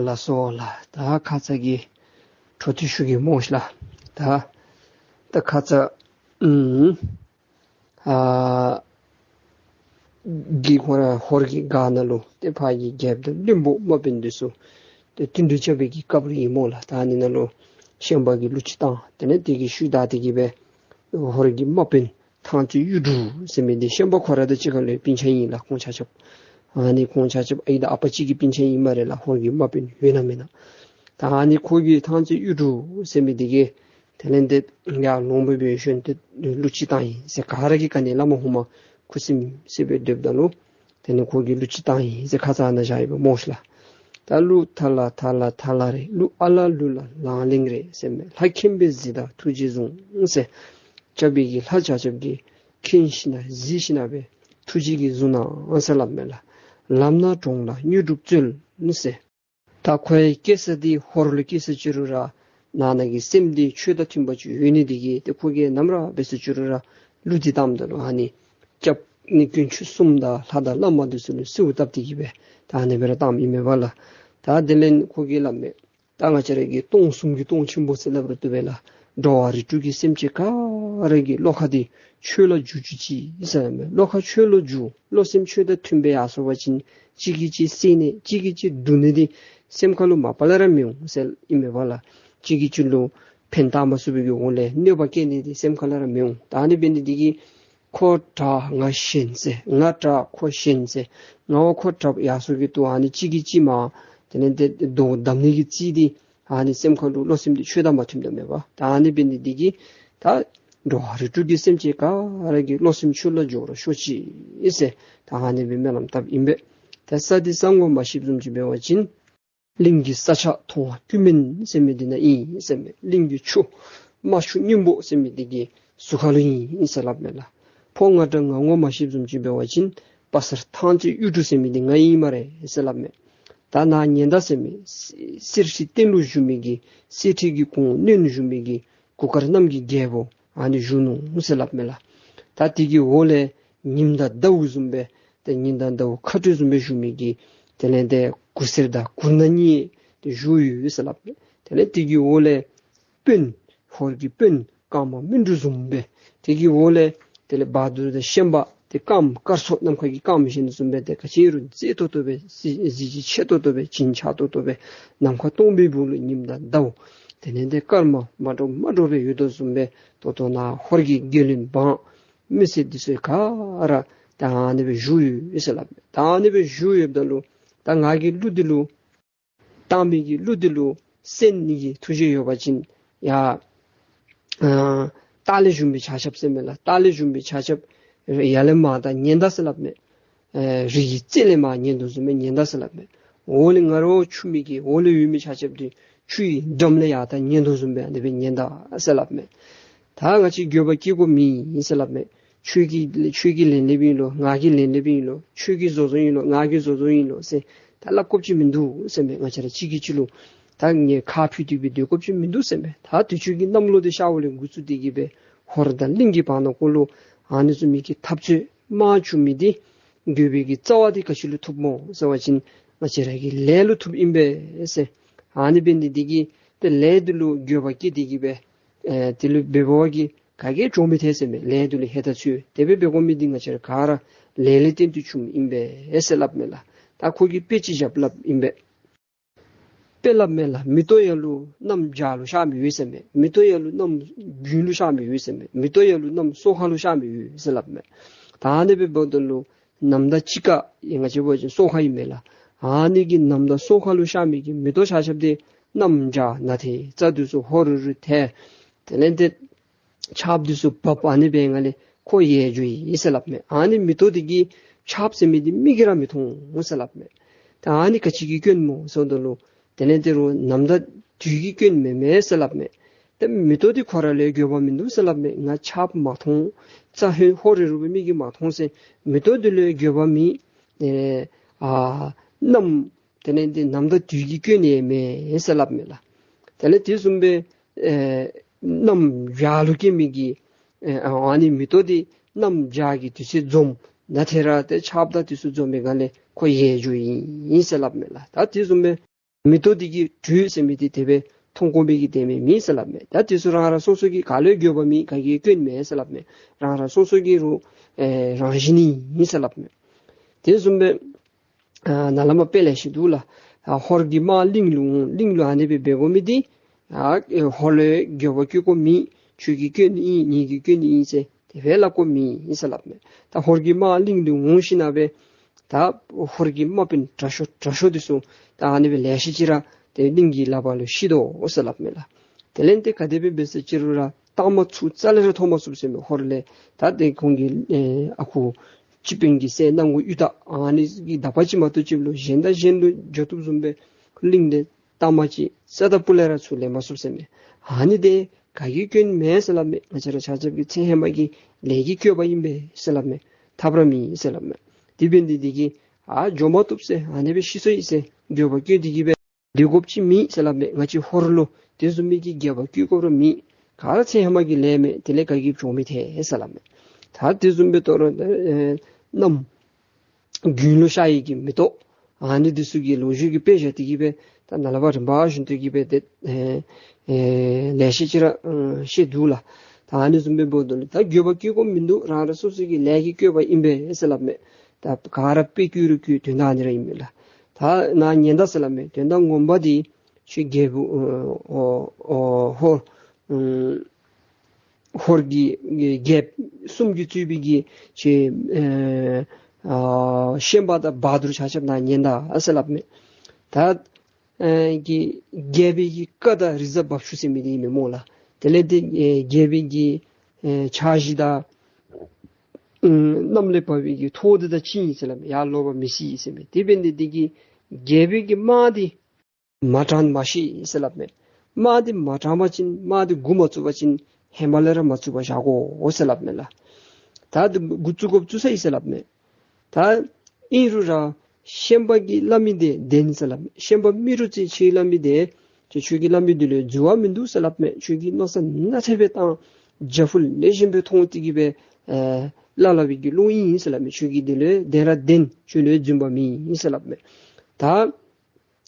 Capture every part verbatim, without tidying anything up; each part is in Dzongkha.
ལགས་སོ་ལགས། ད་ཁ་ཙ་གི་འཕྲོ་མཐུད་ཞུ་གེ་སྨོ་ལགས། ད་ད་ཁ་ཙ་ཨུམ་ཨ་གི་ཧོར་ཧོར་གྱི་སྒར་ནང་ལུ་ཏེ་ཕར་གྱི་རྒྱལཔོ་དང་བློན་པོ་དམག་དཔོན་འདི་ཚུ་ཏེ་བསྟུན་གྲོས་རྐྱབ་པའི་གི་སྐབས་རེ་ཨིན་སྨོ་ལགས། ད་ཨ་ནི་ནང་ལུ་ཤན་པ་གིས་གླུ་ཅིག་བཏང་། དེ་ལས་དེ་གི་ཤུལ་ད་དེ་གི་སྦེ་ཧོར་གྱི་དམག་དཔོན་ཐང་རྩེ་གཡུ་འབྲུག་ཟེར་མི་འདི་ཤན་པ་ཁོ་ར་དང་གཅིག་ཁར་ལུ་སྤུན་ཆ་ཨིན་ལགས། ཁོང་ཆ་ཁྱབ་ཨ་ནི་ཁོང་ཆ་ཁྱབ་ཨའི་དང་ཨ་པ་གཅིག་གི་སྤུན་ཆ་ཨིན་སྨ་རེ་ལགས། ཧོར་གྱི་དམག་དཔོན་ཡོད་ན་མེན་ན། ད་ཨ་ནི་ཁོ་གི་ཐང་རྩེ་གཡུ་འབྲུག་ཟེར་མི་འདི་གིས་དེ་ལས་ཏེ་ཡར་ལུང་པ་སྦེ་ཞོན་ཏེ་གླུ་ཅིག་བཏང་ཡི་ཟེར། ག་ར་གིས་ག་ནི་བླ་མ་ཧུ་མ་ཁུ་སིམ་སི་སྦེ་སྡོདཔ་ད་ལུ་དེ་ནི་ཁོ་གིས་གླུ་ཅིག་བཏང་ཡི་ཟེར་ཁ་ཙ་ཨ་ནཱ་བཞག་ཡི་སྦེ་སྨོ་ལགས། ད་གླུ་ཐ་ལ་ཐ་ལ་ཐ་ལ་རེད། གླུ་ཨ་ལ་གླུ་ལ་ལང་ལིང་རེད་ཟེར་མས། ལྷ་མཁྱེན་པའི་གཟི་དང་ཐུགས་རྗེས་བཟུང་ཟེར། སྐྱབས་པའི་གི་ལྷ་ཆ་ཁྱབ་ཀྱིས་མཁྱེན་ཞིན་ན་གཟིགས་ཞིན་ན་སྦེ་ཐུགས་རྗེ་གིས་བཟུང་གནང་ཟེར་སླབ་མས་ལགས། ལམ་སྣ་དྲོངས་ལ་དངོས་གྲུབ་སྩོལ་ཟེར། ད་ཁོ་ཡང་སྐྱེ་ས་འདི་ཧོར་ལུ་སྐྱེས་ས་ཅི་རུང་ར་ནང་ན་གི་སེམས་འདི་ཆོས་དང་མཐུན་པ་ཅིག་ཡོད་ནི་འདི་གིས་ཏེ་ཁོ་གིས་ནམ་ར་འབད་ས་ཅི་རུང་ར་གླུ་འདི་བཏངམ་ད་ལུ་ཨ་ནི་སྐྱབས་ནི་དཀོན་མཆོག་གསུམ་དང་ལྷ་དང་བླ་མ་འདི་ཚུ་ལུ་གསོལཝ་བཏབ་སྟེ་གི་སྦེ་ད་ཨ་ནི་སྦེ་ར་བཏངམ་ཨིན་མས་པ་ལགས། ད་དེ་ལས་ཁོ་གིས་སླབ་མས། ད་ང་བཅས་ར་གི་སྟོང་གསུམ་གྱི་སྟོང་ཆེན་པོ་ཟེར་སླབ་རུང་བཏུབ་པས་ལགས། འགྲོ་བ་རིགས་དྲུག་གི་སེམས་ཅན་ག་ར་གི་བློ་ཁ་འདི་ཆོས་ལ་བསྒྱུར་བཅུག་ཅིག་ཟེར་མས། བློ་ཁ་ཆོས་ལུ་བསྒྱུར། བློ་སེམས་ཆོས་དང་མཐུན་པའི་ཡར་སོང་པ་ཅིན་གཅིག་གིས་གཅིག་བསད་ནི་གཅིག་གིས་གཅིག་རྡུང་ནི་འདི་སེམས་ཁ་ལུ་མ་པ་ལས་ར་མི་འོང་ཟེར་ཨིན་མས་པ་ལགས། གཅིག་གིས་གཅིག་ལུ་ཕན་བཏགས་མ་ཚུགས་པའི་གི་འོག་ལས་གནོད་པ་བསྐྱལ་ནི་འདི་སེམས་ཁ་ལས་ར་མི་འོང་། ད་ཨ་ནི་འབད་ནི་འདི་གིས་ཁོ་དྲག་ང་ཞན་ཟེར། ང་དྲག་ཁོ་ཞན་ཟེར། ང་བ་ཁོ་དྲག་ཡར་སོང་གི་འདུག། ཨ་ནི་གཅིག་གིས་གཅིག་མ་དེ་ལས་ཏེ་རྡོ་བརྡབ་ནི་གི་རྩིས་འདི་ཨ་ནི་སེམས་ཁ་ལུ་བློ་སེམས་འདི་ཆོས་དང་མ་མཐུནམ་ད་མས་པ། ད་ཨ་ནི་འབད་ནི་འདི་གིས་ད་འགྲོ་བ་རིགས་དྲུག་གི་སེམས་ཅན་ག་ར་གི་བློ་སེམས་ཆོས་ལ་འཇོག་ར་ཤོག་ཅིག་ཟེར། ད་ཨ་ནི་སྦེ་སྨོན་ལམ་བཏབ་ཨིན་པས། ད་ས་འདི་ས་ངོ་མ་ཤེསཔ་བཟུམ་ཅིག་འབད་བ་ཅིན་གླིང་གི་ས་ཆ་མཐོང་བ་ཀུན་སྨན་ཟེར་མི་འདི་ནང་ཨིན་ཟེར་མས། གླིང་གི་ཆུ་རྨ་ཆུ་སྙིང་པོ་ཟེར་མི་འདི་གི་ཟུར་ཁ་ལུ་ཨིན་ཟེར་སླབ་མས་ལགས། ཕོ་ང་དྲག་ང་ངོ་མ་ཤེསཔ་བཟུམ་ཅིག་འབད་བ་ཅིན་དཔའ་གསར་ཐང་རྩེ་གཡུ་འབྲུག་ཟེར་མི་འདི་ང་ཨིན་སྨ་རེ་ཟེར་སླབ་མས། ད་ནཱ་ཉེན་བརྡ་ཟེར་མི་གསེར་ཁྲི་སྟེང་ལུ་བཞུགས་མི་གི་གསེར་ཁྲི་གི་གོང་གནོན་བཞུགས་མི་གི་གུར་དཀར་གནམ་གྱི་རྒྱལ་པོ་ཨ་ནི་བཞུགས་ནུག་ཟེར་སླབ་མས་ལགས། ད་དེ་གི་འོག་ལས་ཉིམ་དང་ཟླཝ་བཟུམ་སྦེ་ཏེ་ཉིམ་དང་ཟླཝ་ཁ་སྤྲོད་བཟུམ་སྦེ་བཞུགས་མི་གི་དེ་ལས་ཏེ་གུར་སེར་དང་གུར་ནག་གཉིས་ཏེ་བཞུགས་ཡོད་ཟེར་སླབ་མས། དེ་ལས་དེ་གི་འོག་ལས་དཔོན་ཧོར་གྱི་དཔོན་ཀརྨ་སྨིན་དྲུག་བཟུམ་སྦེ་དེ་གི་འོག་ལས་དེ་ལས་བ་དུར་དང་ཤན་པ་ཏེ་ཀརྨ་དཀར་ཚོགས་ནམ་མཁའ་གི་སྐརམ་བཞིན་དུ་བཟུམ་སྦེ་ཏེ་ག་ཅི་རུང་མཛེས་ཏོག་ཏོ་སྦེ་གཟི་གཟི་བརྗིད་ཆེ་ཏོག་ཏོ་སྦེ་བྱིན་ཆགས་ཏོག་ཏོ་སྦེ་ནམ་མཁའ་སྟོང་པའི་སྦུག་ལུ་ཉིམ་དང་ཟླཝ་དེ་ལས་ཏེ་སྐར་མ་མ་འདྲཝ་མ་འདྲཝ་སྦེ་ཡོད་དོ་བཟུམ་སྦེ་ད་ལྟོ་ནཱ་ཧོར་གྱི་རྒྱལ་བློན་འབངས་མི་སེར་འདི་ཚུ་ག་ར་ད་ཨ་ནི་སྦེ་བཞུགས་ཡོད་ཟེར་སླབ་མས། ད་ཨ་ནི་སྦེ་བཞུགས་ཡོདཔ་ད་ལུ་ད་ང་གིས་གླུ་འདི་ལུ་བཏང་མི་གི་གླུ་འདི་ལུ་གསན་ནི་གི་ཐུགས་བཞེད་ཡོད་པ་ཅིན་ཡ་ཨ་ལྟག་ལས་བཞུགས་མི་ཆ་ཁྱབ་ཟེར་མས་ལགས། ལྟག་ལས་བཞུགས་མི་ཆ་ཁྱབ་ཡར་ལས་མར་ད་ཉེན་བརྡ་ཟེར་སླབ་མས། ཨེ་རི་གི་རྩེ་ལས་མར་ཉན་དོ་བཟུམ་སྦེ་ཉེན་བརྡ་ཟེར་སླབ་མས། འོག་ལས་ང་རོ་ཆུ་མིག་གི་འོག་ལས་ཡོད་མི་ཆ་ཁྱབ་འདི་ཆུའི་འགྲམ་ལས་ཡར་ད་ཉན་དོ་བཟུམ་སྦེ་ཨ་ནི་སྦེ་ཉེན་བརྡ་ཟེར་སླབ་མས། ད་ང་བཅས་འགྱོད་པ་སྐྱེ་དགོཔ་མེད་ཟེར་སླབ་མས། ཁྱོད་ཀྱིས་ཁྱོད་ཀྱིས་ལན་སླབ་ཨིན་ལོ། ང་གིས་ལན་སླབ་ཨིན་ལོ། ཁྱོད་ཀྱིས་བཟོ་བཟོཝ་ཨིན་ལོ། ང་གིས་བཟོ་བཟོཝ་ཨིན་ལོ་ཟེར་ད་སླབ་དགོཔ་ཅིག་མིན་འདུག་ཟེར་མས། ང་བཅས་ར་གཅིག་གིས་གཅིག་ལུ་ད་ངེ་ཁ་ཕུད་དེ་སྦེ་སྡོད་དགོཔ་ཅིག་མིན་འདུག་ཟེར་མས། ད་དུས་ཚོད་ཀྱི་གནམ་ལོ་འདི་ཤརཝ་ལས་འགོ་བཙུགས་ཏེ་གི་སྦེ་ཧོར་དང་གླིང་གི་བར་ན་ཀོ་ལུ་ཨ་ནི་བཟུམ་མའི་གི་འཐབ་རྩོད་དམག་བཅུག་མི་འདི་འགྱོད་པའི་གི་རྩ་བ་འདི་ག་ཅི་ལུ་ཐུགཔ་སྨོ་ཟེར་བ་ཅིན་ང་བཅས་ར་གི་ལས་ལུ་ཐུགཔ་ཨིན་པས་ཟེར། ཨ་ནི་འབད་ནི་འདི་གིས་ཏེ་ལས་འདི་ལུ་འགྱོད་པ་སྐྱེས་ཏེ་གི་སྦེ་ཨེ་དེ་ལུ་འབད་བ་གིས་ག་གིས་འགྱོ་མི་ཐལ་ཟེར་མས། ལས་འདི་ལུ་ཧེ་ད་ཚུད་དེ་སྦེ་འབད་དགོ་མི་འདི་ང་བཅས་ར་ག་ར་ལས་ལས་བརྟེན་ཏེ་བྱུངམ་ཨིན་པས་ཟེར་སླབ་མས་ལགས། ད་ཁོ་གིས་དཔེ་ཅིག་བཞག་སླབ་ཨིན་པས། དཔེ་སླབ་མས་ལགས། མེ་ཏོག་ཡར་ལུ་མནའམ་བྱག་ལུ་ཤར་མི་ཡོད་ཟེར་མས། མེ་ཏོག་ཡར་ལུ་མནའམ་དགུན་ལུ་ཤར་མི་ཡོད་ཟེར་མས། མེ་ཏོག་ཡར་ལུ་མནའམ་སོ་ཁ་ལུ་ཤར་མི་ཡོད་ཟེར་སླབ་མས། ད་ཨ་ནི་སྦེ་འབདཝ་ད་ལུ་ནམ་ཟླ་དཔྱིད་ཀ་ཡང་ང་བཅས་འབད་བ་ཅིན་སོ་ཁ་ཨིན་མས་ལགས། ཨ་ནི་གི་ནམ་ཟླ་སོ་ཁ་ལུ་ཤར་མི་གི་མེ་ཏོག་ཆ་ཁྱབ་འདི་མནའམ་བྱག་ནང་ཐལ། རྩྭ་འདི་ཚུ་ཧོ་རུ་རུ་ཐལ། དེ་ལས་ཏེ་ཆརཔ་འདི་ཚུ་བབས། ཨ་ནི་འབད་ནི་ལས་ཁོ་ཡལ་འགྱོཝ་ཨིན་ཟེར་སླབ་མས། ཨ་ནི་མེ་ཏོག་འདི་གི་ཆརཔ་ཟེར་མི་འདི་མིག་གིས་ར་མི་མཐོང་ཟེར་སླབ་མས། ད་ཨ་ནི་ག་ཅི་གི་སྐྱོན་སྨོ་ཟེརཝ་ད་ལུ་དེ་ལས་ཏེ་རུང་ནམ་ཟླ་དུས་ཀྱི་སྐྱོན་མེན་མས་ཟེར་སླབ་མས། ཏེ་མེ་ཏོག་འདི་ཁོ་ར་ལུ་འགྱོད་པ་མིན་འདུག་ཟེར་སླབ་མས། ང་ཆརཔ་མ་མཐོང་། རྩྭ་ཧོ་ཧོ་རུ་རུ་སྦེ་མིག་གིས་མ་མཐོང་ཟེར་མེ་ཏོག་འདི་ལུ་འགྱོད་པ་མེད། ཨེ་ཨ་མནའམ་དེ་ལས་ཏེ་ནམ་ཟླ་དུས་ཀྱི་སྐྱོན་ཡང་མེན་ཟེར་སླབ་མས་ལགས། དེ་ལས་དེ་བཟུམ་སྦེ་ཨེ་མནའམ་བྱག་ལུ་སྐྱེ་མི་གི་ཨེ་ཨ་ནི་མེ་ཏོག་འདི་མནའམ་བྱག་གི་དུས་ཚོད་འཛོམས་ནང་ཐལ་ར་ཏེ་ཆརཔ་དང་དུས་ཚོད་འཛོམས་པའི་སྒང་ལས་ཁོ་ཡལ་འགྱོཝ་ཨིན་ཟེར་སླབ་མས་ལགས། ད་དེ་བཟུམ་སྦེ་ མེ་ཏོག་འདི་གི་དྲོད་ཟེར་མི་འདི་དེ་སྦེ་མཐོང་དགོ་པའི་གི་དེ་མེད་མེད་ཟེར་སླབ་མས། ད་དེ་ཚུ་རང་རང་སོ་སོ་གི་ག་ལུ་འགྱོད་པ་མེད། ག་གིས་སྐྱོན་མེད་ཟེར་སླབ་མས། རང་རང་སོ་སོ་གི་རུང་ཨེ་རང་བཞིན་ཨིན་ཟེར་སླབ་མས། དེ་བཟུམ་སྦེ་ཨ་ནཱ་ལས་མར་དཔེ་ལེ་ཤ་འདུག་ལགས། ཨ་ཧོར་གྱི་དམག་གླིང་ལུ་འོང་། གླིང་ལུ་ཨ་ནི་སྦེ་འབད་དགོ་མི་འདི་ཨ་ཨེ་ཧོར་ལུ་འགྱོད་པ་སྐྱེ་དགོཔ་མེད། ཁྱོད་ཀྱི་སྐྱོན་ཨིན། ངེ་གི་སྐྱོན་ཨིན་ཟེར་དེ་སྦེ་སླབ་དགོཔ་མེད་ཟེར་སླབ་མས། ད་ཧོར་གྱི་དམག་གླིང་ལུ་འོང་ཞིནམ་སྦེ་ད་ཧོར་གྱི་དམག་དཔོན་དྲག་ཤོས་དྲག་ཤོས་འདི་ཚུ་ད་ཨ་ནི་སྦེ་ལེ་ཤ་ཅིག་ར་ཏེ་གླིང་གི་ལག་པར་ལུ་ཤི་དོ་ཟེར་སླབ་མས་ལགས། དེ་ལས་ཏེ་ག་དེ་སྦེ་འབད་ཟེར་ཅི་རུང་ར་གཏའ་མ་ཚུ་རྩ་ལས་ར་ཐོབ་མ་ཚུགས་ཟེར་མས། ཧོར་ལས་ད་ཏེ་ཁོང་གི་ཨེ་ཨ་ཁུ་སྤྱི་དཔོན་གྱི་སྲས་སྣང་ངུ་གཡུ་སྟག་ཨ་ནི་གི་དག་པ་ཅིག་མ་གཏོགས་ཅིག་ལུ་གཞན་དང་གཞན་ལུ་འགྱོ་བཏུབ་བཟུམ་སྦེ་གླིང་ལས་གཏའ་མ་ཅིག་རྩ་དང་སྤུ་ལས་ར་ཚུར་ལེན་མ་ཚུགས་ཟེར་མས། ཨ་ནི་འདི་ག་གི་སྐྱོན་མེན་ཟེར་སླབ་མས། ང་བཅས་ར་ཆ་ཁྱབ་ཀྱི་ཚེ་ཧེ་མ་གི་ལས་ཀྱི་བཀོད་པ་ཨིན་པས་ཟེར་སླབ་མས། ཐབས་ར་མེད་ཟེར་སླབ་མས། དེ་འབད་ནི་འདི་གིས་ཨ་འགྱོ་མ་བཏུབ་ཟེར་ཨ་ནི་སྦེ་ཤི་སོ་ཡི་ཟེར་འགྱོད་པ་སྐྱེས་ཏེ་གི་སྦེ་སྡོད་དགོཔ་ཅིག་མེད་ཟེར་སླབ་མས། ང་བཅས་ཧོར་ལུ་དེ་བཟུམ་མའི་གི་འགྱོད་པ་སྐྱེ་དགོཔ་ར་མེད། ག་ར་ཚེ་ཧེ་མ་གི་ལས་མས། དེ་ལས་ག་གིས་བྱོག་མི་ཐལ་ཟེར་སླབ་མས། ད་དེ་བཟུམ་སྦེ་ད་རུང་ཨེ་གནམ་དགུན་ལུ་ཤར་ཡི་གི་མེ་ཏོག་ཨ་ནི་འདི་ཚུ་གི་ལོ་རྒྱུས་ཀྱི་དཔེ་བཞག་སྟེ་གི་སྦེ་ད་ནཱ་ལས་ཕར་རིམ་པ་བཞིན་དུ་གི་སྦེ་ཏེ་ཨེ་ཨེ་ལེ་ཤ་ཅིག་ར་ཨེ་བཤད་འདུག་ལགས། ད་ཨ་ནི་བཟུམ་སྦེ་འབདཝ་ད་ལུ་ད་འགྱོད་པ་སྐྱེ་དགོཔ་མིན་འདུག། རང་རང་སོ་སོ་གི་ལས་ཀྱི་བཀོད་པ་ཨིན་པས་ཟེར་སླབ་མས། ད་ག་ར་དཔེ་བཀོད་རུང་བཀོད་དོན་དག་ཨ་ནི་ར་ཨིན་མས་ལགས། ད་ནཱ་ཉན་ད་ཟེར་སླབ་མས། དོན་དག་ངོ་མ་འདི་ཁྱོད་རྒྱལ་པོ་ཨོ་ཨོ་ཨོ་ཧོར་ཨུམ་ཧོར་གྱི་རྒྱལཔོ་གསུམ་གྱིས་གཙོས་པའི་གི་ཁྱོད་ཨེ་ཨ་ཤན་པ་དང་བ་དུར་ཆ་ཁྱབ་ནཱ་ཉན་ད་ཨ་ཟེར་སླབ་མས། ད་ཨེ་གི་རྒྱལ་པོའི་གི་བཀའ་དང་རིགས་བཟང་བབས་ཚུགས་ཟེར་མི་འདི་ཨིན་མས་སྨོ་ལགས། དེ་ལས་ཏེ་ཨེ་རྒྱལ་པོའི་གི་ཨེ་ཕྱག་བཞེས་དང་ཨུམ་གནམ་ལས་བབས་པའི་གི་ཐོག་འདི་དང་གཅིག་ཨིན་ཟེར་སླབ་མས། ཡར་ལོག་པར་མི་སྲིད་ཟེར་མས། དེ་འབད་ནི་འདི་གིས་རྒྱལ་པོའི་གི་དམག་འདི་མ་དྲངས་མ་ཤེས་ཟེར་སླབ་མས། དམག་འདི་མ་དྲངས་པ་ཅིན་དམག་འདི་འགོ་མ་བཙུགས་པ་ཅིན་ཧེ་མ་ལས་ར་མ་བཙུགས་པར་བཞག་དགོ་ཟེར་སླབ་མས་ལགས། ད་འདི་འགོ་བཙུགས་དགོཔ་བཙུགས་ས་ཨིན་ཟེར་སླབ་མས། ད་ཨིན་རུང་ར་ཤན་པ་གིས་སླབ་མི་འདི་བདེན་ཟེར་སླབ་མས། ཤན་པ་མི་རུ་རྩེ་ཁྱོད་སླབ་མི་འདི་ཁྱོད་ཁྱོད་ཀྱིས་སླབ་མི་འདི་ལུ་འཛོལ་བ་མིན་འདུག་ཟེར་སླབ་མས། ཁྱོད་ཀྱིས་མནོ་བསམ་ནན་ཏན་སྦེ་བཏང་། རྒྱ་ཕུབ་ལེགས་ཤོམ་སྦེ་མཐོང་སྟེ་གི་སྦེ་ཨེ་སླབ་སླབ་པའི་གི་བློ་ཨིན་ཟེར་སླབ་མས། ཁྱོད་ཀྱི་འདི་ལུ་བདེན་ར་བདེན། ཁྱོད་ལུ་རྫུན་པ་མེད་ཟེར་སླབ་མས། ད་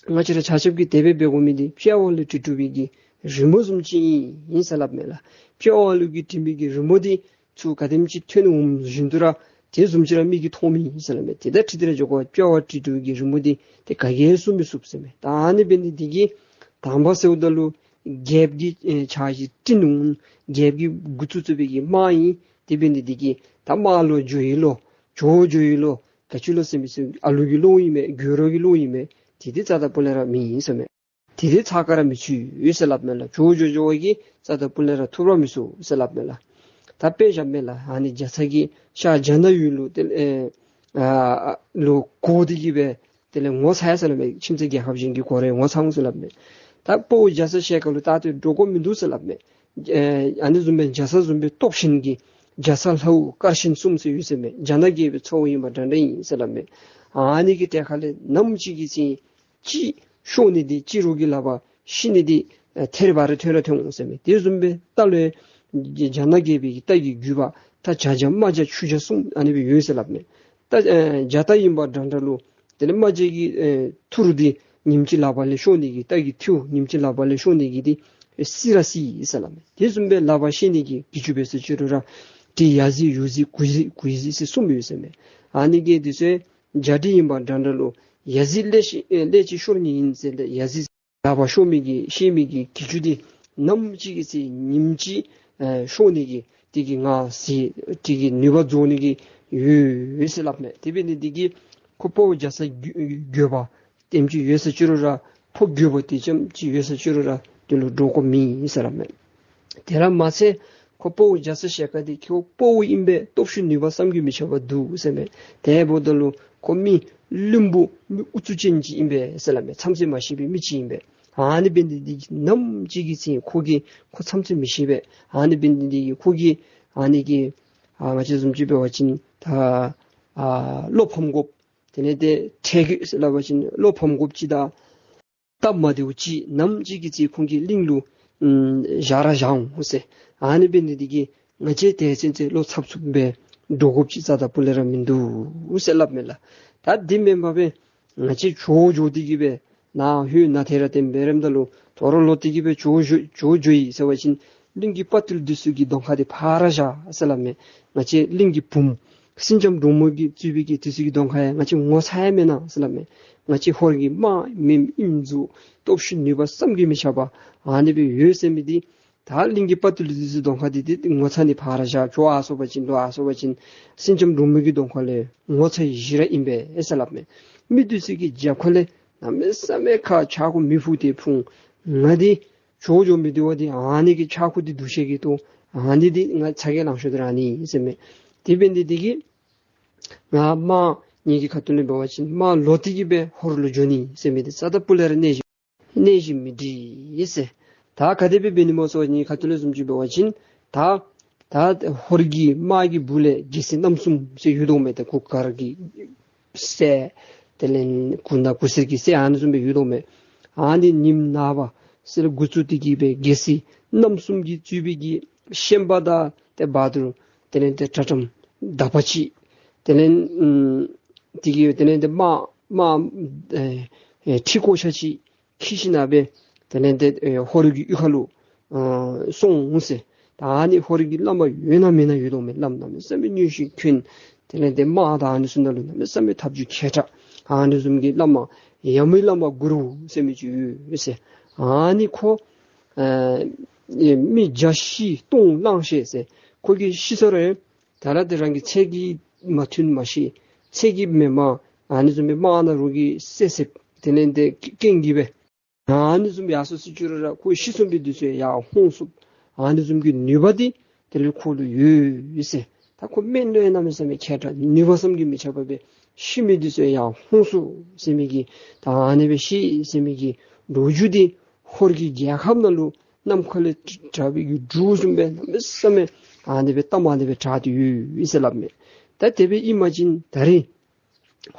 ང་བཅས་ར་ཆ་ཁྱབ་ཀྱིས་དེ་སྦེ་འབད་དགོ་མི་འདི་དཔྱལ་བ་ལུ་བྲིས་བྲིསཝ་གི་རི་མོ་བཟུམ་ཅིག་ཨིན་ཟེར་སླབ་མས་ལགས། དཔྱལ་བ་ལུ་གིས་བྲིས་མི་གི་རི་མོ་འདི་ཚུར་ག་དེམ་ཅིག་ཐོན་འོངམ་བཞིན་དུ་ར་དེ་བཟུམ་ཅིག་ར་མིག་གིས་མཐོང་མི་ཨིན་ཟེར་སླབ་མས། དེ་ད་བྲིས་ཏེ་ར་འགྱོ་དགོ། དཔྱལ་བ་བྲིས་བྲིསཝ་གི་རི་མོ་འདི་ཏེ་ག་གིས་བསུབ་མི་ཚུགས་ཟེར་མས། ད་ཨ་ནི་འབད་ནི་འདི་གིས་དང་པ་ཟེརཝ་ད་ལུ་རྒྱལཔོ་གི་ཨེ་ཕྱག་བཞེས་བཀྲིན་འོང་། རྒྱལཔོ་གིས་འགོ་བཙུགས་བཙུགས་པའི་གི་དམག་ཨིན། དེ་འབད་ནི་འདི་གིས་ད་དམག་ལོག་འགྱོ་ཡི་ལོ་འགྱོ་འགྱོ་ཡི་ལོ་ག་ཅི་ལོ་ཟེར་མི་ཚུ་ཨ་ལུ་གི་བློ་ཨིན་མས། འགྱོ་རོགས་ཀྱི་བློ་ཨིན་མས། དེ་འདི་རྩ་དང་སྤུ་ལས་ར་མེད་ཨིན་ཟེར་མས། དེ་འདི་ཚགས་ཁར་ར་མི་ཚུད་ཟེར་སླབ་མས་ལགས། འགྱོ་འགྱོ་འགྱོ་བ་གིས་རྩ་དང་སྤུ་ལས་ར་ཐུབ་ར་མི་ཚུགས་ཟེར་སླབ་མས་ལགས། ད་དཔེ་བཞག་མས་ལགས། ཨ་ནི་རྒྱ་ཚ་གི་ཤར་རྒྱ་ནག་ཡུལ་ལུ་ཏེ་ཨེ་ཨ་ལུ་འགོ་སྟེ་གི་སྦེ་དེ་ལས་ངོ་ཚ་ཡི་ཟེར་སླབ་མས། ཁྱིམ་མཚེས་རྒྱལ་ཁབ་གཞན་གྱིས་གོ་རུང་ངོ་ཚ་འོང་ཟེར་སླབ་མས། ད་དཔའ་བོ་རྒྱ་ཚ་ཞལ་དཀར་ལུ་ད་ལྟོ་འདྲོག་དགོཔ་མིན་འདུག་ཟེར་སླབ་མས། ཨེ་ཨ་ནི་བཟུམ་སྦེ་རྒྱ་ཚ་བཟུམ་སྦེ་སྟོབས་ཆེན་གྱི་རྒྱ་ཚ་ལྷ་དབུ་དཀར་ཆེན་གསུམ་ཟེར་ཡོད་ཟེར་མས། རྒྱ་ནག་རྒྱལ་པོའི་ཚ་བོ་ཨིན་པ་འདྲ་འདྲ་ཨིན་ཟེར་སླབ་མས། ཨ་ནི་གི་གྲལ་ཁ་ལས་ནམ་ཅིག་གི་ཚེ་གཅིག་ཤོར་ནི་འདི་གཅིག་རོགས་ཀྱི་ལག་པར་ཤི་ནི་འདི་ཨེ་ཐེར་བ་རེ་ཐོན་ར་ཐོན་འོང་ཟེར་མས། དེ་བཟུམ་སྦེ་རྟ་ལུ་ཡང་རྒྱ་ནག་རྒྱལ་པོའི་གི་རྟ་གི་རྒྱུད་པ་རྟ་བྱ་རྒྱ་རྨ་བྱ་ཆུ་བྱ་གསུམ་ཨ་ནི་སྦེ་ཡོད་ཟེར་སླབ་མས། རྟ་ཨེ་རྒྱ་རྟ་ཨིན་པ་འདྲ་འདྲ་ལུ་དེ་ལས་རྨ་བྱའི་གི་ཨེ་ཐུར་འདི་ཉིནམ་གཅིག་ལག་པ་ལས་ཤོར་ནི་གི་རྟ་གི་ཐུར་ཉིནམ་གཅིག་ལག་པ་ལས་ཤོར་ནི་གི་འདི་ཨེ་སྲིད་ར་སྲིད་ཟེར་སླབ་མས། དེ་བཟུམ་སྦེ་ལག་པར་ཤི་ནི་གི་གྱི་ཅུང་འབད་ཟེར་ཅི་རུང་ར་གྲི་ཡ་གཟིག་ཡུ་གཟིག་གུ་གཟིག་གུ་གཟིག་ཟེར་གསུམ་ཡོད་ཟེར་མས། ཨ་ནི་གི་འདི་ཚུ་རྒྱ་གྲི་ཨིན་པ་འདྲ་འདྲ་ལུ་ཡ་གཟིག་ལེགས་ཤོམ་ཨེ་ལེགས་ཅིག་ཤོར་ནི་ཨིན་ཟེར་ཏེ་ཡ་གཟིག་ལག་པར་ཤོར་མི་གི་ཤི་མི་གི་གྱི་ཅུང་འདི་ནམ་ཅིག་གི་ཚེ་ཉིནམ་གཅིག་ཨེ་ཤོར་ནི་གི་དེ་གི་ང་ཟེར་དེ་གི་ནུས་པ་རྫོགས་ནི་གི་ཡོད་ཟེར་སླབ་མས། དེ་འབད་ནི་འདི་གིས་ཁོ་དཔའ་བོ་རྒྱ་ཚ་འགྱོད་པ་དེམ་ཅིག་ཡོད་ཟེར་ཅི་རུང་ར་ཕོ་རྒོད་པོ་དེམ་ཅིག་ཡོད་ཟེར་ཅི་རུང་ར་དེ་ལུ་འདྲོག་དགོཔ་མེད་ཟེར་སླབ་མས། དེ་ར་མ་ཚད་ཁོ་དཔའ་བོ་རྒྱ་ཚ་ཞལ་དཀར་འདི་ཁོ་དཔའ་བོ་ཨིན་པས། སྟོབས་ཤུགས་ནུས་པ་བསམ་གྱིས་མི་ཁྱབ་པ་འདུག་ཟེར་མས། དེ་འབདཝ་ད་ལུ་ཁོ་མི་བླུན་པོ་མི་ཨུ་ཚུགས་ཅན་ཅིག་ཨིན་པས་ཟེར་སླབ་མས། མཚམས་ཚོད་མ་ཤེས་པའི་མི་ཅིག་ཨིན་པས། ཨ་ནི་འབད་ནི་འདི་གིས་ནམ་ཅིག་གི་ཚེ་ཁོ་གིས་ཁོ་མཚམས་ཚོད་མི་ཤེས་པས། ཨ་ནི་འབད་ནི་འདི་གིས་ཁོ་གིས་ཨ་ནི་གི་ཨ་ང་བཅས་བཟུམ་ཅིག་འབད་བ་ཅིན་ད་ཨ་བློ་ཕམ་དགོཔ་དེ་ལས་ཏེ་ཁྲེལ་དགོད་ཟེར་སླབ་པ་ཅིན་བློ་ཕམ་དགོཔ་ཅིག་དང་སྟབས་མ་བདེཝ་ཅིག་ནམ་ཅིག་གི་ཚེ་ཁོང་གིས་གླིང་ལུ་ཨམ་བཞག་ར་བཞག་འོང་ཟེར། ཨ་ནི་འབད་ནི་འདི་གིས་ང་བཅས་དེ་ཚུན་ཚོད་བློ་འཚབ་འཚུབ་སྦེ་འདྲོག་དགོཔ་ཅིག་རྩ་དང་སྤུ་ལས་ར་མིན་འདུག་ཟེར་སླབ་མས་ལགས། ད་འདི་མེན་པར་སྦེ་ང་བཅས་བྱོག་འགྱོ་སྟེ་གི་སྦེ་ ནཱ་ཧོད་ནཱ་ཐེ་ར་བརྟེན་འབད་རནམ་ད་ལུ་དོ་རུང་ལོག་སྟེ་གི་སྦེ་ཇོ་བོ་ཇོ་ཇོ་བོ་ཇོ་ཡི་ཟེར་བ་ཅིན་གླིང་གི་དཔའ་བརྟུལ་འདི་ཚུ་གི་གདོང་ཁ་འདི་ཕར་བཞག་ཟེར་སླབ་མས། ང་བཅས་གླིང་གི་བུམོ་སེང་ལྕམ་འབྲུག་མོ་གིས་གཙོས་པའི་གི་དེ་ཚུ་གི་གདོང་ཁ་ཡང་ང་བཅས་ངོ་ཚ་ཡང་མེན་ན་ཟེར་སླབ་མས། ང་བཅས་ཧོར་གྱི་དམག་མི་ཨིནམ་ཚུ་སྟོབས་ཤུགས་ནུས་པ་བསམ་གྱིས་མི་ཁྱབ་པ་ཨ་ནི་སྦེ་ཡོད་ཟེར་མི་འདི་ད་གླིང་གི་དཔའ་བརྟུལ་འདི་ཚུ་གདོང་ཁ་འདི་ཏེ་ངོ་ཚ་ནི་ཕར་བཞག། ཇོ་ཨ་སོང་པ་ཅིན་ལོ་ཨ་སོང་པ་ཅིན་སེང་ལྕམ་འབྲུག་མོ་གི་གདོང་ཁ་ལས་ངོ་ཚ་ཡི་ཞི་ར་ཨིན་པས་ཟེར་སླབ་མས། མི་འདི་ཚུ་གི་རྒྱབ་ཁ་ལས་གནམ་མེད་ས་མེད་ཁ་ཆག་ཁུ་མེ་ཕུ་སྟེ་ཕུང་། ང་འདི་ཇོ་བོ་འགྱོ་མི་འདི་བ་འདི་ཨ་ནི་གི་ཆག་ཁུ་འདི་འདུ་ཤེས་ཀྱིས་ཏོ་ཨ་ནི་འདི་ང་ཚ་གྱང་ལང་ཤོར་ཏེ་ར་ནི་ཟེར་མས། དེ་འབད་ནི་འདི་གིས་ང་དམག་ངེ་གི་ཁ་ཐུག་ལས་འབད་བ་ཅིན་དམག་ལོག་སྟེ་གི་སྦེ་ཧོར་ལུ་འགྱོ་ནི་ཟེར་མི་འདི་རྩ་དང་སྤུ་ལས་ར་གནས་གཞི་གནས་གཞི་མི་སྒྲིག་ཟེར། ད་ག་དེ་སྦེ་འབད་ནི་སྨོ་ཟེར་བ་ཅིན་ཁ་ཐུག་ལས་བཟུམ་ཅིག་འབད་བ་ཅིན་ད་ད་ཧོར་གྱི་དམག་གི་སྦུག་ལས་རྒྱལ་སྲིད་རྣམ་གསུམ་ཟེར་ཡོད་དོ་མས། ད་གུར་དཀར་གྱི་སྲས་དེ་ལས་གུར་ནག་གུར་སེར་གྱི་སྲས་ཨ་ནི་བཟུམ་སྦེ་ཡོད་དོ་མས། ཨ་ནི་ཉིནམ་ནངས་པ་ཟེར་འགོ་བཙུགས་ཏེ་གི་སྦེ་རྒྱལ་སྲིད་རྣམ་གསུམ་གྱིས་གཙོས་པའི་གི་ཤན་པ་དང་ཏེ་བ་དུར་དེ་ལས་ཏེ་དྲག་ཁྲོམ་དག་པ་ཅིག་དེ་ལས་ཨམ་དེ་གི་དེ་ལས་ཏེ་དམག་དམག་ཨེ་ཨེ་ཁྲི་ཀོ་ཆ་ཅིག་འཁྱིད་ཞིན་ན་སྦེ་དེ་ལས་ཏེ་ཨེ་ཧོར་གྱི་གཡུས་ཁ་ལུ་ཨ་སོང་ཟེར། ད་ཨ་ནི་ཧོར་གྱི་བླ་མ་ཡོད་ན་མེད་ན་ཡོད་དོ་མས། བླམ་གནམ་མེད་ས་མེད་མངོན་ཤེས་མཁྱེན། དེ་ལས་ཏེ་དམག་དང་ཨ་ནི་ཚུ་ནང་ལུ་གནམ་མེད་ས་མེད་ཐབས་ཇུས་མཁས་དྲགས་ཨ་ནི་བཟུམ་གྱི་བླ་མ་ཡ་མོའི་བླ་མ་གུ་རུ་ཟེར་མི་ཅིག་ཡོད་ཟེར། ཨ་ནི་ཁོ་ཨེ་མི་བརྒྱ་བཞི་སྟོང་བླངས་ཤིག་ཟེར། ཁོ་གིས་ཤི་ས་རུང་ད་ར་དེ་རང་གི་ཚེ་གིས་མ་མཐུན་མ་ཤེས། ཚེ་གིས་མེན་པར་ཨ་ནི་བཟུམ་སྦེ་དམག་ནང་རོགས་ཀྱིས་བསད་བསདཔ་དེ་ལས་ཏེ་རྐྱེན་གྱིས་སྦེ་ཨ་ནི་བཟུམ་ཡར་སོ་སི་ཅུ་རུ་ར་ཁོ་ཤི་སོང་པའི་དུས་སུ་ཡར་ཧོན་སུབ། ཨ་ནི་བཟུམ་གྱི་ནུས་པ་འདི་དེ་ལས་ཁོ་ལུ་ཡོད་ཟེར། ད་ཁོ་སྨན་ལུ་ཡང་གནམ་མེད་ས་མེད་མཁས་དྲགས་ནུས་པ་བསམ་གྱིས་མི་ཁྱབ་པ་སྦེ་ཤི་མི་དུས་སུ་ཡར་ཧོན་སུབ་ཟེར་མི་གི་ད་ཨ་ནི་སྦེ་ཤི་ཟེར་མི་གི་ལོ་རྒྱུས་འདི་ཧོར་གྱི་རྒྱལ་ཁབ་ནང་ལུ་ནམ་མཁའ་ལས་གྲགས་པའི་གི་འབྲུག་བཟུམ་སྦེ་གནམ་མེད་ས་མེད་ཨ་ནི་སྦེ་གཏམ་ཨ་ནི་སྦེ་གྲགས་ཏེ་ཡོད་ཟེར་སླབ་མས། ད་དེ་སྦེ་ཨིན་པ་ཅིན་ད་རེས་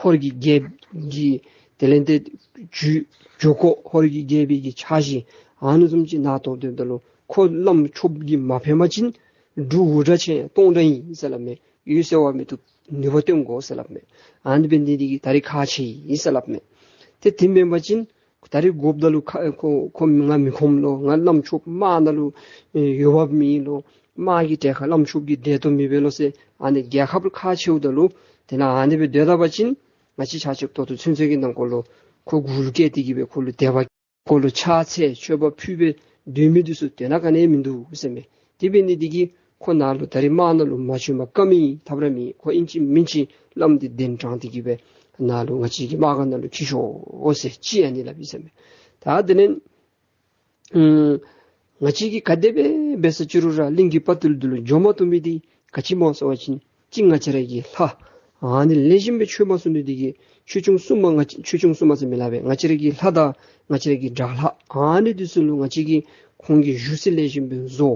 ཧོར་གྱི་རྒྱལཔོ་གི་དེ་ལས་ཏེ་ཇུས་ཇོ་ཁོ་ཧོར་གྱི་རྒྱལ་པོའི་གི་ཕྱག་བཞེས་ཨ་ནི་བཟུམ་ཅིག་ནཱ་ཐོབ་སྡོདཔ་ད་ལུ་ཁོ་བླམ་ཆོསཔ་གིས་མ་ཕན་པ་ཅིན་འབྲུག་འུར་སྒྲ་ཆེ་སྟོང་སྒྲ་ཨིན་ཟེར་སླབ་མས། འོད་གསལ་བ་མི་བཏུབ། ནུས་པ་སྟོན་དགོ་ཟེར་སླབ་མས། ཨ་ནི་འབད་ནི་འདི་གིས་ད་རེས་ཁག་ཆེ་ཡི་ཟེར་སླབ་མས། ཏེ་དེ་མེན་པ་ཅིན་ད་རེས་དགོཔ་ད་ལུ་ཁ་ཁོ་ཁོ་ང་མི་ཁོམ་ལོ། ང་བླམ་ཆོསཔ་དམག་ནང་ལུ་ཨེ་ཡོདཔ་མེད་ལོ། དམག་གི་གྲལ་ཁར་བླམ་ཆོསཔ་གིས་བསྡད་དོ་མི་འབད་ལོ་ཟེར་ཨ་ནི་རྒྱལ་ཁབ་ཁག་ཆེཝ་ད་ལུ་དེ་ནང་ཨ་ནི་སྦེ་སྡོད་ད་པ་ཅིན་ང་བཅས་ཆ་ཁྱབ་ད་ལྟོ་ཚུན་ཚོད་ཀྱི་ནང་འཁོད་ལུ་ཁོ་མགུ་ལུ་བཀལ་ཏེ་གི་སྦེ་ཁོ་ལུ་དད་པ་ཁོ་ལུ་ཕྱག་འཚལ་མཆོད་པ་ཕུལ་སྦེ་སྡོད་མི་འདི་ཚུ་དོན་དག་ག་ནི་མིན་འདུག་ཟེར་མས། དེ་འབད་ནི་འདི་གིས་ཁོ་ནཱ་ལུ་ད་རེས་དམག་ནང་ལུ་མ་བྱོན་པར་བཀག་མི་ཐབས་ར་མེད། ཁོ་ཨིན་ཅི་མིན་ཅི་བླམ་འདི་གདན་དྲངས་ཏེ་གི་སྦེ་ནཱ་ལུ་ང་བཅས་ཀྱི་དམག་སྒར་ནང་ལུ་འཁྱིད་ཤོག་ཟེར་ཅིག་ཨ་ནི་སླབ་ཡི་ཟེར་མས། ད་དེ་ལས་ཨམ་ང་བཅས་ཀྱིས་ག་དེ་སྦེ་འབད་ས་ཅི་རུང་ར་གླིང་གི་དཔའ་བརྟུལ་འདི་ལུ་འགྱོ་མ་བཏུབ་མི་འདི་ག་ཅི་སྨོ་ཟེར་བ་ཅིན་གཅིག་ང་བཅས་ར་གི་ལྷ་ཨ་ནི་ལེགས་ཤོམ་སྦེ་མཆོད་མ་ཚུགས་ནི་འདི་གིས་ཆོས་སྐྱོང་སྲུང་མ་ང་བཅས་ཆོས་སྐྱོང་སྲུང་མ་ཟེར་མི་སླབ་པས། ང་བཅས་ར་གི་ལྷ་དང་ང་བཅས་ར་གི་དགྲ་ལྷ་ཨ་ནི་འདི་ཚུ་ལུ་ང་བཅས་ཀྱིས་ཁོང་གི་བཞུགས་ས་ལེགས་ཤོམ་སྦེ་བཟོ།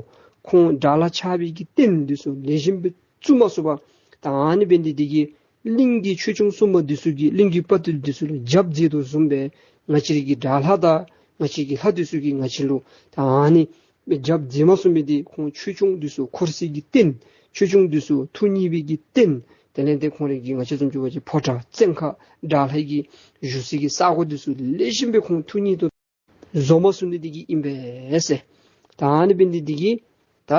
ཁོང་དགྲ་ལྷ་ཆགས་པའི་གི་རྟེན་འདི་ཚུ་ལེགས་ཤོམ་སྦེ་བཙུགས་མ་ཚུགས་པར་ད་ཨ་ནི་འབད་ནི་འདི་གིས་གླིང་གི་ཆོས་སྐྱོང་སྲུང་མ་འདི་ཚུ་གིས་གླིང་གི་དཔའ་བརྟུལ་འདི་ཚུ་ལུ་རྒྱབ་འཛིན་དོ་བཟུམ་སྦེ་ང་བཅས་ར་གི་དགྲ་ལྷ་དང་ང་བཅས་ཀྱི་ལྷ་འདི་ཚུ་གིས་ང་བཅས་ལུ་ད་ཨ་ནི་རྒྱབ་འཛིན་མ་ཚུགས་མི་འདི་ཁོང་ཆོས་སྐྱོང་འདི་ཚུ་འཁོར་སའི་གི་རྟེན་ཆོས་སྐྱོང་འདི་ཚུ་ཐུགས་མཉེས་པའི་གི་རྟེན་དེ་ལས་ཏེ་ཁོང་ར་གི་ང་བཅས་བཟུམ་ཅིག་འབད་བ་ཅིན་ཕོ་བྲང་བཙན་ཁང་དགྲ་ལྷ་གི་བཞུགས་སའི་གི་ས་གོ་འདི་ཚུ་ལེགས་ཤོམ་སྦེ་ཁོང་ཐུགས་མཉེས་དོ་བཟོ་མ་ཚུགས་ནི་འདི་གིས་ཨིན་པས་ཟེར། ད་ཨ་ནི་འབད་ནི་འདི་གིས་ད་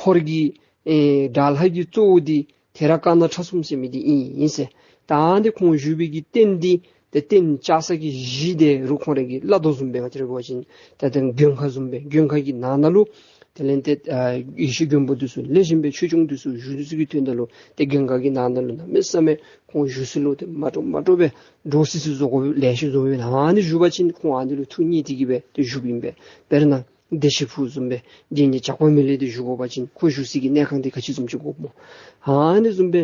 ཧོར་གྱི་ཨེ་དགྲ་ལྷ་གི་གཙོ་བོ་འདི་ཐེ་ར་ཀ་ན་ཁྲ་གསུམ་ཟེར་མི་འདི་ཨིན་ཟེར། ད་ཨ་ནི་འདི་ཁོང་བཞུགས་པའི་གི་རྟེན་འདི་ཏེ་རྟེན་བཅའ་ས་གི་གཞི་འདི་རུང་ཁོང་ར་གིས་སླབ་དོ་བཟུམ་སྦེ་ང་བཅས་ར་འབད་བ་ཅིན་ད་ཏེ་མགོན་ཁང་བཟུམ་སྦེ་མགོན་ཁང་གི་ནང་ན་ལུ་དེ་ལས་ཏེ་ཨ་ཡེ་ཤེས་མགོན་པོ་འདི་ཚུ་ལེགས་ཤོམ་སྦེ་ཆོས་སྐྱོང་འདི་ཚུ་བཞུགས་ཚུགས་ཀྱི་དོན་དག་ལུ་ཏེ་མགོན་ཁང་གི་ནང་ན་ལུ་གནམ་མེད་ས་མེད་ཁོང་བཞུགས་ས་ལུ་ཏེ་མ་འདྲཝ་མ་འདྲཝ་སྦེ་འདྲོག་སི་སི་བཟོ་དགོ་ལེ་ཤ་བཟོ་སྦེ་ཨ་ནི་བཞུགས་པ་ཅིན་ཁོང་ཨ་ནི་ལུ་ཐུགས་མཉེས་ཏེ་གི་སྦེ་ཏེ་བཞུགསཔ་ཨིན་པས། དཔེར་ན་བདེ་ཆེན་ཕུག་བཟུམ་སྦེ་འདི་ནི་ཇག་པ་མི་ལུ་ཏེ་བཞུགས་དགོ་པ་ཅིན་ཁོ་བཞུགས་སའི་གི་གནས་ཁང་འདི་ག་ཅི་བཟུམ་ཅིག་དགོཔ་སྨོ། ཨ་ནི་བཟུམ་སྦེ་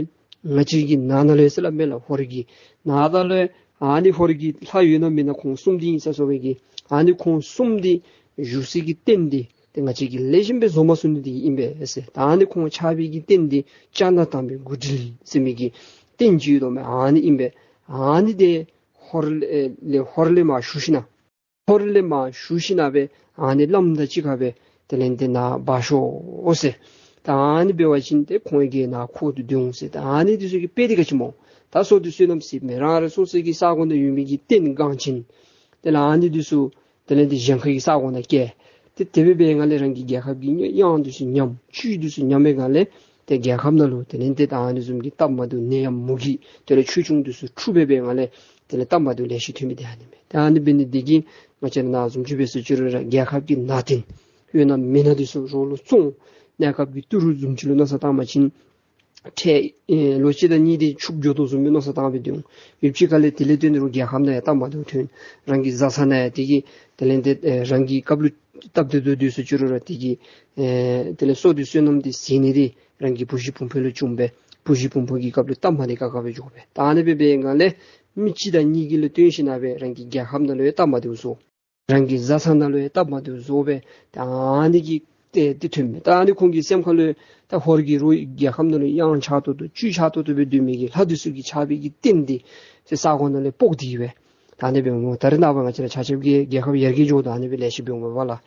ང་བཅས་ཀྱི་ནང་ན་ལུ་ཡང་ཟེར་སླབ་མས་ལགས། ཧོར་གྱི་ནང་ན་ལུ་ཡང་ཨ་ནི་ཧོར་གྱི་ལྷ་ཡོད་ན་མེད་ན་ཁོང་གསུམ་འདི་ཨིན་ས་སོ་བའི་གི་ཨ་ནི་ཁོང་གསུམ་འདི་བཞུགས་སའི་གི་རྟེན་འདི་ཏེ་ང་བཅས་ཀྱིས་ལེགས་ཤོམ་སྦེ་བཟོ་མ་ཚུགས་ནི་འདི་ཨིན་པས་ཟེར། ད་ཨ་ནི་ཁོང་ཆགས་པའི་གི་རྟེན་འདི་ལྕགས་ནག་དམ་པའི་མགུ་འདྲིལ་ཟེར་མི་གི་རྟེན་ཅིག་ཡོད་དོ་མས། ཨ་ནི་ཨིན་པས། ཨ་ནི་འདི་ཧོར་ལས་ཧོར་ལས་མར་ཞུ་ཞིན་ན་ཧོར་ལས་མར་ཞུ་ཞིན་ན་སྦེ་ཨ་ནི་བླམ་དང་གཅིག་ཁར་སྦེ་དེ་ལས་ཏེ་ནཱ་འབག་ཤོག་ཟེར། ད་ཨ་ནི་འབད་བ་ཅིན་ཏེ་ཁོང་གིས་ནཱ་འཁོར་དུ་འདོན་འོང་ཟེར། ད་ཨ་ནི་འདི་ཚུ་གི་དཔེ་འདི་ག་ཅི་སྨོ། ད་སོ་འདི་བསོད་ནམས་ཟེར་མི་རང་རང་སོ་སོའི་གི་ས་གོ་ནང་ཡོད་མི་གི་རྟེན་འགངས་ཅན་ དེ་ལས་ཨ་ནི་འདི་ཚུ་དེ་ལས་འདི་གཞན་ཁ་གི་ས་གོ་ནང་བསྐྱལ། ཏེ་དེ་སྦེ་འབད་བའི་སྒང་ལས་རང་གི་རྒྱལ་ཁབ་ཀྱི་གཡང་འདི་ཚུ་ཉམས། བཅུད་འདི་ཚུ་ཉམས་པའི་སྒང་ལས་ཏེ་རྒྱལ་ཁབ་ནང་ལུ་དེ་ལས་འདི་ད་ཨ་ནི་བཟུམ་གྱི་སྟབས་མ་བདེཝ་ནད་ཡམས་མུ་གེ་དེ་ལས་ཆོས་སྐྱོང་འདི་ཚུ་འཁྲུགས་སྦེ་འབད་བའི་སྒང་ལས་དེ་ལས་སྟབས་མ་བདེཝ་ལེ་ཤ་ཐོན་མི་འདི་ཨ་ནི་མས། ཏེ་ཨ་ནི་འབད་ནི་འདི་གིས་ང་བཅས་ར་ནཱ་བཟུམ་ཅིག་འབད་སོང་ཅི་རུང་ར་རྒྱལ་ཁབ་ཀྱི་ནང་རྟེན་གཡོག་ནང་མི་ནང་འདི་ཚུ་རོགས་ལུ་བཙོང་། གནས་སྐབས་ཀྱི་ཏི་རུ་བཟུམ་ཅིག་ལུ་མནོ་བསམ་བཏང་བ་ཅིན་ཁྲལ་ཨེ་ལོ་གཅིག་དང་གཉིས་དེ་ཕྱུགཔོ་འགྱོ་དོ་བཟུམ་སྦེ་མནོ་བསམ་བཏང་སྦེ་སྡོད་འོང་། ཡུདཔ་ཅིག་ཁ་ལས་དེ་ལས་བརྟེན་ཏེ་རོགས་རྒྱལ་ཁབ་ནང་ཡང་སྟབས་མ་བདེཝ་ཐོན། རང་གི་བཟའ་ཚང་ནང་ཡང་དེ་གིས་དེ་ལས་འདི་ཨེ་རང་གི་སྐབས་ལུ་སྟབས་བདེ་ཏོག་ཏོ་སྡོད་སོང་ཅི་རུང་ར་དེ་གིས་ཨེ་དེ་ལས་སྲོག་འདི་བསོད་ནམས་འདི་ཟད་ནི་འདི་རང་གི་བུ་གཞི་བུམོ་ཕོ་ལུ་བྱུང་སྦེ་བུ་གཞི་བུམོ་ཕོ་གི་སྐབས་ལུ་སྟབས་མ་བདེ་ཁག་ཁ་སྦེ་འགྱོ་སྦེ། ད་ཨ་ནི་སྦེ་འབད་བའི་སྒང་ལས་མི་གཅིག་དང་གཉིས་ཀྱི་ལུ་བརྟེན་ཞིན་ན་སྦེ་རང་གི་རྒྱལ་ཁབ་ནང་ལུ་ཡང་སྟབས་མ་བདེཝ་བཟོ། རང་གི་བཟའ་ཚང་ནང་ལུ་ཡང་སྟབས་མ་བདེཝ་བཟོ་སྦེ་ད་ཨ་ནི་གིས་ཏེ་འདི་ཐོན་མས། ད་ཨ་ནི་ཁོང་གི་སེམས་ཁ་ལུ་ད་ཧོར་གྱི་རོགས་རྒྱལ་ཁབ་ནང་ལུ་གཡང་ཆགས་ཏོག་ཏོ་བཅུད་ཆགས་ཏོག་ཏོ་སྦེ་སྡོད་མི་གི་ལྷ་འདི་ཚུ་གིས་ཆགས་པའི་གི་རྟེན་འདི་ཏེ་ས་གོ་ནང་ལས་སྤོ་སྟེ་གི་སྦེ་ད་ཨ་ནི་སྦེ་སྨོ། ད་རེས་ནངས་པ་ང་བཅས་ར་ཆ་ཁྱབ་ཀྱིས་རྒྱལ་ཁབ་ཡར་རྒྱས་འགྱོཝ་ད་ཨ་ནི་སྦེ་ལེ་ཤ་འབད་འོང་མས་པ་ལགས།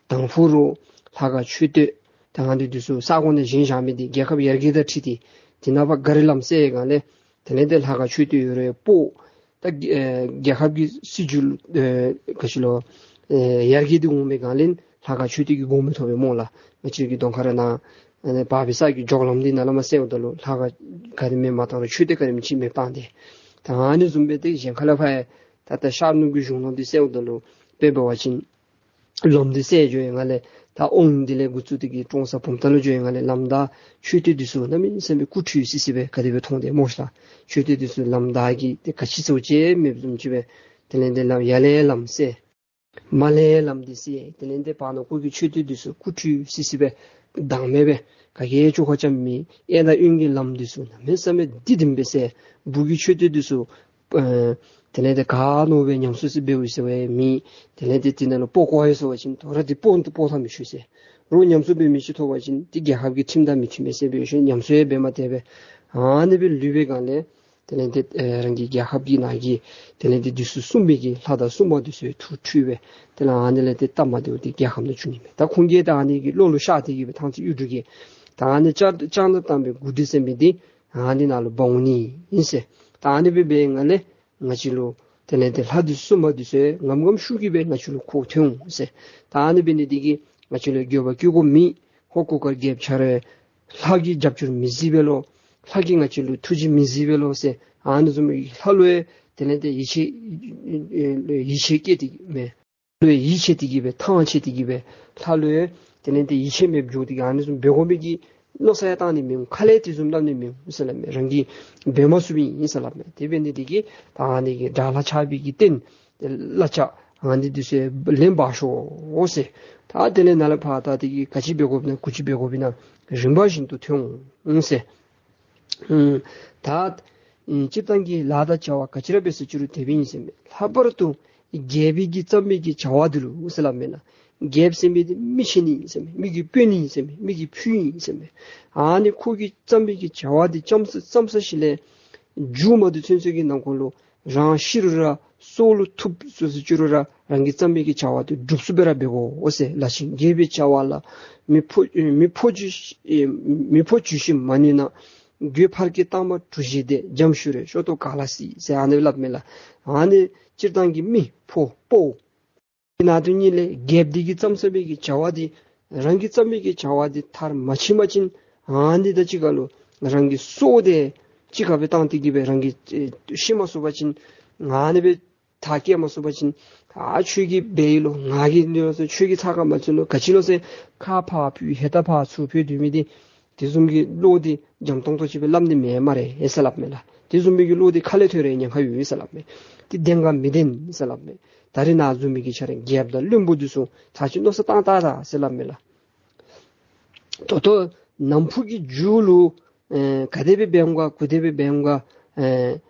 དང་ཕུ་རོགས་ལྷ་ཁང་མཆོད་རྟེན་ད་ཨ་ནི་འདི་ཚུ་ས་གོ་ནང་བཞེངས་བཞག་མི་འདི་རྒྱལ་ཁབ་ཡར་རྒྱས་དང་འཁྲིལ་ཏེ་དེ་ནང་ཕར་ག་རི་ལམ་སེལ་སྒང་ལས་དེ་ལས་འདི་ལྷ་ཁང་མཆོད་རྟེན་ཡོད་རུང་སྤོ། ད་ཨེ་རྒྱལ་ཁབ་ཀྱི་སྲིད་བྱུས་ལུ་ཨེ་ག་ཅི་ལོ་ཨེ་ཡར་རྒྱས་འདི་འོང་བའི་སྒང་ལས་ལྷ་ཁང་མཆོད་རྟེན་གྱི་དགོངསམ་མི་ཐོབ་པས་སྨོ་ལགས། ང་བཅས་ཀྱི་གདོང་ཁ་ར་ནཱ་ཨ་ནི་བར་པའི་ས་གི་འཇོག་ལམ་འདི་ནཱ་ལས་མར་སེལཝ་ད་ལུ་ལྷ་ཁང་ག་ནི་མེད་མ་བཏང་རུང་མཆོད་རྟེན་ག་ནི་མེད་ཅིག་མེདཔ་བཏང་སྟེ། ད་ཨ་ནི་བཟུམ་སྦེ་ཏེ་གཞན་ཁ་ལས་ཕར་ཡང་ད་ད་ཤར་ནུབ་ཀྱི་གཞུང་ལམ་འདི་སེལཝ་ད་ལུ་དཔེ་འབད་བ་ཅིན་ལམ་འདི་སེལ་འགྱོ་བའི་སྒང་ལས་ད་ཨོང་འདི་ལས་འགོ་བཙུགས་ཏེ་གི་ཀྲོང་གསར་བུམ་ཐང་ལུ་འགྱོ་བའི་སྒང་ལས་ལམ་བདའ་མཆོད་རྟེན་འདི་ཚུ་གནམ་མེད་ས་མེད་སྐུ་ཁྲུས་སི་སི་སྦེ་ག་དེ་སྦེ་མཐོང་དེས་སྨོ་ཤ་ལགས། མཆོད་རྟེན་འདི་ཚུ་ལམ་བདའ་གི་ཏེ་ག་ཅི་ཚུ་ཅིག་མེདཔ་བཟུམ་ཅིག་སྦེ་དེ་ལས་འདི་ལམ་ཡར་ལས་ལམ་སེལ། མར་ལས་ལམ་འདི་སེལ། དེ་ལས་འདི་བར་ན་ཁོ་གི་མཆོད་རྟེན་འདི་ཚུ་སྐུ་ཁྲུས་སི་སི་སྦེ་བདག་མེད་སྦེ་ག་གིས་བཅོ་ཁ་རྐྱབ་མེད། གཡས་དང་གཡོན་གྱི་ལམ་འདི་ཚུ་གནམ་མེད་ས་མེད་བདེ་ལྡན་སྦེ་སེལ། སྦུག་གི་མཆོད་རྟེན་འདི་ཚུ་ཨེ་དེ་ལས་འདི་ག་མནོ་བའི་ཉམས་གསོ་སི་འབདཝ་ཟེར་བའི་མེད། དེ་ལས་འདི་དེ་ནང་ལུ་སྤོ་བཀོ་ཡི་ཟེར་བ་ཅིན་དོ་རུང་འདི་སྤོ་འདི་སྤོ་ཐངས་མི་ཤེས་ཟེར། རོགས་ཉམས་གསོ་འབད་མི་ཅིག་ཐོབ་པ་ཅིན་འདི་རྒྱལ་ཁབ་ཀྱི་ཁྲིམས་དང་མི་མཐུན་པས་ཟེར་འབད་ཞིནམ་ཉམས་གསོ་ཡང་འབད་མ་སྟེར་བས། ཨ་ནི་སྦེ་ལུས་པའི་སྒང་ལས་དེ་ལས་འདི་ཨེ་རང་གི་རྒྱལ་ཁབ་ཀྱི་ནང་གི་དེ་ལས་འདི་འདི་ཚུ་སྲུང་མི་གི་ལྷ་དང་སྲུང་མ་འདི་ཚུ་ཐུགས་འཁྲུལ་སྦེ་དེ་ལས་ཨ་ནི་ལས་འདི་སྟབས་མ་བདེཝ་འདི་རྒྱལ་ཁབ་ནང་བྱུང་ནི་མས། ད་ཁོང་གིས་ད་ཨ་ནི་གི་བློ་ལུ་ཤར་ཏེ་གི་སྦེ་ཐང་རྩེ་གཡུ་འབྲུག་གིས་ད་ཨ་ནི་ལྕགས་ལྕགས་ནག་བཏང་བའི་མགུ་འདྲེ་ཟེར་མི་འདི་ཨ་ནི་ནང་ལུ་འབག་འོང་ནི་ཨིན་ཟེར། ད་ཨ་ནི་སྦེ་འབད་བའི་སྒང་ལས་ང་བཅས་ལུ་དེ་ལས་འདི་ལྷ་འདི་སྲུང་མ་འདི་ཚུ་ངམ་ངམ་ཤུགས་ཀྱིས་སྦེ་ང་བཅས་ལུ་འཁོར་ཐོན་འོང་ཟེར། ད་ཨ་ནི་འབད་ནི་འདི་གིས་ང་བཅས་ལུ་འགྱོད་པ་སྐྱེ་དགོཔ་མེད། ཧོར་གུར་དཀར་རྒྱལཔོ་ཁྱོད་ར་ལྷ་གིས་རྒྱབ་སྐྱོར་མི་གཟིགས་པས་ལོ། ལྷ་གིས་ང་བཅས་ལུ་ཐུགས་རྗེ་མི་གཟིགས་པས་ལོ་ཟེར། ཨ་ནི་བཟུམ་ལྷ་ལུ་ཡང་དེ་ལས་འདི་ཡིད་ཆེས་ཡིད་ཆེས་སྐྱེས་ཏེ་མས། ལུ་ཡང་ཡིད་ཆེས་ཏེ་གི་སྦེ་ཐང་ཆད་དེ་གི་སྦེ་ལྷ་ལུ་ཡང་དེ་ལས་འདི་ཡིད་ཆེས་མེདཔ་འགྱོ་སྟེ་གི་ཨ་ནི་བཟུམ་འབད་དགོ་མི་གི་མནོ་བསམ་ཡང་བཏང་ནི་མི་འོང་། ཁ་ལས་དེ་བཟུམ་སླབ་ནི་མི་འོང་ཟེར་སླབ་མས། རང་གིས་འབད་མ་ཚུགས་པའི་ཨིན་ཟེར་སླབ་མས། དེ་འབད་ནི་འདི་གིས་ད་ཨ་ནི་གི་དགྲ་ལྷ་ཆགས་པའི་གི་རྟེན་བླ་ལྕགས་ཨ་ནི་འདི་ཚུ་ལེན་འབག་ཤོག་ཟེར། ད་དེ་ལས་ནཱ་ལས་ཕར་ད་དེ་གི་ག་ཅི་འབད་དགོཔ་ཨིན་ན་གུ་ཅི་འབད་དགོཔ་ཨིན་ན་རིམ་པ་བཞིན་དུ་ཐོན་འོང་ཟེར། ཨུམ་ད་ཨེ་སྤྱིར་བཏང་གི་ལཱ་དང་བྱ་བ་ག་ཅི་ར་འབད་ཟེར་ཅི་རུང་དེ་སྦེ་ཨིན་ཟེར་མས། ལྷག་པར་དུ་རྒྱལ་པོའི་གི་བརྩམས་པའི་གི་བྱ་བ་འདི་ལུ་ཟེར་སླབ་མས་ལགས། རྒྱལཔོ་ཟེར་མི་འདི་མི་ཆེན་ཨིན་ཟེར་མས། མི་གི་དཔོན་ཨིན་ཟེར་མས། མི་གི་ཕུལ་ཨིན་ཟེར་མས། ཨ་ནི་ཁོ་གིས་བརྩམས་པའི་གི་བྱ་བ་འདི་བརྩམས་ས་བརྩམས་ས་ཅིག་ལས་མཇུག་མ་དེ་ཚུན་ཚོད་ཀྱི་ནང་འཁོད་ལུ་རང་ཤི་རུང་ར་སྲོག་ལུ་ཐུག་ཟེར་ཟེར་ཅི་རུང་ར་རང་གིས་བརྩམས་པའི་གི་བྱ་བ་དེ་འགྲུབ་ཚུགསཔ་སྦེ་ར་འབད་དགོ་འོ་ཟེར་ལགས། ཅིང་རྒྱལ་པོའི་བྱ་བ་ལ་མི་ཕོ་མི་ཕོ་ཇུས་མི་ཕོ་ཇུས་ཤིག་མ་ནུས་ན། རྒོད་ཕར་སྐྱེས་སྟག་མ་གྲུ་བཞི་འདེད། འཇམ་ཞུ་རེ་ཤོ་ཏོ་ག་ལ་སྲིད་ཟེར་ཨ་ནི་སླབ་མས་ལགས། ཨ་ནི་སྤྱིར་བཏང་གི་མི་ཕོ་དཔའ་བོ་གི་ནང་དོན་ཉིད་ལས་རྒྱལཔོ་འདི་གིས་བརྩམས་བརྩམས་པའི་གི་བྱ་བ་འདི་རང་གིས་བརྩམས་པའི་གི་བྱ་བ་འདི་མཐར་མ་ཕྱིན་པ་ཅིན་ཨ་ནི་དང་གཅིག་ཁར་ལུ་རང་གི་སྲོག་དེ་གཅིག་ཁར་སྦེ་བཏང་སྟེ་གི་སྦེ་རང་གིས་ཨེ་ཤི་མ་ཚུགས་པ་ཅིན་ཨ་ནི་སྦེ་ཐག་བཅད་མ་ཚུགས་པ་ཅིན་ཨ་ཁྱོད་ཀྱིས་འབད་ཡི་ལོ། ང་གིས་འདི་ལོ་ཟེར་ཁྱོད་ཀྱིས་ཚགས་ཁར་མ་ཚུད་ལོ། ག་ཅི་ལོ་ཟེར་ཁ་ཕར་འཕུལ་ཧེ་ད་ཕར་ཚུར་འཕུལ་སྡོད་མི་འདི་དེ་བཟུམ་གྱི་བློ་འདི་འཇམ་ཏོང་ཏོ་ཅིག་སྦེ་སླབ་ནི་མེད་སྨ་རེ་ཨེ་ཟེར་སླབ་མས་ལགས། དེ་བཟུམ་མའི་གི་བློ་འདི་ཁ་ལས་ཐོན་རུང་ཉེན་ཁ་ཡོད་ཟེར་སླབ་མས། དེ་བདེན་ག་མི་བདེན་ཟེར་སླབ་མས། ད་རེས་ནཱ་བཟུམ་མའི་གི་ཆ་ར་རྒྱལཔོ་དང་བློན་པོ་འདི་ཚུ་ཚར་གཅིག་མནོ་བསམ་བཏང་བལྟ་ད་ཟེར་སླབ་མས་ལགས། ད་ལྟོ་ནམ་ཕུགས་ཀྱི་མཇུག་ལུ་ཨེ་ག་དེ་སྦེ་འབད་འོང་ག་ག་དེ་སྦེ་འབད་འོང་ག་ཨེ་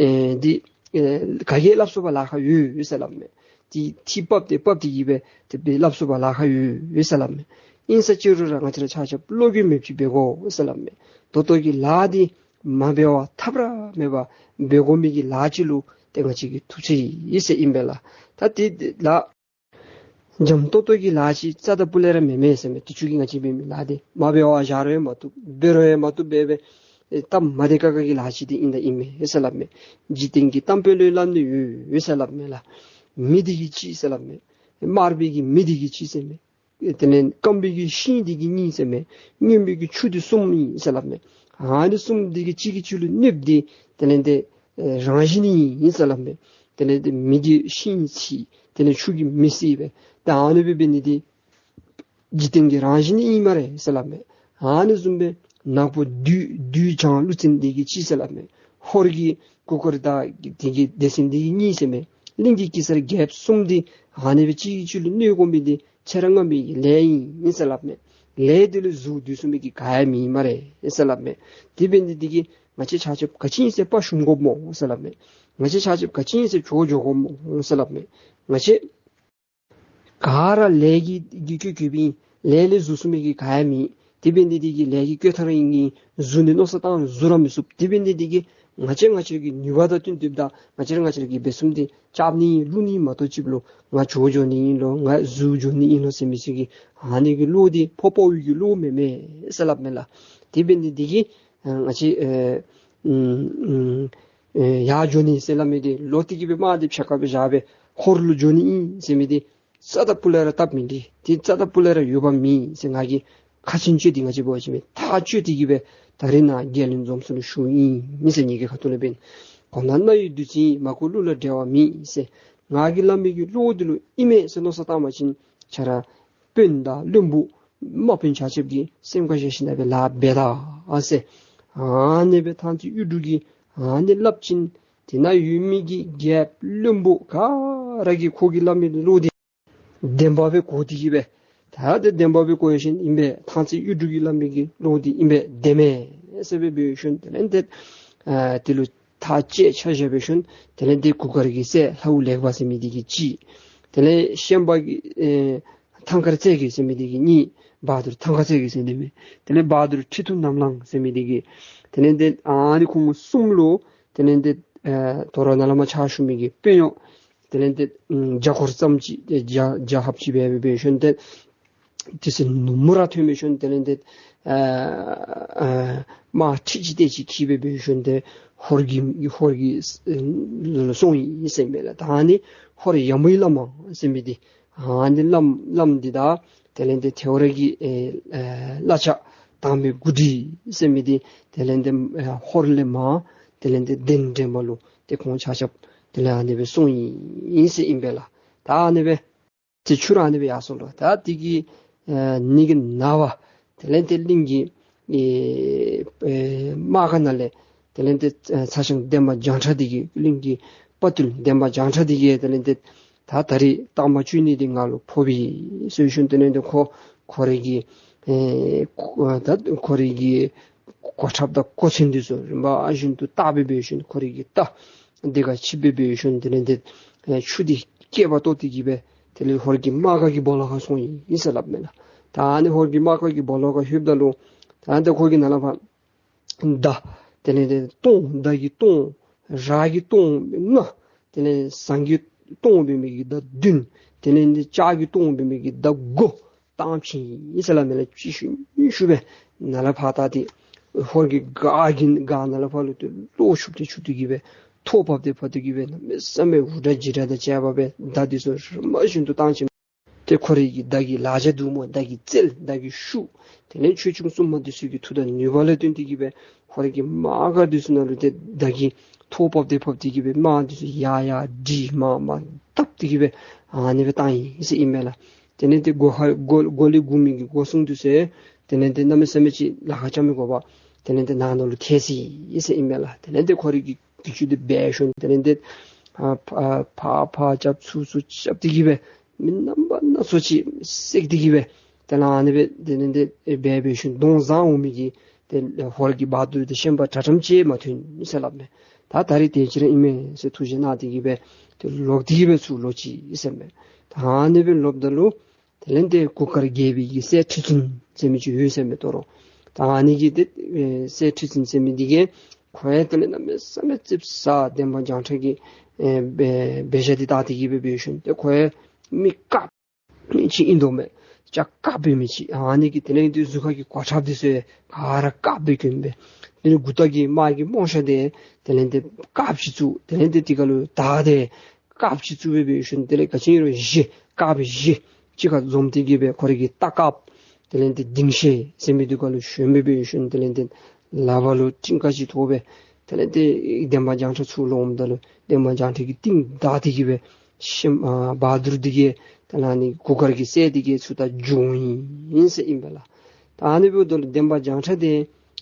ཨེ་འདི་ཨེ་ག་གིས་སླབ་ཚུགས་པར་ལཱ་ཁག་ཡོད་ཡོད་ཟེར་སླབ་མས། དེ་ཐིག་ཕབ་སྟེ་ཕབ་སྟེ་གི་སྦེ་དེ་སྦེ་སླབ་ཚུགས་པར་ལཱ་ཁག་ཡོད་ཡོད་ཟེར་སླབ་མས། ཨིན་ས་ཅི་རུང་ར་ང་བཅས་ར་ཆ་ཁྱབ་བློ་འགྱོད་མེདཔ་ཅིག་འབད་དགོ་ཟེར་སླབ་མས། ད་ལྟོ་གི་ལཱ་འདི་མ་འབད་བར་ཐབས་ར་མེད་པར་འབད་དགོ་མི་གི་ལཱ་ཅིག་ལུ་ཏེ་ང་བཅས་ཀྱིས་ཐུགས་བཞེད་ཡི་ཟེར་ཨིན་པས་ལགས། ད་དེ་ལཱ་འཇམ་ཏོང་ཏོ་གི་ལཱ་ཅིག་རྩ་དང་སྤུ་ལས་ར་མེན་མས་ཟེར་མས། དུས་ཅི་གི་ང་བཅས་འབད་མི་ལཱ་འདི་མ་འབད་བར་བཞག་རུང་ཡང་མ་བཏུབ། འབད་རུང་ཡང་མ་བཏུབ་སྦེ་སྦེ་སྟབས་མ་བདེ་ཁག་ཁ་གི་ལཱ་ཅིག་འདི་ཨིན་ད་ཨིན་མས་ཟེར་སླབ་མས། འཇིག་རྟེན་གྱི་གཏམ་དཔེ་ལུ་སླབ་ནི་ཡོད་ཡོད་ཟེར་སླབ་མས་ལགས། མེ་འདི་གིས་གཅིག་ཟེར་སླབ་མས། དམར་པོའི་གི་མེ་འདི་གིས་གཅིག་ཟེར་མས། དེ་ལས་སྐམ་པོའི་གི་ཤིང་འདི་གིས་གཉིས་ཟེར་མས། སྔོན་པོའི་གི་ཆུ་འདི་གསུམ་ཨིན་ཟེར་སླབ་མས། ཨ་ནི་གསུམ་འདི་གིས་གཅིག་གིས་གཅིག་ལུ་གནོདཔ་འདི་དེ་ལས་འདི་ཨེ་རང་བཞིན་ཨིན་ཟེར་སླབ་མས། དེ་ལས་འདི་མེ་གིས་ཤིང་འཚིག། དེ་ལས་ཆུ་གིས་མེ་བསད་པས། ད་ཨ་ནི་སྦེ་འབད་ནི་འདི་འཇིག་རྟེན་གྱི་རང་བཞིན་ཨིན་སྨ་རེ་ཟེར་སླབ་མས། ཨ་ནི་བཟུམ་སྦེ་ནག་པོ་བདུད་བདུད་བྱང་ཀླུ་བཙན་འདི་གིས་གཅིག་ཟེར་སླབ་མས། ཧོར་གྱི་གུར་དཀར་དང་དེ་གི་སྡེ་ཚན་འདི་གིས་གཉིས་ཟེར་མས། གླིང་གི་གེ་སར་རྒྱལཔོ་གསུམ་འདི་ཨ་ནི་སྦེ་གཅིག་གིས་གཅིག་ལུ་གནོད་དགོ་མི་འདི་ཁྱེད་ར་རྔམ་པའི་གི་ལས་ཨིན་ཟེར་སླབ་མས། ལས་འདི་ལུ་གཟུགས་བསྡུས་ཚུགས་མི་གི་ག་ཡང་མེད་སྨ་རེ་ཟེར་སླབ་མས། དེ་འབད་ནི་འདི་གིས་ང་བཅས་ཆ་ཁྱབ་ག་ཅི་ཨིན་ཟེར་དཔའ་ཞུམ་དགོཔ་སྨོ་ཟེར་སླབ་མས། ང་བཅས་ཆ་ཁྱབ་ག་ཅི་ཨིན་ཟེར་བྱོག་འགྱོ་དགོཔ་སྨོ་ཟེར་སླབ་མས། ང་བཅས་ག་ར་ལས་ཀྱིས་ཀྱིས་བསྐྱོད་བསྐྱོདཔ་ཨིན། ལས་ལས་གཟུགས་ཚུགས་མི་གི་ག་ཡང་མེད། དེ་འབད་ནི་འདི་གིས་ལས་ཀྱི་བསྐོས་ཐང་ར་ཨིན། གཟུགས་ནི་མནོ་བསམ་བཏང་གཟུགས་ར་མི་ཚུགས། དེ་འབད་ནི་འདི་གིས་ང་བཅས་ང་བཅས་ཀྱི་ནུས་པ་དང་བསྟུན་ཏེ་ད་ང་བཅས་ར་ང་བཅས་ར་གིས་འབད་ཚུགསཔ་འདི་རྐྱབ་ནི་ཨིན། ལུས་ནི་མ་གཏོགས་ཅིག་ལོ་ང་བྱོག་འགྱོ་ནི་ཨིན་ལོ་ང་ཟུར་འགྱོ་ནི་ཨིན་ལོ་ཟེར་མི་ཚུ་གི་ཨ་ནི་གི་བློ་འདི་ཕོ་དཔའ་བོའི་གི་བློ་མེན་མས་ཟེར་སླབ་མས་ལགས། དེ་འབད་ནི་འདི་གིས་ཨ་ང་བཅས་ཨེ་ཨུམ་ཨུམ་ཨེ་ཡར་འགྱོ་ནི་ཟེར་སླབ་མི་འདི་ལོག་སྟེ་གི་སྦེ་དམག་འདི་ཕྱེད་ཀ་སྦེ་བཞག་སྦེ་ཧོར་ལུ་འགྱོ་ནི་ཨིན་ཟེར་མི་འདི་རྩ་དང་སྤུ་ལས་ར་སྟབས་མི་བདེ། དེ་རྩ་དང་སྤུ་ལས་ར་འོས་འབབ་མེད་ཟེར་ང་གིས་ཁ་ཚོན་གཅོད་དེ་ང་བཅས་འབད་བ་ཅིན་མེད་ཐག་གཅོད་དེ་གི་སྦེ་ད་རིས་ནཱ་རྒྱལ་བློན་འཛོམས་ས་ལུ་ཞུཝ་ཨིན་ཟེར། ངེ་གི་ཁ་ཐུག་ལས་འབདན་གོ་ན་རྣ་ཡི་བདུད་རྩི་ཨིན། མ་གོ་གླུ་ལ་འགྲེལ་བ་མེད་ཟེར། ང་གིས་སླབ་མི་གི་བློ་འདི་ལུ་ཨིན་མས་ཟེར་མནོ་བསམ་བཏང་བ་ཅིན་ཁྱེད་ར་དཔོན་དང་བློན་པོ་དམག་དཔོན་ཆ་ཁྱབ་ཀྱིས་སེམས་ཁར་བཞག་ཞིནམ་ལས་ལཱ་འབད་ད་ཟེར། ཨ་ནི་སྦེ་ཐང་རྩེ་གཡུ་འབྲུག་གིས་ཨ་ནི་སླབ་ཅིན་དེ་ནང་ཡོད་མི་གི་རྒྱལཔོ་བློན་པོ་ག་ར་གིས་ཁོ་གིས་སླབ་མི་བློ་འདི་བདེན་པ་སྦེ་གོ་སྟེ་གི་སྦེ། ད་དེ་བདེན་པ་སྦེ་གོ་ཡོད་ཞིནམ་ཨིན་པས། ཐང་རྩེ་གཡུ་འབྲུག་གིས་སླབ་མི་གི་བློ་འདི་ཨིན་པས། བདེན་མས་ཟེར་སྦེ་འབད་ཞིནམ་དེ་ལས་འདི་ཨ་དེ་ལུ་ཐག་བཅད་ཆ་བཞག་འབད་ཞིནམ་དེ་ལས་འདི་གུར་དཀར་གྱི་སྲས་ལྷའུ་ལེགས་པ་ཟེར་མི་འདི་གིས་གཅིག། དེ་ལས་ཤན་པ་གི་ཨེ་ཐང་དཀར་རྩེ་རྒྱལ་ཟེར་མི་འདི་གིས་གཉིས། བ་དུར་ཐང་དཀར་རྩེ་རྒྱལ་ཟེར་མི་འདི་མས། དེ་ལས་བ་དུར་ཁྲི་ཐུབ་གནམ་ལངས་ཟེར་མི་འདི་གིས། དེ་ལས་འདི་ཨ་ནི་ཁོང་གསུམ་ལུ་དེ་ལས་འདི་ཨེ་དོ་རུང་ནཱ་ལས་མར་ཕྱག་ཞུ་མི་གི་དཔོན་གཡོག་དེ་ལས་འདི་ཨམ་རྒྱ་སྒོར་ཙམ་ཅིག་རྒྱ་རྒྱ་ཧབ་ཅིག་སྦེ་སྦེ་འབད་ཞིནམ་འདི་དེ་ཚེ་ནུབ་མོ་ར་ཐོན་འབད་ཞིནམ་དེ་ལས་འདི་ཨ་ཨ་དམག་ཁྲི་ཅིག་དེ་ཅིག་འཁྱིད་སྦེ་འབད་ཞིནམ་འདི་ཧོར་གྱི་ཧོར་གྱི་ཨེ་ལུ་སོང་ཡི་ཟེར་མས་ལགས། ད་ཨ་ནི་ཧོར་ཡ་མོའི་བླ་མ་ཟེར་མི་འདི་ཨ་ནི་བླམ་བླམ་འདི་དང་དེ་ལས་འདི་ཐེའུ་རང་གི་ཨེ་ཨེ་བླ་ཆ་དང་པའི་འགོ་ཁྲིད་ཟེར་མི་འདི་དེ་ལས་འདི་ཨེ་ཧོར་ལས་མར་དེ་ལས་འདི་གདན་འདྲེན་པ་ལུ་ཏེ་ཁོང་ཆ་ཁྱབ་དེ་ལས་ཨ་ནི་སྦེ་སོང་ཡི་ཟེར་ཨིན་པས་ལགས། ད་ཨ་ནི་སྦེ་ཏེ་ཆུ་ར་ཨ་ནི་སྦེ་ཡར་སོང་ལོ། ད་དེ་གི་ཨེ་ནི་གི་ནངས་པ་དེ་ལས་འདི་གླིང་གི་ཨེ་ཨེ་དམག་སྒར་ནང་ལས་དེ་ལས་འདི་ཚ་ཞང་འདན་མ་བྱང་ཁྲ་འདི་གིས་གླིང་གི་དཔའ་བརྟུལ་འདན་མ་བྱང་ཁྲ་འདི་གིས་དེ་ལས་འདི་ད་ད་རིས་རྟགས་མ་བཅུ་གཉིས་འདི་ང་ལུ་ཕོག་པས་ཟེར་ཞིནམ་དེ་ལས་འདི་ཁོ་ཁོ་རའི་གི་ཨེ་ཁོ་ད་ཁོ་རའི་གི་གོ་ཁྲབ་དང་གོ་མཚོན་འདི་ཚུ་རིམ་པ་བཞིན་དུ་བཏགས་སྦེ་འབད་ཞིནམ་ཁོ་རའི་གི་རྟ་འདི་ཁར་ཆིབས་སྦེ་འབད་ཞིནམ་དེ་ལས་འདི་ཨེ་ཆུ་འདི་སྐེད་པ་བཏོག་སྟེ་གི་སྦེ་དེ་ལས་ཧོར་གྱི་དམག་སྒར་གྱི་སྦོ་ལོགས་ཁར་སོང་ཡི་ཟེར་སླབ་མས་ལགས། ད་ཨ་ནི་ཧོར་གྱི་དམག་སྒར་གྱི་སྦོ་ལོགས་ཁར་ལྷོདཔ་ད་ལུ་ད་ཨ་ནི་ཁོ་གིས་ནཱ་ལས་ཕར་མདའ་དེ་ལས་འདི་སྟོང་མདའ་གི་སྟོང་ར་གི་སྟོང་ལྔ་དེ་ལས་ཟངས་གི་སྟོང་འབད་མི་གི་མདའ་བདུན་དེ་ལས་འདི་ལྕགས་ཀྱི་སྟོང་འབད་མི་གི་མདའ་དགུ་བཏང་བྱིན་ཡི་ཟེར་སླབ་མས་ལགས། གཅིག་ཤུལ་གཉིས་ཤུལ་སྦེ་ནཱ་ལས་ཕར་ད་འདི་ཧོར་གྱི་སྒར་གྱི་སྒར་ནང་ལས་ཕར་ལུ་ཏེ་གློག་འཁྱུག་སྟེ་འཁྱུག་སྟེ་གི་སྦེ་ཐོག་བབས་ཏེ་བབས་ཏེ་གི་སྦེ་གནམ་མེད་ས་མེད་འུར་སྒྲ་འཇིགས་སྒྲ་དང་བཅས་པ་སྦེ་མདའ་འདི་ཚུ་རིམ་པ་བཞིན་དུ་བཏང་བྱིན། ཏེ་ཁོ་རའི་གི་མདའ་གི་ལག་ཆ་འདུག་སྨོ། མདའ་གི་རྩལ་མདའ་གི་ཤུགས་དེ་ལས་ཆོས་སྐྱོང་སྲུང་མ་འདི་ཚུ་གི་མཐུ་དང་ནུས་པ་ལ་བརྟེན་ཏེ་གི་སྦེ་ཧོར་གྱི་དམག་སྒར་འདི་ཚུ་ནང་ལུ་ཏེ་མདའ་གི་ཐོག་བབས་ཏེ་བབས་ཏེ་གི་སྦེ་དམག་འདི་ཚུ་ཡར་ཡར་སྒྲིལ་མར་མར་བཏབ་སྟེ་གི་སྦེ་ཨ་ནི་སྦེ་བཏང་ཡི་ཟེར་ཨིན་མས་ལགས། དེ་ལས་ཏེ་སྒོ་ཧ་སྒོ་སྒོ་ལས་སྒུག་མི་གི་སྒོ་སྲུང་འདི་ཚུ་དེ་ལས་ཏེ་གནམ་མེད་ས་མེད་ཅིག་ལཱ་ཁག་རྐྱབ་མི་དགོ་པར་དེ་ལས་ཏེ་ནང་ན་ལུ་ཐལ་སོ་ཡི་ཟེར་ཨིན་མས་ལགས། དེ་ལས་ཏེ་ཁོ་རའི་གི་གི་ཅུང་འདི་འབད་ཞིནམ་དེ་ལས་ཏེ་ཨ་ཕར་ཕར་ཕར་རྐྱབ་ཚུར་ཚུར་རྐྱབ་སྟེ་གི་སྦེ་མི་རྣམ་པ་སྣ་ཚོགས་ཅིག་བསད་དེ་གི་སྦེ་དེ་ལས་ཨ་ནི་སྦེ་དེ་ལས་ཏེ་འབད་འབད་ཞིནམ་གདོང་བཟང་འོང་མི་གི་ཏེ་ཧོར་གྱི་དཔའ་བདུད་དང་ཤན་པ་དྲག་དྲགམ་ཅིག་མ་ཐོན་ཟེར་སླབ་མས། ད་ད་རིས་དེ་ཅིག་ར་ཨིན་མས་ཟེར་ཐུགས་བཞེད་གནང་སྟེ་གི་སྦེ་ཏེ་ལོག་སྟེ་གི་སྦེ་ཚུར་ལོག་ཅི་ཟེར་མས། ད་ཨ་ནི་སྦེ་ལོགཔ་ད་ལུ་དེ་ལས་ཏེ་གུར་དཀར་རྒྱལ་པོའི་གི་སྲས་ཁྲི་བཙུན་ཟེར་མི་ཅིག་ཡོད་ཟེར་མས་ད་རུང་། ད་ཨ་ནི་གི་ཏེ་ཨེ་སྲས་ཁྲི་བཙུན་ཟེར་མི་འདི་གིས་ཁོ་ཡང་དེ་ལས་གནམ་མེད་ས་མེད་ཙིགཔ་ཟ། འདན་མ་བྱང་ཁྲ་གི་ཨེ་འབད་འབད་བཞག་འདི་བལྟ་སྟེ་གི་སྦེ་འབད་ཞིནམ་ཏེ་ཁོ་ཡང་མི་དཀརཔོ་མི་ཅིག་ཨིན་དོ་མས། ལྕགས་དཀརཔོ་འབད་མི་ཅིག། ཨ་ནི་གི་དེ་ལས་ཏེ་གཟུགས་ཁ་གི་གོ་ཁྲབ་འདི་ཚུ་ཡང་ག་ར་དཀརཔོ་སྦེ་གྱོན་སྦེ། དེ་ལས་མགུ་ཏོ་གི་དམར་གྱི་རྨོག་ཞྭ་འདི་དེ་ལས་ཏེ་དཀརཔོ་ཅིག་བཙུགས། དེ་ལས་ཏེ་དེ་ཁར་ལུ་དར་འདི་ དཀརཔོ་ཅིག་བཙུགས་སྦེ་འབད་ཞིནམ་དེ་ལས་ག་ཅི་ཨིན་རུང་གཞི་དཀརཔོ་གཞི་གཅིག་ཁར་འཛོམས་ཏེ་གི་སྦེ་ཁོ་རའི་གི་རྟ་དཀརཔོ་དེ་ལས་ཏེ་ལྡིང་ཤེལ་ཟེར་མི་འདི་གུ་ལུ་ཞོན་སྦེ་འབད་ཞིནམ་དེ་ལས་ཏེ་ལག་པ་ལུ་ཊིང་ཀ་ཅིག་ཐོགས་སྦེ་དེ་ལས་ཏེ་འདན་མ་བྱང་ཁྲ་ཚུར་ལོག་འོངམ་ད་ལུ་འདན་མ་བྱང་ཁྲ་གིས་རྟིང་བདའ་སྟེ་གི་སྦེ་ཤིམ་ཨ་བ་དུར་འདི་གིས་དེ་ལས་ཨ་ནི་གུར་དཀར་གྱི་སྲས་འདི་གིས་ཚུར་ད་འགྱོ་ཡི་ཟེར་ཨིན་པས་ལགས། ད་ཨ་ནི་འབདཝ་ད་ལུ་འདན་མ་བྱང་ཁྲ་འདི་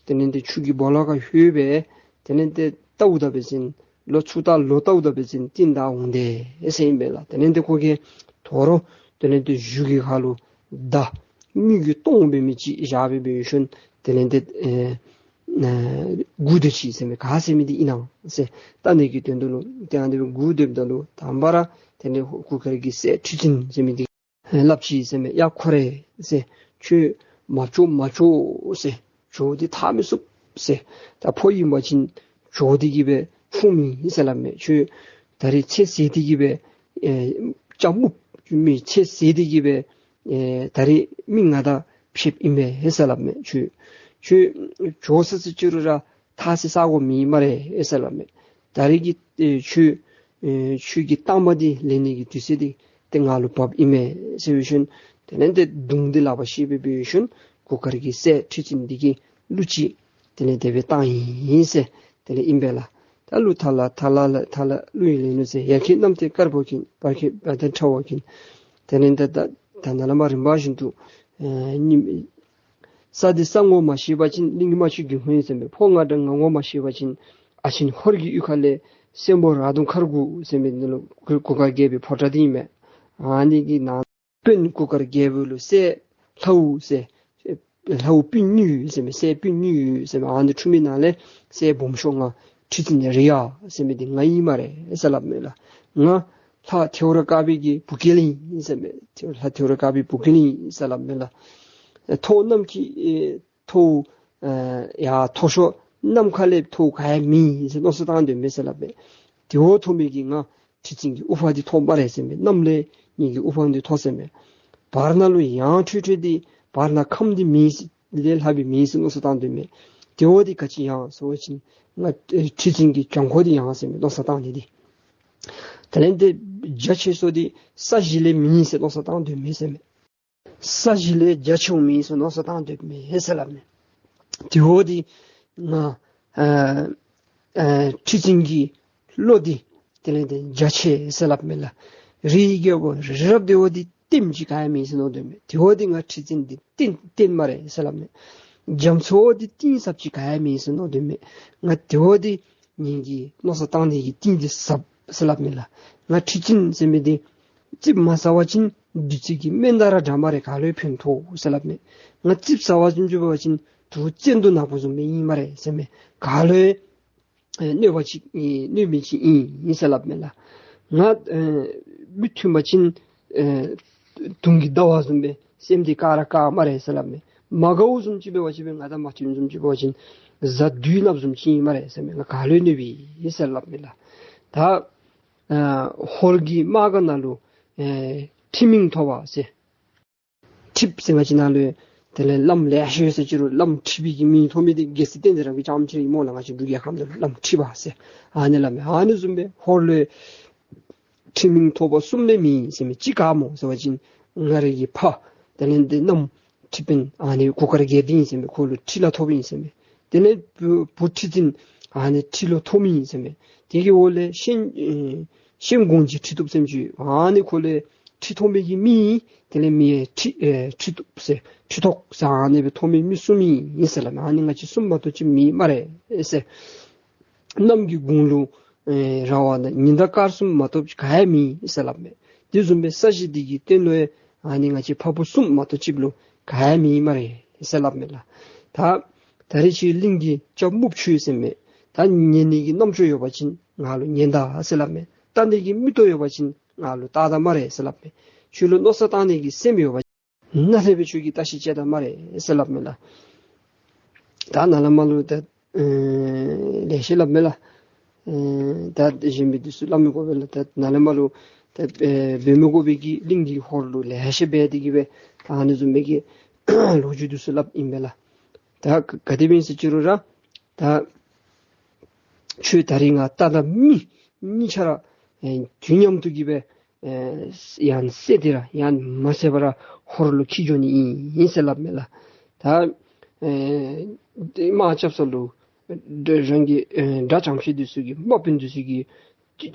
དེ་ལས་ཏེ་ཆུ་གི་སྦོ་ལོགས་ཁར་ལྷོད་སྦེ་དེ་ལས་ཏེ་བལྟཝ་ད་འབད་བ་ཅིན་ལོག་ཚུར་ད་ལོག་བལྟཝ་ད་འབད་བ་ཅིན་རྟིང་བདའ་འོང་དེས་ཟེར་ཨིན་པས་ལགས། དེ་ལས་ཏེ་ཁོ་གིས་དོ་རུང་དེ་ལས་ཏེ་གཞུ་གི་ཁ་ལུ་མདའ་དངུལ་གྱི་ལྟོང་འབད་མི་ཅིག་བཞག་སྦེ་འབད་ཞིནམ་དེ་ལས་ཏེ་ཨེ་ཨེ་སྒུག་སྡོད་ཅི་ཟེར་མས། ག་ཟེར་མི་འདི་ཨིན་ན་ཟེར་བལྟ་ནི་གི་དོན་དུ་ལུ་དེ་ཨ་ནི་སྦེ་སྒུག་སྡོདཔ་ད་ལུ་དང་པ་ར་དེ་ལས་གུར་དཀར་གྱི་སྲས་ཁྲི་བཙུན་ཟེར་མི་འདི་སླབ་ཅི་ཟེར་མས། ཡ་ཁོ་རེ་ཟེར། ཁྱོད་མ་བྱོག་མ་བྱོག་ཟེར། བྱོག་སྟེ་ཐར་མི་ཚུགས་ཟེར། ད་ཕོ་ཨིན་པ་ཅིན་བྱོག་སྟེ་གི་སྦེ་འཕྱོག་མི་ཨིན་ཟེར་སླབ་མས། ཁྱོད་ད་རིས་ཚེ་ཟད་དེ་གི་སྦེ་ཨེ་ལྕགས་སྨུགཔོ་མི་ཚེ་ཟད་དེ་གི་སྦེ་ཨེ་ད་རིས་མི་ང་དང་ཕྱདཔ་ཨིན་པས་ཟེར་སླབ་མས། ཁྱོད་ཁྱོད་བྱོག་ས་ཅིག་ཅི་རུང་ར་ཐར་སའི་ས་གོ་མེད་སྨ་རེ་ཟེར་སླབ་མས། ད་རིས་ཀྱི་ཨེ་ཁྱོད་ཨེ་ཁྱོད་ཀྱི་རྟགས་མ་འདི་ལེན་ནི་གི་དུས་ཚོད་འདི་ཏེ་ང་ལུ་བབས་ཨིན་མས་ཟེར་བའི་ཤུལ་དེ་ལས་ཏེ་མདུང་འདི་ལག་པར་བཤེད་སྦེ་འབད་བའི་ཤུལ་གུར་དཀར་གྱི་སྲས་ཁྲི་བཙུན་འདི་གིས་གླུ་ཅིག་དེ་ལས་དེ་སྦེ་བཏང་ཡི་ཟེར་དེ་ལས་ཨིན་པས་ལགས། ད་གླུ་ཐ་ལ་ཐ་ལ་ལ་ཐ་ལ་གླུ་ཡི་ལེན་ལུགས་ཟེར། ཡར་འཁྱིལ་གནམ་ཐེལ་དཀར་པོ་འཁྱིལ། བར་འཁྱིལ་བ་དན་ཁྲ་བོ་འཁྱིལ། དེ་ལས་ད་ད་ད་ནཱ་ལས་མར་རིམ་པ་བཞིན་དུ་ཨེ་ཉིམ་ས་འདི་ས་ངོ་མ་ཤེས་པ་ཅིན་གླིང་གི་རྨ་ཆུ་རྒྱུན་ཧོན་ཟེར་མས། ཕོ་ང་དང་ང་ངོ་མ་ཤེས་པ་ཅིན་ཨ་ཆེན་ཧོར་གྱི་གཡུས་ཁ་ལས་སྲས་པོ་ར་དུང་མཁར་དགུ་ཟེར་མི་འདི་ལུ་གུར་གུར་དཀར་རྒྱལ་པོའི་ཕོ་བྲང་འདི་ཨིན་མས། ཨ་ནི་གི་ནང་དཔོན་གུར་དཀར་རྒྱལ་པོ་ལུ་སྲས་ལྷའུ་ཟེར་ལྷའུ་སྤུན་གཉིས་ཡོད་ཟེར་མས། སྲས་སྤུན་གཉིས་ཡོད་ཟེར་མས། ཨ་ནི་འཁྲུངས་མི་ནང་ལས་སྲས་སྦོམ་ཤོས་ང་ཁྲི་བཙུན་རི་ཡ་ཟེར་མི་འདི་ང་ཨིན་སྨ་རེ་ཟེར་སླབ་མས་ལགས། ང་ལྷ་ཐེའུ་རང་དཀར་པོའི་གི་བུ་སྐལ་ཨིན་ཟེར་མས། ཐེའུ་ལྷ་ཐེའུ་རང་དཀར་པོའི་བུ་སྐལ་ཨིན་ཟེར་སླབ་མས་ལགས། མཐོ་གནམ་གྱི་ཨེ་མཐོ་ཨེ་ཡར་མཐོ་ཤོས་གནམ་ཁ་ལས་མཐོ་ག་ཡང་མེད་ཟེར་མནོ་བསམ་བཏང་སྡོད་མས་ཟེར་སླབ་མས། དེ་བ་མཐོ་མི་གིས་ང་ཁྲི་བཙུན་གྱི་དབུ་འཕང་འདི་མཐོ་སྨ་རེ་ཟེར་མས། གནམ་ལས་ངེ་གི་དབུ་འཕང་འདི་མཐོ་ཟེར་མས། བར་ན་ལུ་ཡང་ཁྲོད་ཁྲོད་འདི་བར་ན་ཁམས་འདི་མེད་ཟེར་ལས་ལྷག་པའི་མེད་ཟེར་མནོ་བསམ་བཏང་སྡོད་མས། དེ་བ་འདི་ག་ཅི་ཡང་ཟེར་བ་ཅིན་ང་ཨེ་ཁྲི་བཙུན་གྱི་བྱང་ཁོག་འདི་ཡང་ཟེར་མས། མནོ་བསམ་བཏང་ནི་འདི་དེ་ལས་ཏེ་རྒྱ་ཆེ་སུ་འདི་ས་གཞི་ལས་མེད་ཟེར་མནོ་བསམ་བཏང་སྡོད་མས་ཟེར་མས། ས་གཞི་ལས་རྒྱ་ཆེཝ་མེད་ཟེར་མནོ་བསམ་བཏང་སྡོད་མས་ཟེར་སླབ་མས། དེ་བ་འདི་ང་ཨ་ཨ་ཁྲི་བཙུན་གྱི་བློ་འདི་དེ་ལས་ཏེ་རྒྱ་ཆེ་ཟེར་སླབ་མས་ལགས། རིའི་རྒྱལ་པོ་རི་རབ་དེ་བ་འདི་ལྟདམོ་ཅིག་ག་ཡང་མེད་ཟེར་མནོ་སྡོད་མས། དེ་བ་འདི་ང་ཁྲི་བཙུན་འདི་བརྟན་བརྟན་སྨ་རེ་ཟེར་སླབ་མས། རྒྱ་མཚོ་འདི་གཏིང་ཟབ་ཅིག་ག་ཡང་མེད་ཟེར་མནོ་སྡོད་མས། ང་དེ་བ་འདི་ངེ་གི་མནོ་བསམ་བཏང་ནི་གི་གཏིང་འདི་ཟབ་ཟེར་སླབ་མས་ལགས། ང་ཁྲི་བཙུན་ཟེར་མི་འདི་རྩིགཔ་མ་ཟ་བ་ཅིན་བདུད་རྩི་གི་སྨན་ད་ར་འདྲ་སྨ་རེ། ག་ལུ་ཡང་ཕན་ཐོགས་ཟེར་སླབ་མས། ང་རྩིགཔ་ཟ་བ་ཅིན་ཅིག་འབད་བ་ཅིན་དུག་བཙན་དུག་ནག་པོ་བཟུམ་སྦེ་ཨིན་སྨ་རེ་ཟེར་མས། ག་ལུ་ཡང་ཨེ་གནོད་པ་ཅིག་ཨེ་གནོད་མི་ཅིག་ཨིན་ཨིན་ཟེར་སླབ་མས་ལགས། ང་ཨེ་མི་མཐུན་པ་ཅིན་ཨེ་དུང་གི་ཟླ་བ་བཟུམ་སྦེ་སེམས་འདི་དཀར་ར་དཀར་སྨ་རེ་ཟེར་སླབ་མས། མ་དགའཝ་བཟུམ་ཅིག་འབད་བ་ཅིན་ང་དང་མ་མཐུན་བཟུམ་ཅིག་འབད་བ་ཅིན་གཟའ་བདུད་ནགཔོ་བཟུམ་ཅིག་ཨིན་སྨ་རེ་ཟེར་མས། ང་ག་ལུ་ཡང་གནོད་པའི་ཨིན་ཟེར་སླབ་མས་ལགས། ད་ཨ་ཧོར་གྱི་དམག་སྒར་ནང་ལུ་ཨེ་ཁྲི་མིང་ཐོབ་པ་ཟེར། ཁྲིཔ་ཟེར་ང་བཅས་ནང་ལུ་དེ་ལས་བླམ་ལེ་ཤ་ཡོད་ཟེར་ཅི་རུང་བླམ་ཁྲི་པའི་གི་མིང་ཐོབ་མི་འདི་རྒྱལ་སྲས་བསྟན་འཛིན་རབ་རྒྱས་རྐྱངམ་ཅིག་ཨིནམ་ལས་ང་བཅས་འབྲུག་རྒྱལ་ཁབ་ནང་ལུ་བླམ་ཁྲི་པ་ཟེར་ཨ་ནི་སླབ་མས། ཨ་ནི་བཟུམ་སྦེ་ཧོར་ལུ་ཁྲི་མིང་ཐོབ་པ་གསུམ་ལས་མེད་ཟེར་མས། གཅིག་ག་སྨོ་ཟེར་བ་ཅིན་ང་རའི་གི་ཕ་དེ་ལས་ཏེ་མནའམ་ཁྲི་དཔོན་ཨ་ནི་གུར་དཀར་རྒྱལཔོ་འདི་ཨིན་ཟེར་མས། ཁོ་ལུ་ཁྲི་ལ་ཐོབ་ཨིན་ཟེར་མས། དེ་ལས་བུ་བུ་ཁྲི་བཙུན་ཨ་ནི་ཁྲི་ལུ་ཐོབ་མི་ཨིན་ཟེར་མས། དེ་གི་འོག་ལས་ཤན་ཨེ་ཤན་སྒོང་རྗེ་ཁྲི་ཐུབ་ཟེར་མི་ཅིག་ཨ་ནི་ཁོ་ལས་ཁྲི་ཐོབ་མི་གི་མི་ཨིན། དེ་ལས་མི་ཨེ་ཁྲི་ཨེ་ཁྲི་ཐུབ་ཟེར་ཁྲི་ཐོག་ཟེར་ཨ་ནི་སྦེ་ཐོབ་མི་མི་གསུམ་ཨིན་ཟེར་སླབ་མས། ཨ་ནི་ང་བཅས་གསུམ་མ་གཏོགས་ཅིག་མེད་སྨ་རེ་ཟེར། གནམ་གྱི་དགུང་ལུ་ཨེ་ར་བ་དང་ཉི་ཟླ་སྐར་གསུམ་མ་གཏོགས་ཅིག་ག་ཡང་མེད་ཟེར་སླབ་མས། དེ་བཟུམ་སྦེ་ས་གཞི་འདི་གི་སྟེང་ལུ་ཡང་ཨ་ནི་ང་བཅས་ཕ་བུ་གསུམ་མ་གཏོགས་ཅིག་ལུ་ག་ཡང་མེད་སྨ་རེ་ཟེར་སླབ་མས་ལགས། ད་ད་རེས་ཁྱོད་གླིང་གི་ལྕགས་སྨུགཔོ་ཁྱོད་ཟེར་མས། ད་ཉན་ནི་གི་རྣམ་ཅོ་ཡོད་པ་ཅིན་ང་ལུ་ཉན་ད་ཟེར་སླབ་མས། ལྟ་ནི་གི་མིག་ཏོ་ཡོད་པ་ཅིན་ང་ལུ་བལྟ་ད་སྨ་རེ་ཟེར་སླབ་མས། ཁྱོད་ལུ་མནོ་བསམ་བཏང་ནི་གི་སེམས་ཡོད་པ་ཅིན་ནཱ་ལས་སྦེ་ཁྱོད་ཀྱིས་བརྟག་ཞིབ་དཔྱད་ད་སྨ་རེ་ཟེར་སླབ་མས་ལགས། ད་ནཱ་ལས་མར་ལུ་ད་ཨེ་ལེ་ཤ་སླབ་མས་ལགས། ཨེ་ད་གཞན་མི་འདི་ཚུ་སླབ་མི་དགོ་པས་ལགས། ད་ནཱ་ལས་མར་ལུ་ད་ཨེ་འབད་མི་དགོ་པའི་གི་གླིང་གི་ཧོར་ལུ་ལེ་ཤ་འབད་དེ་གི་སྦེ་ད་ཨ་ནི་བཟུམ་མའི་གི་ལོ་རྒྱུས་འདི་ཚུ་སླབ་ཨིན་པས་ལགས། ད་ག་དེ་སྦེ་ཨིན་ཟེར་ཅི་རུང་ར་ད་ཁྱོད་ད་རིས་ང་རྟ་དང་མི་གཉིས་ཆ་ར་ ཨེ་དུས་མཉམ་དུ་གི་སྦེ་ཨེ་ཡང་བསད་དེ་ར་ཡང་མ་བསད་པར་ར་ཧོར་ལུ་འཁྱིད་འགྱོ་ནི་ཨིན་ཟེར་སླབ་མས་ལགས། ད་ཨེ་དེ་དམག་རྐྱབ་ས་ལུ་རང་གི་ཨེ་དགྲ་ཇང་ཕྱི་འདི་ཚུ་གིས་དམག་དཔོན་འདི་ཚུ་གིས་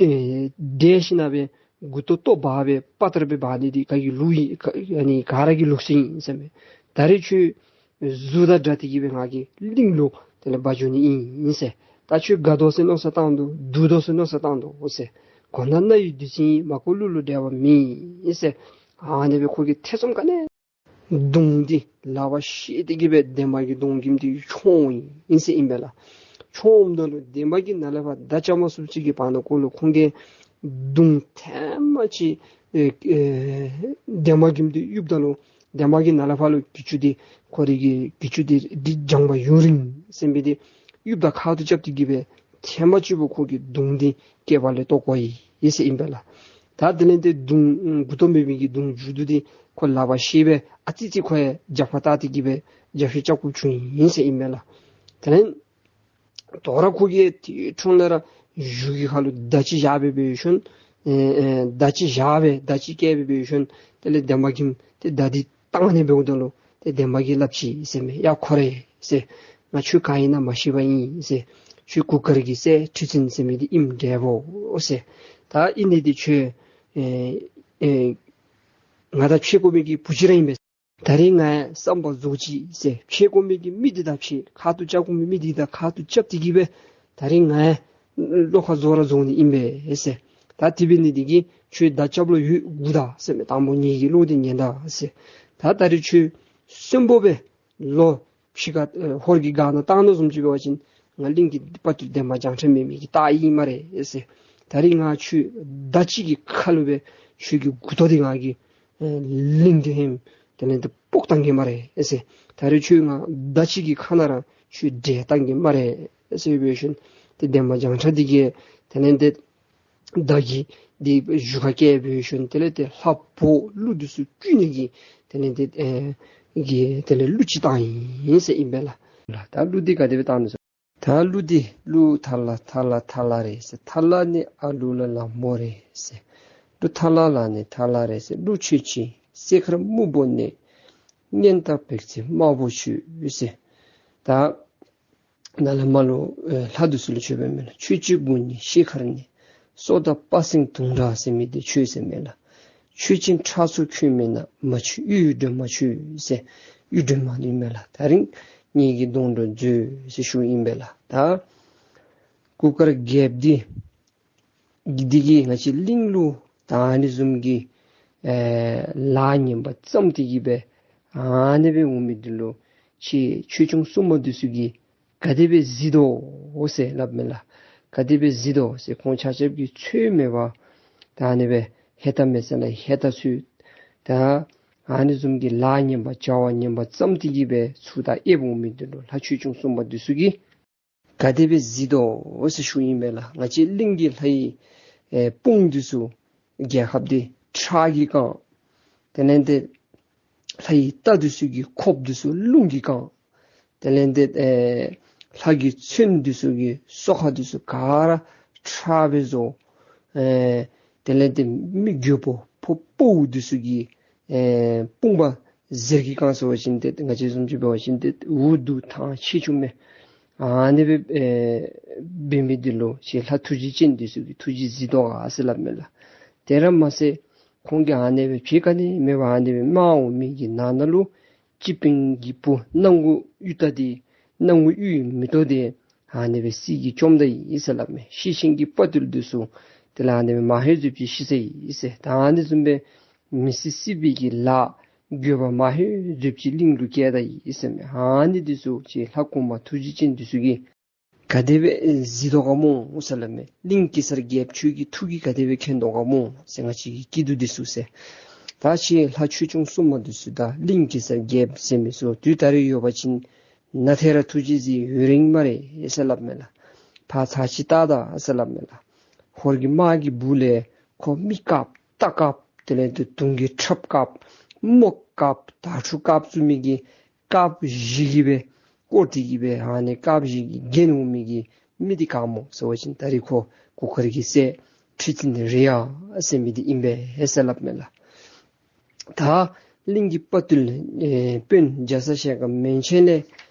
ཨེ་དེ་ཤི་ན་སྦེ་མགུ་ཏོ་ལྟོ་འབག་སྦེ་པ་ཏར་སྦེ་འབག་ནི་འདི་ག་གི་ལུགས་ཨིན་ག་ཨ་ནི་ག་ར་གི་ལུགས་སྲོལ་ཨིན་ཟེར་མས། ད་རེས་ཁྱོད་གཟུགས་དང་འདྲ་སྟེ་གི་སྦེ་ང་གིས་གླིང་ལུ་དེ་ལས་འབག་འགྱོ་ནི་ཨིན་ཟེར། ད་ཁྱོད་དགའ་དོ་ཟེར་མནོ་བསམ་བཏང་དོ་སྡུག་དོ་ཟེར་མནོ་བསམ་བཏང་དོ་ཟེར། གོ་ན་རྣ་ཡི་བདུད་རྩི་ཨིན། མ་གོ་གླུ་ལུ་འགྲེལ་བ་མེད་ཟེར། ཨ་ནི་སྦེ་ཁོ་གིས་ཐེ་ཚོམ་ག་ནི་མེད། མདུང་འདི་ལག་པར་བཤེད་དེ་གི་སྦེ་འདན་མ་གི་གདོང་གིམ་འདི་མཆོངམ་ཨིན་ཟེར་ཨིན་པས་ལགས། མཆོངམ་ད་ལུ་འདན་མ་གིས་ནཱ་ལས་ཕར་མདའ་རྐྱབ་མ་ཚུགསཔ་ཅིག་གི་བར་ན་ཁོ་ལུ་ཁོང་གིས་མདུང་ཐེངས་མ་ཅིག་ཨེ་ཨེ་འདན་མ་གིམ་འདི་གཡུགཔ་ད་ལུ་འདན་མ་གིས་ནཱ་ལས་ཕར་ལུ་གྱི་ཅུང་འདི་ཁོ་རའི་གི་གྱི་ཅུང་འདི་འདི་འཇམ་པ་ཡུན་རིང་ཟེར་མི་འདི་གཡུགཔ་ད་ཁ་ཐུག་རྐྱབ་སྟེ་གི་སྦེ་ཐེངས་མ་གཅིག་པོ་ཁོ་གི་མདུང་འདི་སྐེད་པ་ལས་བཏོག་བཀོ་ཡི་ཟེར་ཨིན་པས་ལགས། ད་དེ་ལས་འདི་མདུང་མགུ་ཏོ་མེད་མི་གི་མདུང་མཇུག་བསྡུ་འདི་ཁོ་ལག་པར་བཤེད་སྦེ་ཨ་ཙི་ཙི་ཁོ་ཡང་རྒྱབ་ཁར་བལྟ་སྟེ་གི་སྦེ་རྒྱབ་བཤེད་རྐྱབ་དགོཔ་བྱུང་ཡི་ཟེར་ཨིན་པས་ལགས། དེ་ལས་དོ་རུང་ཁོ་གིས་དེ་འཕྲོ་ལས་ར་གཞུ་གི་ཁ་ལུ་མདའ་ཅིག་བཞག་སྦེ་འབད་ཞིནམ་ཨེ་ཨེ་མདའ་ཅིག་བཞག་སྦེ་མདའ་ཅིག་བཀལ་སྦེ་འབད་ཞིནམ་དེ་ལས་འདན་མ་གིམ་དེ་མདའ་འདི་བཏང་ནི་འབདཝ་ད་ལུ་ཏེ་འདན་མ་གིས་སླབ་ཅི་ཟེར་མས། ཡ་ཁོ་རེ་ཟེར། ང་ཁྱོད་ག་ཨིན་ན་མ་ཤེས་པ་ཨིན་ཟེར། ཁྱོད་གུར་དཀར་གྱི་སྲས་ཁྲི་བཙུན་ཟེར་མི་འདི་ཨིནམ་འདྲས་པོ་ཟེར། ད་ཨིན་ནི་འདི་ཁྱོད་ཨེ་ཨེ་ང་དང་ཕྱད་དགོ་མི་གི་བུ་ཅིག་ར་ཨིན་པས། ད་རིས་ང་བསམ་པ་རྫོགས་ཅི་ཟེར། ཕྱད་དགོ་མི་གི་མི་འདི་དང་ཕྱད། ཁ་ཐུག་རྐྱབ་དགོ་མི་མི་འདི་དང་ཁ་ཐུག་རྐྱབ་སྟེ་གི་སྦེ་ད་རིས་ང་བློ་ཁ་རྫོགས་ར་རྫོགས་ནི་ཨིན་པས་ཟེར། ད་དེ་འབད་ནི་འདི་གིས་ཁྱོད་མདའ་རྐྱབ་ལོང་ཡོད་དགོ་ད་ཟེར་མས། དང་པོ་ངེ་གི་བློ་འདི་ཉན་ད་ཟེར། ད་ད་རིས་ཁྱོད་གསོན་པོ་སྦེ་ལོག་ཕྱི་ཁར་ཨེ་ཧོར་གྱི་སྒར་ནང་བཏང་དོ་བཟུམ་ཅིག་འབད་བ་ཅིན་ང་གླིང་གི་དཔའ་བརྟུལ་འདན་མ་བྱང་ཁྲ་མེད་མི་གི་རྟགས་ཨིན་སྨ་རེ་ཟེར། ད་རིས་ང་ཁྱོད་མདའ་གཅིག་གི་ཁ་ལུ་སྦེ་ཁྱོད་ཀྱི་མགུ་ཏོ་འདི་ང་གིས་ཨེ་ལིང་འདི་ཧེམ་དེ་ལས་འདི་སྤོག་བཏང་གེ་སྨ་རེ་ཟེར། ད་རིས་ཁྱོད་ང་མདའ་གཅིག་གི་ཁ་ནང་ར་ཁྱོད་བསྒྲལ་བཏང་གེ་སྨ་རེ་ཟེར་འབད་ཞིནམ་ཏེ་འདན་མ་བྱང་ཁྲ་འདི་གིས་དེ་ལས་འདི་མདའ་གི་འདི་གཞུ་ཁར་བཀལ་འབད་ཞིནམ་དེ་ལས་ཏེ་ལྷ་འབོ་ཀླུ་འདི་ཚུ་བསྐུལ་ནི་གི་དེ་ལས་འདི་ཨེ་གི་དེ་ལས་གླུ་ཅིག་བཏང་ཡི་ཟེར་ཨིན་པས་ལགས། ལགས་ད་གླུ་འདི་ག་དེ་སྦེ་བཏང་ནུག་ཟེར། ད་གླུ་འདི་གླུ་ཐ་ལ་ཐ་ལ་ཐ་ལ་རེད་ཟེར། ཐ་ལ་ནི་ཨ་ལུ་ལ་ལ་མོ་རེད་ཟེར། གླུ་ཐ་ལ་ལ་ནི་ཐ་ལ་རེད་ཟེར། གླུ་ཆོས་ཅན་གསས་མཁར་སྨུག་པོ་ནས། གཉན་སྟག་བེག་ཙེ་དམར་པོ་ཆོས་ཟེར། ད་ནཱ་ལས་མར་ལུ་ཨེ་ལྷ་འདི་ཚུ་ལུ་མཆོད་པའི་མེ་ལ། ཆོས་ཅན་དགུང་ཉི་ཤེལ་མཁར་ནས། སྲོག་དང་དཔའ་སེང་དུང་འདྲ་ཟེར་མི་འདི་མཆོད་ཟེར་མེ་ལ། ཆོས་ཅན་ཁྲག་མཚོ་ཁྱོད་མེད་ན། མ་མཆོད་གཡུ་ཡི་སྒྲོན་མ་མཆོད་ཟེར། གཡུ་སྒྲོན་མ་འདི་མེ་ལ། ད་རིས་ངེ་གི་གདོང་འགྲོ་མཛོད་ཟེར་ཞུཝ་ཨིན་པས་ལགས། ད་གུར་དཀར་རྒྱལཔོ་འདི་འདི་གིས་ང་བཅས་གླིང་ལུ་ད་ཨ་ནི་བཟུམ་གྱི་ཨེ་ལཱ་ངན་པ་བརྩམས་ཏེ་གི་སྦེ་ཨ་ནི་སྦེ་འོང་མི་འདི་ལུ་ཁྱེད་ཆོས་སྐྱོང་སྲུང་མ་འདི་ཚུ་གིས་ག་དེ་སྦེ་གཟིགས་དོ་ཟེར་སླབ་མེ་ལགས། ག་དེ་སྦེ་གཟིགས་དོ་ཟེར། ཁོང་ཆ་ཁྱབ་ཀྱིས་ཚོད་མེད་པར་ད་ཨ་ནི་སྦེ་ཧེ་ད་མེད་ས་ལ་ཧེ་ད་ཚུད། ད་ཨ་ནི་བཟུམ་གྱི་ལཱ་ངན་པ་བྱ་བ་ངན་པ་བརྩམས་ཏེ་གི་སྦེ་ཚུར་ད་ཨེབ་འོང་མི་འདི་ལུ་ལྷ་ཆོས་སྐྱོང་སྲུང་མ་འདི་ཚུ་གིས་ག་དེ་སྦེ་གཟིགས་དོ་ཟེར་ཞུཝ་ཨིན་པས་ལགས། ང་བཅས་གླིང་གི་ལྷ་ཡི་ཨེ་དཔུང་འདི་ཚུ་རྒྱལ་ཁབ་འདི་ཁྲག་གིས་བཀང་། དེ་ལས་འདི་ལྷ་ཡི་རྟ་འདི་ཚུ་གི་ཁོགཔ་འདི་ཚུ་རླུང་གིས་བཀང་། དེ་ལས་འདི་ཨེ་ལྷ་གི་མཚོན་འདི་ཚུ་གི་སོ་ཁ་འདི་ཚུ་ག་ར་ཁྲག་སྦེ་བཟོ། ཨེ་དེ་ལས་འདི་མི་རྒོད་པོ་ཕོ་དཔའ་བོ་འདི་ཚུ་གི་ཨེ་དཔུང་པ་གཟེར་གྱིས་བཀང་ཟེར་བ་ཅིན་ཏེ་ང་བཅས་བཟུམ་ཅིག་འབད་བ་ཅིན་ཏེ་འུ་སྡུག་ཐང་ཆེ་ཆུང་མས། ཨ་ནི་སྦེ་ཨེ་འབད་མི་འདི་ལུ་ཁྱེད་ལྷ་ཐུགས་རྗེ་ཅན་འདི་ཚུ་གིས་ཐུགས་རྗེ་གཟིགས་དོ་ག་ཟེར་སླབ་མེ་ལགས། དེ་ར་མ་ཟད་ཁོང་གིས་ཨ་ནི་སྦེ་ཕྱི་ཁ་ནི་མེད་པར་ཨ་ནི་སྦེ་དམག་འོང་མི་གི་ནང་ན་ལུ་སྤྱི་དཔོན་གྱི་བུ་སྣང་ངུ་གཡུ་སྟག་འདི་སྣང་ངུ་གཡུ་ཡི་མེ་ཏོག་འདི་ཨ་ནི་སྦེ་སྲིད་ཀྱིས་བཅོམ་ད་ཡི་ཟེར་སླབ་མེ། ཤེད་ཆེན་གྱི་དཔའ་བརྟུལ་འདི་ཚུ་དེ་ལས་ཨ་ནི་སྦེ་མ་ཧེ་བཟུམ་ཅིག་ཤི་ས་ཡི་ཟེར། ད་ཨ་ནི་བཟུམ་སྦེ་མི་སྲིད་སྲིད་པའི་གི་ལཱ་རྒོད་པ་མ་ཧེ་བཟུམ་ཅིག་གླིང་ལུ་བསྐྱལ་ད་ཡི་ཟེར་མེ། ཨ་ནི་འདི་ཚུ་ཁྱེད་ལྷ་གོང་མ་ཐུགས་རྗེ་ཅན་འདི་ཚུ་གིས་ག་དེ་སྦེ་གཟིགས་དོ་ག་སྨོ་ཟེར་སླབ་མེ། གླིང་གེ་སར་རྒྱལཔོ་ཁྱོད་ཀྱི་ཐུགས་ཀྱིས་ག་དེ་སྦེ་མཁྱེན་དོ་ག་སྨོ་ཟེར། ང་བཅས་ཀྱི་སྐྱིད་སྡུག་འདི་ཚུ་ཟེར། ད་ཁྱེད་ལྷ་ཆོས་སྐྱོང་སྲུང་མ་འདི་ཚུ་དང་གླིང་གེ་སར་རྒྱལཔོ་ཟེར་མི་ཚུ་དུས་ད་རེས་ཡོད་པ་ཅིན་ནཱ་ཐད་ར་ཐུགས་རྗེ་གཟིགས་ཡུན་རིང་སྨ་རེ་ཟེར་སླབ་མེ་ལགས། ཕར་ཚར་ཅིག་བལྟ་ད་ཟེར་སླབ་མེ་ལགས། ཧོར་གྱི་དམག་གི་སྦུག་ལས་ཁོ་མི་དཀརཔོ་རྟ་དཀརཔོ་དེ་ལས་དེ་དུང་གི་ཁྲབ་དཀརཔོ་རྨོག་དཀརཔོ་དར་ཕྲུ་དཀརཔོ་བཙུགས་མི་གི་དཀརཔོ་བཞི་གིས་སྦེ་བསྐོར་ཏེ་གི་སྦེ་ཨ་ནི་དཀརཔོ་བཞི་གིས་བརྒྱན་འོང་མི་གི་མི་འདི་ག་སྨོ་ཟེར་བ་ཅིན་ད་རིས་ཁོ་གུར་དཀར་གྱི་སྲས་ ཁྲི་བཙུན་རི་ཡ་ཟེར་མི་འདི་ཨིན་པས་ཟེར་སླབ་མས་ལགས། ད་གླིང་གི་དཔའ་བརྟུལ་ཨེ་དཔོན་རྒྱ་ཚ་ཞལ་དཀར་མན་ཆད་ལས་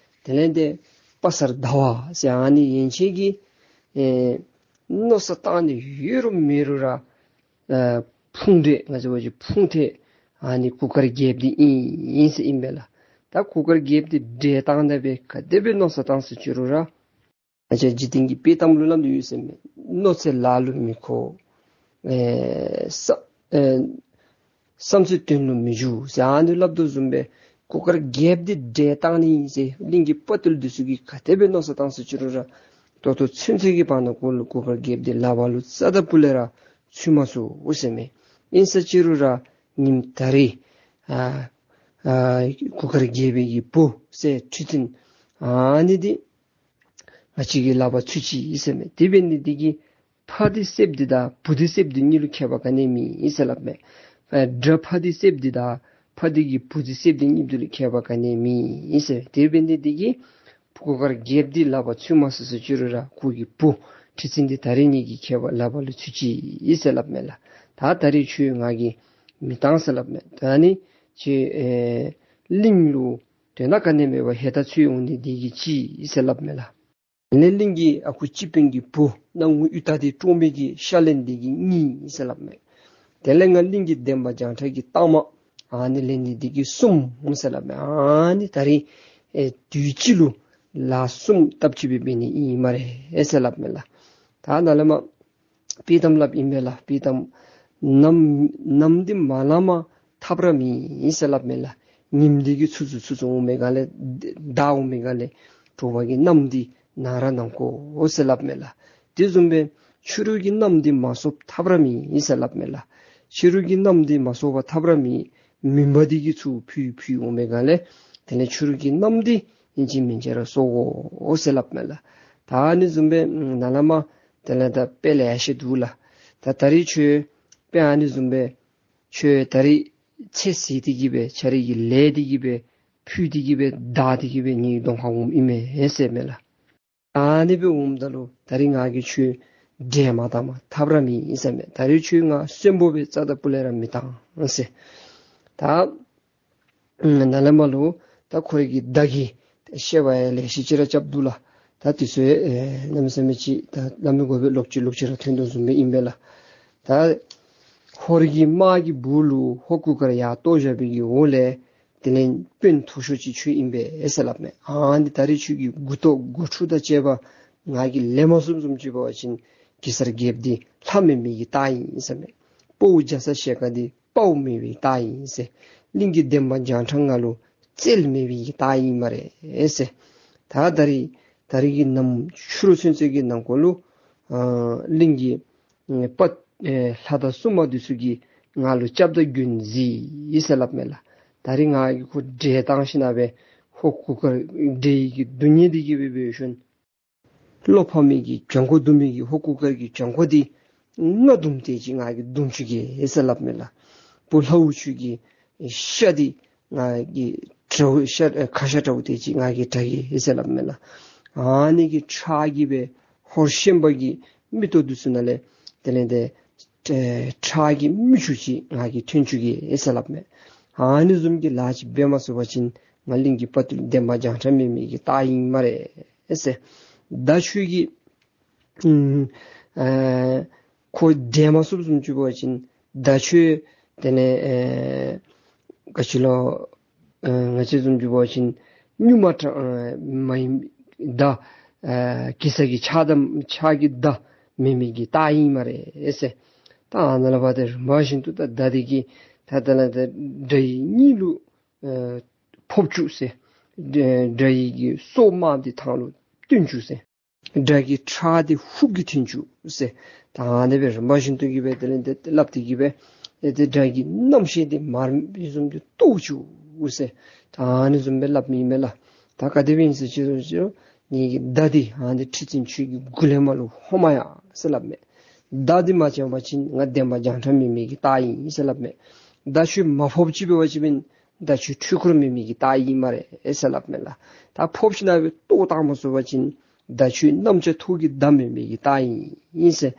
དེ་ལས་ཏེ་དཔའ་གསར་ཟླ་བ་ཟེར་ཨ་ནི་ཡན་ཆད་ཀྱིས་ཨེ་མནོ་བསམ་བཏང་ནི་ཡོད་རུང་མེད་རུང་ར་ཨ་ཕུང་འདྲེ་ང་བཅས་འབད་བ་ཅིན་ཕུང་འདྲེ་ཨ་ནི་གུར་དཀར་རྒྱལཔོ་འདི་ཨིན་ཨིན་ཟེར་ཨིན་པས་ལགས། ད་གུར་དཀར་རྒྱལཔོ་འདི་འདྲེ་བཏང་ད་སྦེ་ག་དེ་སྦེ་མནོ་བསམ་བཏང་ཟེར་ཅི་རུང་ར་ང་བཅས་འཇིག་རྟེན་གྱི་དཔྱེ་གཏམ་ལུ་སླབ་དོ་ཡོད་ཟེར་མས། མནོ་ཚད་ལ་ལུ་མི་མཁོ། ཨེ་བསམ་ཨེ་བསམ་ཚུལ་དོན་ལུ་མི་འགྱུར་ཟེར་ཨ་ནི་སླབ་དོ་བཟུམ་སྦེ་གུར་དཀར་རྒྱལཔོ་འདི་འདྲེ་བཏང་ནི་ཨིན་ཟེར་གླིང་གི་དཔའ་བརྟུལ་འདི་ཚུ་གིས་ག་དེ་སྦེ་མནོ་བསམ་བཏང་ཟེར་ཅི་རུང་ར་ད་ལྟོ་ཚུན་ཚོད་ཀྱི་བར་ན་གུར་གུར་དཀར་རྒྱལཔོ་འདི་ལག་པ་ལུ་རྩ་དང་སྤུ་ལས་ར་ཚུད་མ་ཚུགས་ཟེར་མས། ཨིན་ཟེར་ཅི་རུང་ར་ཉིནམ་ད་རིས་ཨ་ཨ་གུར་དཀར་རྒྱལ་པོའི་གི་བུ་ཟེར་ཁྲི་བཙུན་ཨ་ནི་འདི་ང་བཅས་ཀྱི་ལག་པར་ཚུད་ཅི་ཨིན་ཟེར་མས། དེ་འབད་ནི་འདི་གིས་ཕ་འདི་བསདཔ་འདི་དང་བུ་འདི་བསདཔ་འདི་གཉིས་ལུ་ཁྱད་པར་ག་ནི་མེད་ཨིན་ཟེར་སླབ་མས། ཨ་དགྲ་ཕ་འདི་བསདཔ་འདི་དང་ཕ་འདི་གི་བུ་འདི་བསདཔ་འདི་གཉིས་འདི་ལུ་ཁྱད་པར་ག་ནི་མེད་ཨིན་ཟེར། དེ་འབད་ནི་འདི་གིས་གུར་དཀར་རྒྱལཔོ་འདི་ལག་པར་ཚུད་མ་ཚུགས་ཟེར་ཅི་རུང་ར་ཁོ་གི་བུ་ཁྲི་བཙུན་འདི་ད་རིས་ངེ་གི་ཁྱད་པར་ལག་པ་ལུ་ཚུད་ཅི་ཨིན་ཟེར་སླབ་མས་ལགས། ད་ད་རིས་ཁྱོད་ང་གིས་མི་བཏང་ཟེར་སླབ་མས། ད་ནི་ཁྱོད་ཨེ་གླིང་ལུ་དོན་དག་ག་ནི་མེད་པར་ཧེ་ད་ཚུད་འོང་ནི་འདི་གིས་ཅིག་ཨིན་ཟེར་སླབ་མས་ལགས། ལས་གླིང་གི་ཨ་ཁུ་སྤྱི་དཔོན་གྱི་བུ་སྣང་ངུ་གཡུ་སྟག་འདི་བཀྲོངས་མི་གི་ཤ་ལན་འདི་གིས་གཉིས་ཨིན་ཟེར་སླབ་མས། དེ་ལས་ང་གླིང་གི་འདན་མ་བྱང་ཁྲ་གི་རྟགས་མ་ཨ་ནི་ལེན་ནི་འདི་གིས་གསུམ་ཨིན་ཟེར་སླབ་མས། ཨ་ནི་ད་རིས་ཨེ་དུས་གཅིག་ལུ་ལག་གསུམ་སྟབས་གཅིག་སྦེ་འབད་ནི་ཨིན་སྨ་རེ་ཨེ་ཟེར་སླབ་མས་ལགས། ད་ནཱ་ལས་མར་དཔྱེ་གཏམ་སླབ་ཨིན་པས་ལགས། དཔྱེ་གཏམ། ནམ་ནམ་འདི་མ་ལངམ་ཐབས་ར་མེད་ཨིན་ཟེར་སླབ་མས་ལགས། ཉིམ་འདི་གིས་ཚུར་ཚུར་ཚུར་ཚུར་འོང་མི་ག་ལས་ད་འོང་མི་ག་ལས་དྲོ་པ་གི་གནམ་འདི་ནང་ར་ནང་གོ་ཟེར་སླབ་མས་ལགས། དེ་བཟུམ་སྦེ་ཕྱི་རུ་གི་གནམ་འདི་མ་སྲོ་བ་ཐབས་ར་མེད་ཨིན་ཟེར་སླབ་མས་ལགས། ཕྱི་རུ་གི་གནམ་འདི་མ་སྲོ་བ་ཐབས་ར་མེད། མུན་པ་འདི་གིས་ཚུར་ཕུད་ཕུད་འོང་མི་ག་ལས་དེ་ལས་ཕྱི་རུ་གི་གནམ་འདི་ཨིན་ཅི་མིན་ཅི་ར་སྲོ་གོ་ཟེར་སླབ་མས་ལགས། ད་ཨ་ནི་བཟུམ་སྦེ་ནཱ་ལས་མར་དེ་ལས་ད་དཔེ་ལེ་ཤ་འདུག་ལགས། ད་ད་རིས་ཁྱོད་དཔེ་ཨ་ནི་བཟུམ་སྦེ་ཁྱོད་ད་རིས་ཚེ་ཟད་དེ་གིས་སྦེ་ཁྱོད་རའི་གི་ལས་དེ་གིས་སྦེ་ཕུད་དེ་གིས་སྦེ་བདའ་དེ་གིས་སྦེ་ངེའི་གདོང་ཁར་འོངམ་ཨིན་མས་ཟེར་མས་ལགས། ཨ་ནི་སྦེ་འོངམ་ད་ལུ་ད་རིས་ང་གིས་ཁྱོད་འདྲེ་མ་བཏངམ་ཐབས་ར་མེད་ཨིན་ཟེར་མས། ད་རིས་ཁྱོད་ང་གསོན་པོ་སྦེ་རྩ་དང་སྤུ་ལས་ར་མི་བཏང་ཟེར། ད་ནཱ་ལས་མར་ལུ་ད་ཁོ་རའི་གི་མདའ་གི་བཤད་པ་ཡང་ལེ་ཤ་ཅིག་ར་རྐྱབ་འདུག་ལགས། ད་དེ་ཚུ་ཡང་ཨེ་གནམ་མེད་ས་མེད་ཅིག་ད་སླབ་མི་དགོ་པས། ལོག་ཅི་ལོག་ཅི་ར་ཐོན་དོ་བཟུམ་སྦེ་ཨིན་པས་ལགས། ད་ཧོར་གྱི་དམག་གི་སྦུག་ལུ་ཧོར་གུར་དཀར་ཡར་གཏོར་བཞག་པའི་གི་འོག་ལས་དེ་ལས་དཔོན་མཐོ་ཤོས་ཅིག་ཁྱོད་ཨིན་པས་ཟེར་སླབ་མས། ཨ་ནི་ད་རིས་ཁྱོད་ཀྱི་མགུ་ཏོ་མགུ་ཕྲུག་དང་བཅས་པ་ང་གིས་ལེན་མ་ཚུགསཔ་བཟུམ་ཅིག་འབད་བ་ཅིན་གེ་སར་རྒྱལཔོ་འདི་ལྷ་མེད་མི་གི་རྟགས་ཨིན་ཟེར་མས། དཔའ་བོ་རྒྱ་ཚ་ཞལ་དཀར་འདི་དཔའ་བོ་མེད་པའི་རྟགས་ཨིན་ཟེར། གླིང་གི་འདན་མ་བྱང་ཁྲ་ང་ལུ་རྩལ་མེད་པའི་གི་རྟགས་ཨིན་སྨ་རེ་ཟེར། ད་ད་རིས་ད་རིས་ཀྱི་ནམ་ཕྱི་རུ་ཚུན་ཚོད་ཀྱི་ནང་འཁོད་ལུ་ཨ་གླིང་གི་ཨེ་དཔའ་ཨེ་ལྷ་དང་སྲུང་མ་འདི་ཚུ་གིས་ང་ལུ་སྐྱབས་དང་མགོན་གཟིགས་ཟེར་སླབ་མས་ལགས། ད་རིས་ང་གིས་ཁོ་འདྲེ་བཏང་ཞིནམ་སྦེ་ཧོར་གུར་དཀར་འདྲེ་ཡི་གི་སྡུག་བསྔལ་འདི་གིས་སྦེ་འབད་ཞིནམ་བློ་ཕམ་མི་གི་བྱང་ཁོག་འདུམ་མི་གི་ཧོར་གུར་དཀར་གྱི་བྱང་ཁོག་འདི་རྔ་འདུམ་དེ་ཅིག་ང་གིས་འདུམ་བཅུག་གེ་ཟེར་སླབ་མས་ལགས། བུ་ལྷ་བུ་ཁྱོད་ཀྱི་ཤ་འདི་ང་གིས་དྲ་བོ་ཤ་ཨེ་ཁ་ཤ་དྲ་བོ་དེ་ཅིག་ང་གིས་དྲ་གེ་ཟེར་སླབ་མས་ལགས། ཨ་ནི་གི་ཁྲག་གིས་སྦེ་ཧོར་ཤན་པ་གི་མིག་ཏོ་འདི་ཚུ་ནང་ལས་དེ་ལས་ཏེ་ཨེ་ཁྲག་གི་མིག་ཆུ་ཅིག་ང་གིས་ཐོན་བཅུག་གེ་ཟེར་སླབ་མས། ཨ་ནི་བཟུམ་གྱི་ལཱ་ཅིག་འབད་མ་ཚུགས་པ་ཅིན་ང་གླིང་གི་དཔའ་བརྟུལ་འདན་མ་བྱང་ཁྲ་མེན་མི་གི་རྟགས་ཨིན་སྨ་རེ་ཟེར། ད་ཁྱོད་ཀྱིས་ཨུམ་ཨེ་ཁོ་འདྲེན་མ་ཚུགསཔ་བཟུམ་ཅིག་འབད་བ་ཅིན་ད་ཁྱོད་དེ་ལས་ཨེ་ག་ཅི་ལོ་ཨེ་ང་བཅས་བཟུམ་ཅིག་འབད་བ་ཅིན་སྨྱུག་མ་དྲང་ཨེ་མ་ཡིན་མདའ་ཨེ་གེ་སར་གྱི་ཕྱག་མདའ་ཕྱག་གི་མདའ་མེན་མི་གི་རྟགས་ཨིན་སྨ་རེ་ཟེར། ད་ཨ་ནཱ་ལས་ཕར་ཏེ་རིམ་པ་བཞིན་དུ་ད་མདའ་དེ་གིས་ད་དེ་ལས་ཏེ་དགྲ་ཡི་སྙིང་ལུ་ཨེ་ཕོག་བཅུག་ཟེར། དགྲ་དགྲ་ཡི་གི་སྲོག་དམརཔོ་འདི་ཐང་ལུ་བཏོན་བཅུག་ཟེར། དགྲ་གི་ཁྲག་འདི་ཧུབ་ཀྱིས་ཐོན་བཅུག་ཟེར། ད་ཨ་ནི་སྦེ་རིམ་པ་བཞིན་དུ་གི་སྦེ་དེ་ལས་ཏེ་སླབ་སྟེ་གི་སྦེ་ཨེ་ཏེ་དགྲ་གི་རྣམ་ཤེས་འདི་མར་མེ་བཟུམ་སྦེ་གཏོར་བཅུག་ཟེར། ད་ཨ་ནི་བཟུམ་སྦེ་སླབ་མི་མས་ལགས། ད་ག་དེ་སྦེ་ཨིན་ཟེར་ཅི་རུང་ཅི་རུང་ངེ་གི་མདའ་འདི་ཨ་ནི་ཁྲི་བཙུན་ཁྱོད་ཀྱི་མགུ་ལས་མར་ལུ་ཧོ་མ་ཡ་ཟེར་སླབ་མས། མདའ་འདི་མ་བྱང་པ་ཅིན་ང་འདན་མ་བྱང་ཁྲ་མེན་མི་གི་རྟགས་ཨིན་ཟེར་སླབ་མས། མདའ་ཁྱོད་མ་ཕོགཔ་ཅིག་འབད་བ་ཅིན་མིན་མདའ་ཁྱོད་འཕྲུལ་འཁོར་མེན་མི་གི་རྟགས་ཨིན་སྨ་རེ་ཟེར་སླབ་མས་ལགས། ད་ཕོགཔ་ཞིནམ་སྦེ་གཏོར་བཏང་མ་ཚུགས་པ་ཅིན་མདའ་ཁྱོད་གནམ་ལྕགས་ཐོག་གི་མདའ་མེན་མི་གི་རྟགས་ཨིན་ཟེར།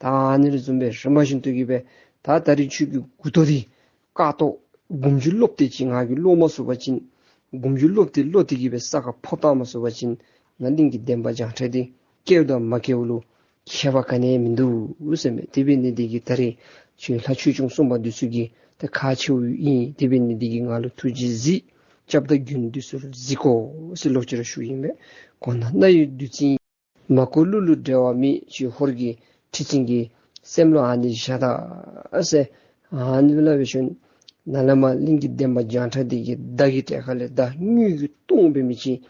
ད་ཨ་ནི་བཟུམ་སྦེ་རིམ་པ་བཞིན་དུ་གི་སྦེ་ད་ད་རིས་ཁྱོད་ཀྱི་མགུ་ཏོ་འདི་ཀ་ཏོ་སྒོམ་རྒྱུ་ལོག་སྟེ་ཅིག་ང་གིས་ལོག་མ་ཚུགས་པ་ཅིན་སྒོམ་རྒྱུ་ལོག་སྟེ་ལོག་སྟེ་གི་སྦེ་ས་ཁར་ཕབ་བཏང་མ་ཚུགས་པ་ཅིན་ང་གླིང་གི་འདན་མ་བྱང་ཁྲ་འདི་སྐྱེཝ་དང་མ་སྐྱེཝ་ལུ་ཁྱད་པར་ག་ནི་ཡང་མིན་འདུག་ཟེར་མས། དེ་འབད་ནི་འདི་གིས་ད་རིས་ཁྱོད་ལྷ་ཆོས་སྐྱོང་སྲུང་མ་འདི་ཚུ་གིས་ད་ཁག་ཆེཝ་ཨིན། དེ་འབད་ནི་འདི་གིས་ང་ལུ་ཐུགས་རྗེས་གཟིགས། སྐྱབས་དང་མགོན་འདི་ཚུ་ལུ་གཟིགས་དགོ་ཟེར་ལོག་ཅི་ར་ཞུཝ་ཨིན་པས། གོ་ན་རྣ་ཡི་བདུད་རྩི་ཡིན། མ་གོ་གླུ་ལུ་འགྲེལ་བ་མེད། ཁྱོད་ཧོར་གྱི་ཁྲི་ཆེན་གྱི་སེམས་ལུ་ཨ་ནི་བཞག་ད་ཟེར། ཨ་ནི་སླབ་སྦེ་ཞིནམ་ནཱ་ལས་མར་གླིང་གི་འདན་མ་བྱང་ཁྲ་འདི་གིས་མདའ་གི་གྲལ་ཁ་ལས་མདའ་དངུལ་གྱི་སྟོང་འབད་མི་ཅིག་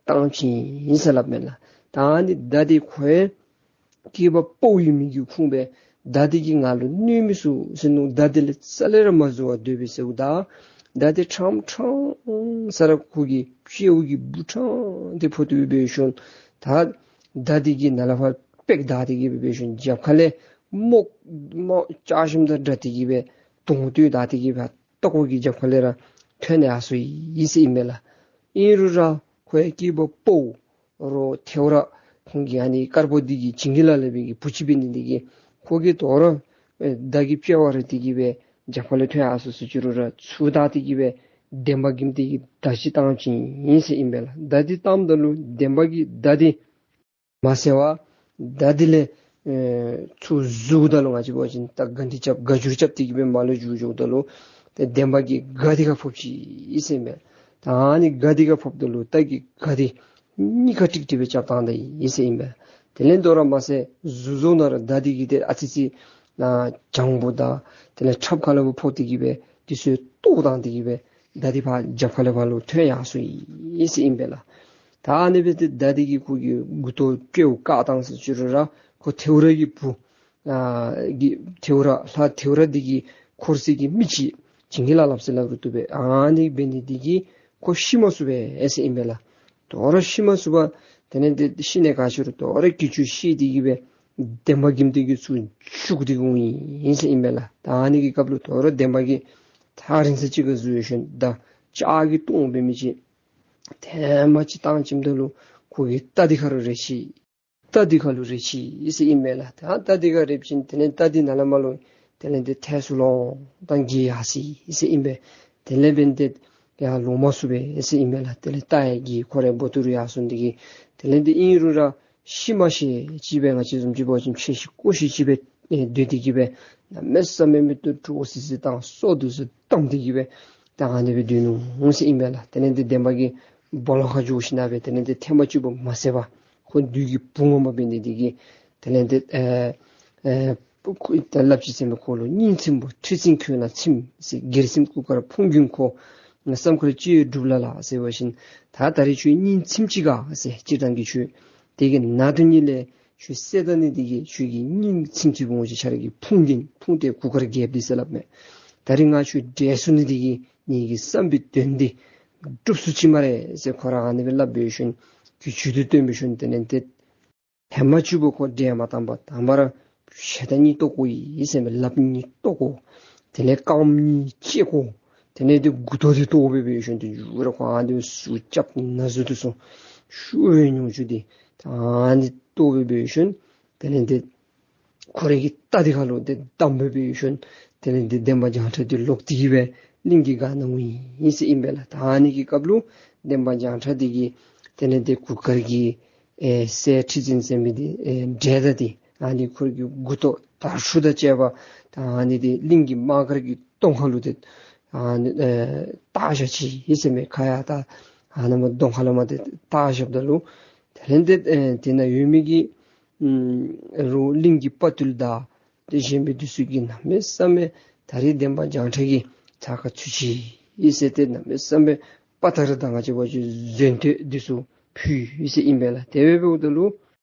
བཏང་བྱིན་ཡི་ཟེར་སླབ་མས་ལགས། ད་ཨ་ནི་མདའ་འདི་ཁོ་ཡང་སྐྱེས་པ་ཕོ་ཡི་མི་གི་ཁུངས་སྦེ་མདའ་འདི་གིས་ང་ལུ་གནོད་མི་ཚུགས་ཟེར་མནོ། མདའ་འདི་ལས་རྩ་ལས་ར་མ་འཛོལ་བར་སྡོད་པས་ཟེརཝ་ད་མདའ་འདི་ཕྲང་ཕྲང་ས་ར་ཁོ་གི་དཔྱལཝ་གི་སྦུག་ཕྲང་སྟེ་ཕོག་སྟེ་འབད་ཞིནམ་ད་མདའ་འདི་གིས་ནཱ་ལས་ཕར་པེག་བདའ་སྟེ་གི་འབད་ཞིནམ་རྒྱབ་ཁ་ལས་རྨོག་རྨོག་ལྕགས་ཞུན་དང་འདྲ་སྟེ་གི་སྦེ་དོང་བརྡུང་བདའ་སྟེ་གི་སྦེ་ལྟག་ཀོ་གི་རྒྱབ་ཁ་ལས་ར་ཐོན་ཡར་སོ་ཡི་ཟེར་ཨིན་མས་ལགས། ཨིན་རུང་ར་ཁོ་ཡང་སྐྱེས་པ་ཕོ་རོགས་ཐེའུ་རང་ཁོང་གི་ཨ་ནི་དཀར་པོ་འདི་གི་བྱིན་གྱིས་བརླབས་པའི་གི་བུ་ཅིག་འབད་ནི་འདི་གིས་ཁོ་གིས་དོ་རུང་ཨེ་མདའ་གི་དཔྱལ་བ་ར་སྟེ་གི་སྦེ་རྒྱབ་ཁ་ལས་ཐོན་ཡར་སོ་སོ་ཅི་རུང་ར་ཚུར་བདའ་སྟེ་གི་སྦེ་འདན་མ་གི་མདའ་འདི་གིས་མདའ་ཅིག་བཏང་བྱིན་ཡི་ཟེར་ཨིན་པས་ལགས། མདའ་འདི་བཏངམ་ད་ལུ་འདན་མ་གི་མདའ་འདི་མ་བསད་པར་མདའ་འདི་ལས་ཨེ་ཚུར་བཟུང་ད་ལུ་ང་བཅས་འབད་བ་ཅིན་ད་སྒ་འདི་རྐྱབ་སྒ་འཇུར་རྐྱབ་སྟེ་གི་སྦེ་མར་ལུ་འཇུ་འགྱོཝ་ད་ལུ་ཏེ་འདན་མ་གི་སྒ་འདི་ཁར་ཕོག་ཅི་ཟེར་ཨིན་པས། ད་ཨ་ནི་སྒ་འདི་ཁར་ཕོགཔ་ད་ལུ་མདའ་གི་སྒ་འདི་གཉིས་ཀ་ཀྲིག་ཀྲི་སྦེ་རྐྱབ་བཏང་ད་ཡི་ཟེར་ཨིན་པས། དེ་ལས་དོ་རུང་མ་བསད་བཟུང་བཟུངམ་ད་ར་མདའ་འདི་གིས་ཏེ་ཨ་ཙི་ཙི་ཨ་གྱང་བུ་དང་དེ་ལས་ཁྲབ་ཁ་ལུ་ཕོག་སྟེ་གི་སྦེ་དེ་ཚུ་བཏོག་བཏང་སྟེ་གི་སྦེ་མདའ་འདི་ཕར་རྒྱབ་ཁ་ལས་ཕར་ལུ་ཐོན་ཡར་སོ་ཡི་ཟེར་ཨིན་པས་ལགས། ད་ཨ་ནི་སྦེ་ཏེ་མདའ་འདི་གིས་ཁོ་གི་མགུ་ཏོ་དཔྱལཝ་བཀག་བཏང་ཟེར་ཅི་རུང་ར་ཁོ་ཐེའུ་རང་གི་བུ་ཨ་གི་ཐེའུ་རང་ལྷ་ཐེའུ་རང་འདི་གི་འཁོར་སྲིད་ཀྱི་མི་ཅིག་བྱིན་གྱིས་བརླབས་ཟེར་སླབ་རུང་བཏུབ་པས། ཨ་ནི་འབད་ནི་འདི་གིས་ཁོ་ཤི་མ་ཚུགས་པས་ཟེར་ཨིན་པས་ལགས། དོ་རུང་ཤི་མ་ཚུགས་པར་དེ་ལས་ཏེ་ཤི་ནི་ག་ཅི་རུང་དོ་རུང་གྱི་ཅུང་ཤི་སྟེ་གི་སྦེ་འདན་མ་གི་མདའ་འདི་གིས་ཚུར་འཇུག་སྟེ་འོང་ཡི་ཟེར་ཨིན་པས་ལགས། ད་ཨ་ནི་གི་སྐབས་ལུ་དོ་རུང་འདན་མ་གིས་ཐག་རིང་ས་ཅིག་ཁར་འཛུལ་ཞིནམ་མདའ་ལྕགས་ཀྱི་སྟོང་འབད་མི་ཅིག་ཐེངས་མ་ཅིག་བཏང་བྱིནམ་ད་ལུ་ཁོ་གི་རྟ་འདི་ཁར་རེག་ཅི། རྟ་འདི་ཁར་ལུ་རེག་ཅི་ཟེར་ཨིན་མས་ལགས། ད་རྟ་འདི་ཁར་རེག་བྱིན་དེ་ལས་རྟ་འདི་ནཱ་ལས་མར་ལུ་དེ་ལས་ཏེ་ཐལ་སུ་ལོང་དང་འགྱེལ་ཡར་སོ་ཡི་ཟེར་ཨིན་པས། དེ་ལས་འབདན་ཏེ་ཡར་ལོང་མ་ཚུགས་པས་ཟེར་ཨིན་མས་ལགས། དེ་ལས་རྟ་ཡང་འགྱེལ་ཁོ་རའི་སྦོ་ཏོ་རུ་ཡར་སོང་སྟེ་གི་དེ་ལས་ཏེ་ཨིན་རུང་ར་ཤི་མ་ཤེས་ཅིག་སྦེ་ང་བཅས་བཟུམ་ཅིག་འབད་བ་ཅིན་ཕྱི་ཤི་ཀོ་ཤི་ཅིག་སྦེ་ཨེ་སྡོད་དེ་གི་སྦེ་གནམ་མེད་ས་མེད་མིག་ཏོ་འདྲོག་སི་སི་དང་སོ་འདུ་སི་བཏང་སྟེ་གི་སྦེ་ད་ཨ་ནི་སྦེ་སྡོད་ནུག་ཟེར་ཨིན་པས་ལགས། དེ་ལས་ཏེ་འདན་མ་གི་སྦོ་ལོགས་ཁར་འགྱོ་ཞིནམ་སྦེ་དེ་ལས་ཏེ་ཐེངས་མ་གཅིག་པོ་མ་བསད་པར་ཁོ་བདུད་ཀྱི་བུ་ངོ་མ་འབད་ནི་འདི་གིས་དེ་ལས་ཏེ་ཨེ་ཨེ་ཁོ་ད་སླབ་ཅི་ཟེར་མས། ཁོ་ལུ་སྙིང་ཚིམ་པོ་ཁྲི་སྲིང་ཁྱོད་ལ་ཚིམ་ཟེར། སྒེར་སེམས་སྐུ་དཀར་ཕུང་རྒྱུད་ཁོ་ང་བསམ་ཁར་ཅི་སྒྲུབ་ལ་ལ་ཟེར་བ་ཅིན་ད་ད་རིས་ཁྱོད་སྙིང་ཚིམ་ཅི་ག་ཟེར། སྤྱིར་བཏང་གི་ཁྱོད་དེ་གི་ནང་དོན་ཉིད་ལས་ཁྱོད་བསད་ད་ནི་འདི་གིས་ཁྱོད་ཀྱི་སྙིང་ཚིམ་ཚིམ་པོ་འོང་ཅི། ཁྱོད་ར་གི་ཕུང་རྒྱུད་ཕུང་ཏེ་གུར་དཀར་རྒྱལཔོ་འདི་ཟེར་སླབ་མས། ད་རིས་ང་ཁྱོད་བསད་སོང་ནི་འདི་གིས་ངེ་གི་བསམ་པའི་དོན་འདི་འགྲུབ་སོང་ཅི་སྨ་རེ་ཟེར་ཁོ་ར་ཨ་ནི་སྦེ་སླབ་འབད་ཞིནམ་གྱི་ཅུང་དེ་སྟོན་འབད་ཞིནམ་དེ་ལས་ཏེ་ཧེ་མ་གཅིག་པོ་ཁོ་བསད་མ་བཏང་པར་དང་པ་ར་ཞེ་སྡང་གཉིས་བཏོག་དགོ་ཡི་ཟེར་མས། ལགཔ་གཉིས་བཏོག་དགོ། དེ་ལས་རྐངམ་གཉིས་བཅད་དགོ། དེ་ལས་ཏེ་མགུ་ཏོ་འདི་བཏོག་འབད་འབད་ཞིནམ་ཏེ་མཇུག་ར་ཁོ་ཨ་ནི་སྦེ་ཟུག་རྐྱབ་ན་ཟུག་འདི་ཚུ་ཤུགས་སྦེ་མྱོང་བཅུག་སྟེ་ད་ཨ་ནི་བཏོག་འབད་འབད་ཞིནམ་དེ་ལས་ཏེ་ཁོ་རའི་གི་རྟ་འདི་ཁར་ལུ་ཏེ་བསྡམས་འབད་འབད་ཞིནམ་དེ་ལས་ཏེ་འདན་མ་བྱང་ཁྲ་འདི་ལོག་སྟེ་གི་སྦེ་གླིང་གི་སྒར་ནང་འོང་ཡི་ཟེར་ཨིན་པས་ལགས། ད་ཨ་ནི་གི་སྐབས་ལུ་འདན་མ་བྱང་ཁྲ་འདི་གིས་དེ་ལས་ཏེ་གུར་དཀར་གྱི་ཨེ་སྲས་ཁྲི་འཛིན་ཟེར་མི་འདི་ཨེ་བསྒྲལ་ད་དེ་ཨ་ནི་ཁོ་གི་མགུ་ཏོ་དར་ཕྱུག་དང་བཅས་པ་ད་ཨ་ནི་འདི་གླིང་གི་དམག་སྒར་གྱི་གདོང་ཁ་ལུ་ཏེ་ཨ་ནི་ཨེ་བཏགས་བཞག་ཅི་ཟེར་མས། ཁ་ཡར་ད་ཨ་ནི་མ་གདོང་ཁ་ལུ་མ་ཏེ་བཏགས་བཞགཔ་ད་ལུ་དེ་ལས་ཏེ་ཨེ་དེ་ནང་ཡོད་མི་གི་ཨམ་རུང་གླིང་གི་དཔའ་རྟུལ་དང་དེ་བཞིན་པའི་འདི་ཚུ་གིས་གནམ་མེད་ས་མེད་ད་རིས་འདན་མ་བྱང་ཁྲ་གི་ཚ་ཁ་ཚུད་ཅི་ཨིན་ཟེར་ཏེ་གནམ་མེད་ས་མེད་དཔའ་དར་དང་ང་བཅས་འབད་བ་ཅིན་གཟེངས་བསྟོད་འདི་ཚུ་ཕུལ་ཡི་ཟེར་ཨིན་པས་ལགས། དེ་སྦེ་འབདཝ་ད་ལུ་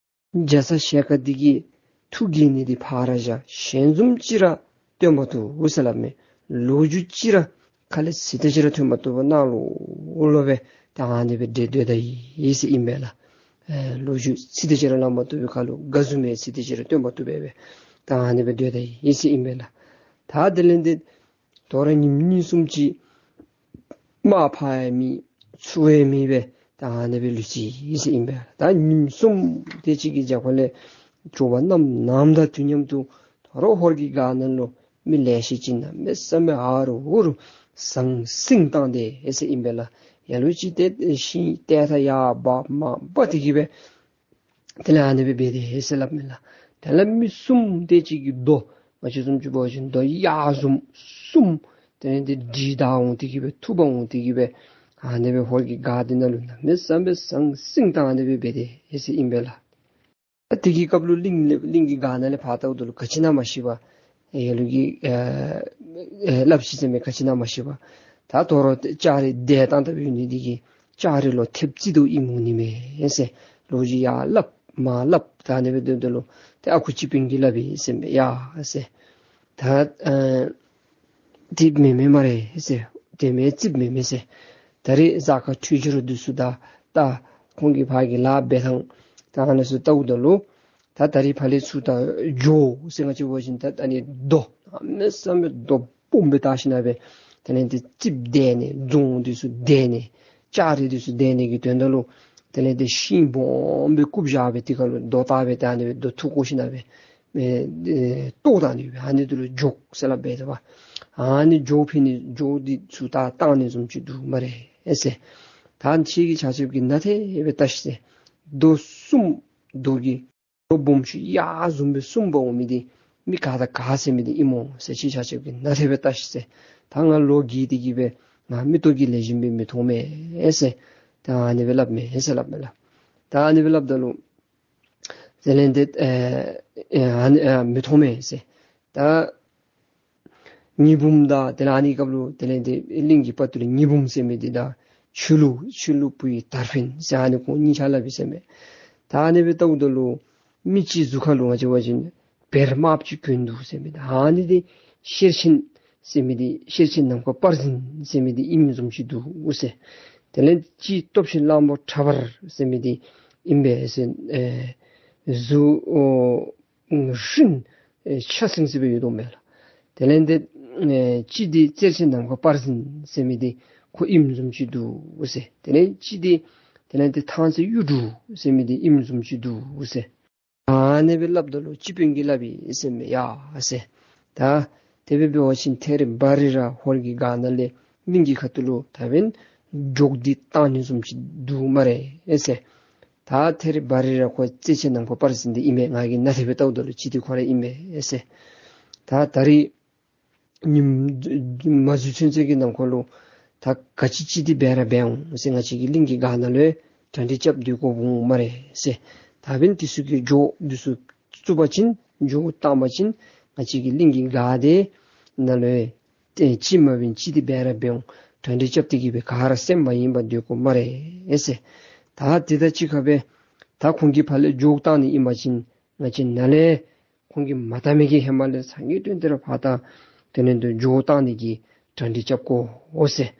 རྒྱ་ཚ་ཞལ་དཀར་འདི་གིས་ཐུགས་དགྱེས་ནི་འདི་ཕར་བཞག། ཞལ་འཛུམ་ཅིག་ར་སྟོན་མ་བཏུབ་ཟེར་སླབ་མས། ལོ་རྒྱུས་ཅིག་ར་ཁ་ལས་ཚིག་དེ་ཅིག་ར་ཐོན་མ་བཏུབ་པར་ནང་ལོགས་ལོགས་སྦེ་ད་ཨ་ནི་སྦེ་བསྡད་སྡོད་ད་ཡི་ཟེར་ཨིན་པས་ལགས། ཨེ་ལོ་རྒྱུས་ཚིག་དེ་ཅིག་ར་སླབ་མ་བཏུབ་པའི་ཁར་ལུ་དགའ་འཛུམ་མའི་ཚིག་དེ་ཅིག་ར་སྟོན་མ་བཏུབ་པར་སྦེ་ད་ཨ་ནི་སྦེ་སྡོད་ད་ཡི་ཟེར་ཨིན་པས་ལགས། ད་དེ་ལས་ཏེ་དོ་རུང་ཉིནམ་གཉིས་གསུམ་ཅིག་དམག་ཕར་ཡང་མེད་ཚུར་ཡང་མེད་སྦེ་ད་ཨ་ནི་སྦེ་ལུས་ཅི་ཟེར་ཨིན་པས། ད་ཉིནམ་གསུམ་དེ་ཅིག་གི་རྒྱབ་ཁ་ལས་ འགྱོ་བ་གནམ་གནམ་དང་དུས་མཉམ་དུ་ད་རུང་ཧོར་གྱི་སྒར་ནང་ལུ་མི་ལེ་ཤ་ཅིག་གནམ་མེད་ས་མེད་ཧ་རུ་ཧུ་རུ་ཟང་ཟིང་བཏང་སྟེ་ཨེ་ཟེར་ཨིན་པས་ལགས། ལ་ལུ་ཅིག་ཏེ་ཤིང་ཏེ་ཐ་ཡར་འབག་མར་འབག་སྟེ་གི་སྦེ་དེ་ལས་ཨ་ནི་སྦེ་འབད་དེ་ཨེ་ཟེར་སླབ་མས་ལགས། དེ་ལས་མི་གསུམ་དེ་ཅིག་གིས་རྡོ་ང་བཅས་བཟུམ་ཅིག་འབད་བ་ཅིན་རྡོ་གཡག་བཟུམ་གསུམ་དེ་ལས་དེ་འདྲིལ་ད་འོང་སྟེ་གི་སྦེ་འཐུ་འབག་འོང་སྟེ་གི་སྦེ་ཨ་ནི་སྦེ་ཧོར་གྱི་སྒར་དེ་ནང་ལུ་གནམ་མེད་ས་མེད་ཟང་ཟིང་བཏང་ཨ་ནི་སྦེ་འབད་དེ་ཨེ་ཟེར་ཨིན་པས་ལགས། ད་དེ་གི་སྐབས་ལུ་གླིང་ལས་གླིང་གི་སྒར་ནང་ལས་ཕར་བལྟཝ་ད་ལུ་ག་ཅི་ཨིན་ན་མ་ཤེས་པར་ཡ་ལུ་གིས་ཨེ་ཨེ་སླབ་ཅི་ཟེར་མས། ག་ཅི་ཨིན་ན་མ་ཤེས་པར་ད་དོ་རུང་ལྕགས་རི་བརྡབ་བཏང་ད་འབད་ནི་དེ་གིས་ལྕགས་རི་ལུ་ཐེབས་རྩིས་དོ་ཨིནམ་འོང་ནི་མས་ཟེར་ལོ་རྒྱུས་ཡར་སླབ་མར་སླབ། ད་ཨ་ནི་སྦེ་སྡོདཔ་ད་ལུ་ཏེ་ཨ་ཁུ་སྤྱི་དཔོན་གྱིས་སླབ་ཨིན་ཟེར་མས། ཡ་ཟེར་ད་ཨེ་དེ་མེན་མས་སྨ་རེ་ཟེར། དེ་མེན་རྩིསཔ་མེན་མས་ཟེར། ད་རེས་གཟའ་སྐར་འཕྲོད་སྦྱོར་འདི་ཚུ་དང་ད་ཁོང་གིས་ཕར་གྱི་ལཱ་འབད་ཐངས་ད་ཨ་ནི་ཚུ་བལྟཝ་ད་ལུ་ད་ད་རེས་ཕར་ལས་ཚུར་ད་འགྱོ་ཟེར་ང་བཅས་འབད་བ་ཅིན་ད་ཨ་ནི་རྡོ་གནམ་མེད་ས་མེད་རྡོ་སྦོམ་སྦེ་བཏགས་ཞིན་ན་སྦེ་དེ་ལས་དེ་རྩིསཔ་བརྡབ་ནི་རྫོང་འདི་ཚུ་བརྡབ་ནི་ལྕགས་རི་འདི་ཚུ་བརྡབ་ནི་གི་དོན་དག་ལུ་དེ་ལས་དེ་ཤིང་སྦོམ་སྦེ་བཀུག་བཞག་སྦེ་དེ་ཁར་ལུ་རྡོ་བཏགས་སྦེ་ད་ཨ་ནི་སྦེ་རྡོ་འཐུ་བཀོ་ཞིན་ན་སྦེ་ཨེ་ཨེ་བཏོག་བཏང་ནི་ཨ་ནི་འདི་ལུ་འཇོག་ཟེར་སླབ་པས་ཏེ་བ། ཨ་ནི་འཇོག་ཕུལ་ནི་འཇོག་འདི་ཚུ་ད་བཏང་ནི་བཟུམ་ཅིག་འདུག་སྨ་རེ་ཨེ་ཟེར། ད་ཁྱེད་ཀྱིས་ཆ་ཁྱབ་ཀྱིས་ནཱ་དེ་སྦེ་བལྟ་ཤིག་ཟེར། རྡོ་གསུམ་རྡོ་གི་རྡོ་སྦོམ་ཆུང་ཡར་བཟུང་སྦེ་གསུམ་འབག་འོང་མི་འདི་མི་ག་དང་ག་ཟེར་མི་འདི་ཨིནམ་འོང་ཟེར། ཁྱེད་ཆ་ཁྱབ་ཀྱིས་ནཱ་དེ་སྦེ་བལྟ་ཤིག་ཟེར། ད་ང་ལོ་རྒས་ཏེ་གི་སྦེ་ང་མིག་ཏོ་གིས་ལེགས་ཤོམ་སྦེ་མི་མཐོང་མས་ཟེར། ད་ཨ་ནི་སྦེ་སླབ་མས་ཟེར་སླབ་མས་ལགས། ད་ཨ་ནི་སྦེ་སླབ་ད་ལུ་དེ་ལས་དེ་ཨེ་ཨེ་ཨ་ནི་ཨ་མི་མཐོང་མས་ཟེར། ད་ཉི་འབུམ་དང་དེ་ལས་ཨ་ནི་སྐབས་ལུ་དེ་ལས་དེ་གླིང་གི་དཔའ་བརྟུལ་ཉི་འབུམ་ཟེར་མི་འདི་དང་ཆོས་ལུ་ཆོས་ལུ་བུའི་དར་འཕེན་ཟེར་ཨ་ནི་ཁོང་གཉིས་ཆ་སླབ་ཨིན་ཟེར་མས། ད་ཨ་ནི་སྦེ་བལྟཝ་ད་ལུ་མི་གཅིག་གཟུགས་ཁར་ལུ་ང་བཅས་འབད་བ་ཅིན་བེར་དམརཔོ་ཅིག་གྱོན་འདུག་ཟེར་མི་འདི་ཨ་ནི་འདི་ཤེར་ཕྱིན་ཟེར་མི་འདི་ཤེར་ཕྱིན་ནམ་མཁའ་དཔལ་འཛིན་ཟེར་མི་འདི་ཨིནམ་བཟུམ་ཅིག་འདུག་ཟེར། དེ་ལས་གཅིག་སྟོབས་ཆེན་གླང་པོ་ཁྲ་འབར་ཟེར་མི་འདི་ཨིན་པས་ཟེར། ཨེ་གཟུགས་ཨོ་ཧྲིན་ཨེ་ཆ་ཟིང་ཟིང་སྦེ་ཡོད་དོ་མས་ལགས། དེ་ལས་དེ་ཨེ་གཅིག་འདི་རྩལ་ཆེན་ནམ་མཁའ་དཔལ་འཛིན་ཟེར་མི་འདི་ཁོ་ཨིནམ་བཟུམ་ཅིག་འདུག་ཟེར། དེ་ལས་གཅིག་འདི་དེ་ལས་དེ་ཐང་རྩེ་གཡུ་འབྲུག་ཟེར་མི་འདི་ཨིནམ་བཟུམ་ཅིག་འདུག་ཟེར། ཨ་ནི་སྦེ་སླབ་ད་ལུ་སྤྱི་དཔོན་གྱིས་སླབ་ཨིན་ཟེར་མས། ཡ་ཟེར། ད་དེ་སྦེ་འབད་བ་ཅིན་ཐད་རི་བ་རི་ར་ཧོར་གྱི་སྒར་ནང་ལས་གླིང་གི་ཁ་ཐུག་ལུ་ད་འབདན་འཇོག་འདི་བཏང་ནི་བཟུམ་ཅིག་འདུག་སྨ་རེ་ཨེ་ཟེར། ད་ཐད་རི་བ་རི་ར་ཁོ་རྩལ་ཆེན་ནམ་མཁའ་དཔལ་འཛིན་འདི་ཨིན་མས། ང་གིས་ནཱ་དེ་སྦེ་བལྟཝ་ད་ལུ་ཅིག་འདི་ཁོ་ར་ཨིན་མས་ཨེ་ཟེར། ད་ད་རེས་ཉིནམ་མ་འཛུལ་ཚུན་ཚོད་ཀྱི་ནང་འཁོད་ལུ་ད་ག་ཅི་ཅིག་འདི་འབད་ར་འབད་འོང་ཟེར། ང་བཅས་ཀྱི་གླིང་གི་སྒར་ནང་ལུ་གྲ་སྒྲིག་རྐྱབ་སྡོད་དགོཔ་འོང་སྨ་རེ་ཟེར། ད་འབདན་འདི་ཚུ་གི་འཇོག་འདི་ཚུ་བཙུགས་པ་ཅིན་འཇོག་བཏང་པ་ཅིན་ང་བཅས་ཀྱི་གླིང་གི་སྒར་འདི་ནང་ལུ་ཏེ་ཅིག་མ་འབདན་ཅིག་འདི་འབད་ར་འབད་འོང་། གྲ་སྒྲིག་རྐྱབ་སྟེ་གི་སྦེ་ག་ར་སེམས་མ་ཡེངས་པར་སྡོད་དགོ་སྨ་རེ་ཟེར། ད་དེ་དང་གཅིག་ཁར་སྦེ་ད་ཁོང་གིས་ཕར་ལས་འཇོག་བཏང་ནི་ཨིན་པ་ཅིན་ང་བཅས་ནཱ་ལས་ཁོང་གིས་མ་བཏང་མི་གི་ཧེ་མ་ལས་སངས་རྒྱས་བསྟན་འདི་ར་ཕར་ད་དེ་ལས་དེ་འཇོག་བཏང་ནི་གི་གྲ་སྒྲིག་རྐྱབ་དགོ་འོང་ཟེར།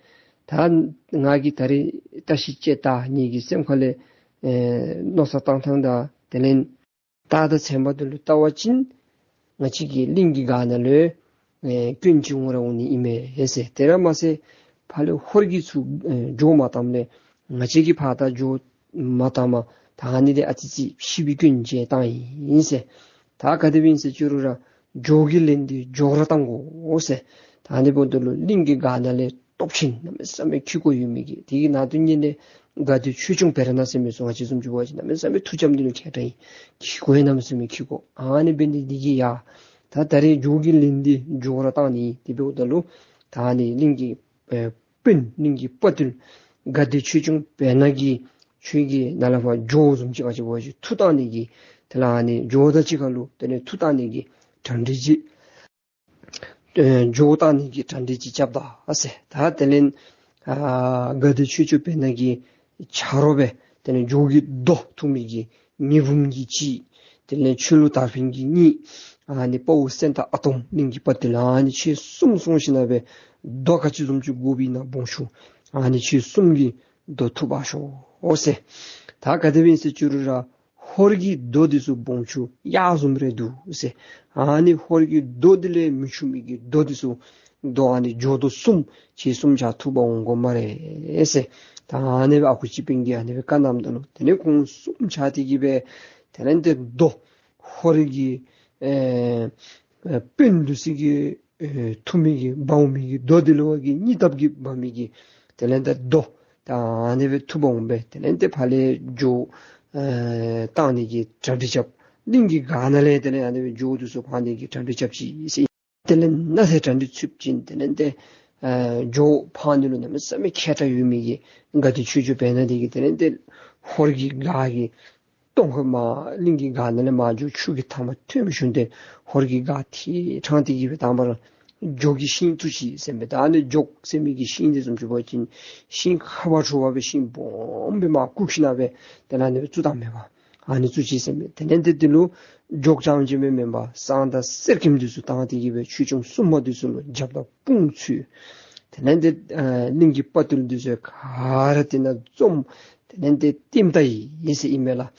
ད་ང་གིས་ད་རེས་བལྟ་ཤིག་ཅིག་ད་ངེ་གི་སེམས་ཁ་ལས་ཨེ་མནོ་བསམ་བཏང་ཐངས་དང་དེ་ལས་རྟགས་དང་མཚན་མ་འདི་ལུ་བལྟ་བ་ཅིན་ང་བཅས་ཀྱི་གླིང་གི་སྒར་ནང་ལུ་ཨེ་སྐྱོན་ཅིག་འོང་ར་འོང་ནི་ཨིན་མས་ཨེ་ཟེར། དེ་ར་མ་ཚད་ཕར་ལས་ཧོར་གྱིས་ཚུར་ཨེ་འཇོག་མ་བཏངམ་ལས་ང་བཅས་ཀྱིས་ཕར་ད་འཇོག་མ་བཏངམ་ད་ཨ་ནི་འདི་ཨ་ཙི་ཅིག་ཤི་བའི་སྐྱོན་ཅིག་བཏང་ཡི་ཟེར། ད་ག་དེ་སྦེ་ཨིན་ཟེར་བཅུག་རུང་ར་འཇོག་གི་ལན་འདི་འཇོག་ར་བཏང་དགོ་ཟེར། ད་ཨ་ནི་འབདཝ་ད་ལུ་གླིང་གི་སྒར་ནང་ལས་སྟོབས་ཆེན་གནམ་མེད་ས་མེད་ཁེ་ཀོ་ཡོད་མི་གི་དེ་གི་ནང་དུ་གཉིས་ལས་དགའ་བདེ་ཆོས་སྐྱོང་བེར་ནག་ཟེར་མི་ཚུ་ང་བཅས་བཟུམ་ཅིག་འབད་བ་ཅིན་གནམ་མེད་ས་མེད་མཐུ་རྐྱབ་ནི་ལུ་མཁས་དྲགས་ཨིན། ཁེ་ཀོ་ཡང་གནམ་མེད་ས་མེད་ཁེ་ཀོ། ཨ་ནི་འབད་ནི་འདི་གིས་ཡ་ད་ད་རེས་འཇོག་གི་ལན་འདི་འཇོག་ར་བཏང་ནི། དེ་འབདཝ་ད་ལུ་ད་ཨ་ནི་གླིང་གི་ཨེ་དཔོན་གླིང་གི་དཔའ་བརྟུལ་དགའ་བདེ་ཆོས་སྐྱོང་བེར་ནག་གིས་ཁྱོད་ཀྱིས་ནཱ་ལས་ཕར་འཇོག་བཟུམ་ཅིག་ང་བཅས་འབད་བ་ཅིན་འཐུ་བཏང་ནི་གི་དེ་ལས་ཨ་ནི་འཇོག་དང་གཅིག་ཁར་ལུ་དེ་ལས་འཐུ་བཏང་ནི་གི་གྲ་སྒྲིག་ཅིག་ཨེ་འཇོག་བཏང་ནི་གི་གྲ་སྒྲིག་ཅིག་རྐྱབ་ད་ཨ་ཟེར། ད་དེ་ལས་ཨ་དགའ་བདེ་ཆོས་སྐྱོང་བེར་ནག་གི་ཆ་རོགས་སྦེ་དེ་ལས་འཇོག་གི་རྡོ་འཐུ་མི་གི་ཉི་འབུམ་གྱི་གཅིག་དེ་ལས་ཆོས་ལུ་དར་འཕེན་གྱི་གཉིས། ཨ་ནི་དཔའ་བོ་སེང་སྟག་ཨ་དོམ་གླིང་གི་དཔའ་བརྟུལ་ཨ་ནི་ཁྱེད་གསུམ་སོང་ཞིན་ན་སྦེ་རྡོ་ག་ཅི་བཟུམ་ཅིག་དགོ་པས་ན་སྦོམ་ཆུང་ཨ་ནི་ཁྱེད་གསུམ་གྱིས་རྡོ་འཐུ་འབག་ཤོག་ཨོ་ཟེར། ད་ག་དེ་སྦེ་ཨིན་ཟེར་བཅུག་རུང་ར་ཧོར་གྱི་རྡོ་འདི་ཚུ་སྦོམ་ཆུང་གཡག་བཟུམ་རེ་འདུག་ཟེར། ཨ་ནི་ཧོར་གྱི་རྡོ་འདི་ལས་མི་ཆུང་མི་གི་རྡོ་འདི་ཚུ་རྡོ་ཨ་ནི་འཇོག་རྡོ་གསུམ་ཁྱེད་གསུམ་ཆ་འཐུ་འབག་འོང་དགོ་སྨ་རེ་ཟེར། ད་ཨ་ནི་སྦེ་ཨ་ཁུ་སྤྱི་དཔོན་གྱིས་ཨ་ནི་སྦེ་བཀའ་གནངམ་ད་ལུ་དེ་ལས་ཁོང་གསུམ་ཆ་དེ་གིས་སྦེ་དེ་ལས་དེ་རྡོ་ ཧོར་གྱི་ཨེ་ཨེ་དཔོན་འདི་ཚུ་གིས་ཨེ་འཐུ་མི་གི་འབག་འོང་མི་གི་རྡོ་འདི་ལུ་ཧོར་གྱི་གཉིས་སྟབས་ཀྱིས་འབག་མི་གི་དེ་ལས་ཏེ་རྡོ་ད་ཨ་ནི་སྦེ་འཐུ་འབག་འོང་སྦེ་དེ་ལས་ཏེ་ཕར་ལས་འགྱོ་ཨེ་བཏང་ནི་གི་གྲ་སྒྲིག་རྐྱབ། གླིང་གི་སྒར་ནང་ལས་དེ་ལས་ཨ་ནི་སྦེ་འགྱོ་འདི་ཚུ་འབག་ནི་གི་གྲ་སྒྲིག་རྐྱབ་ཅི་ཟེར། དེ་ལས་ནགས་ཚལ་གྲ་སྒྲིག་ཚུགས་ཅི། དེ་ལས་ཏེ་ཨེ་འགྱོ་འབག་ནི་ལུ་གནམ་མེད་ས་མེད་མཁས་དྲགས་ཡོད་མི་གི་དགའ་ལྡན་ཆོས་སྐྱོང་བེར་ནག་འདི་གིས་དེ་ལས་ཏེ་ཧོར་གྱི་སྒར་གྱི་སྟོང་ཁ་མར་གླིང་གི་སྒར་ནང་ལས་མར་འགྱོ་ཆུ་གི་མཐའ་མར་ཐོན་ཞིནམ་ཏེ་ཧོར་གྱི་སྒར་ཐེ་དྲགས་ཏེ་གི་སྦེ་དང་པ་ར་སྒྱོགས་ཀྱི་ཤིང་བཙུགས་ཅི་ཟེར་མས། ད་ཨ་ནི་སྒྱོགས་ཟེར་མི་གི་ཤིང་འདི་བཟུམ་ཅིག་འབད་བ་ཅིན་ཤིང་ཁ་བ་དྲོ་བ་སྦེ་ཤིང་སྦོམ་སྦེ་མར་བཀུག་ཞིནམ་སྦེ་དེ་ལས་ཨ་ནི་སྦེ་བཙུགས་བཏང་མས་པ། ཨ་ནི་བཙུགས་ཅི་ཟེར་མས། དེ་ལས་ཏེ་འདི་ལུ་སྒྱོགས་རྐྱངམ་ཅིག་མེན་མེན་པར་བསང་དང་གསེར་སྐྱེམས་འདི་ཚུ་བཏང་སྟེ་གི་སྦེ་ཆོས་སྐྱོང་སྲུང་མ་འདི་ཚུ་ལུ་རྒྱབ་དང་དཔུང་འཚོལ། དེ་ལས་ཏེ་ཨ་གླིང་གི་དཔའ་རྟུལ་འདི་ཚུ་ག་ར་དེ་ནང་འཛོམས། དེ་ལས་ཏེ་ལྟདམོ་བལྟ་ཡི་ཟེར་ཨིན་མས་ལགས།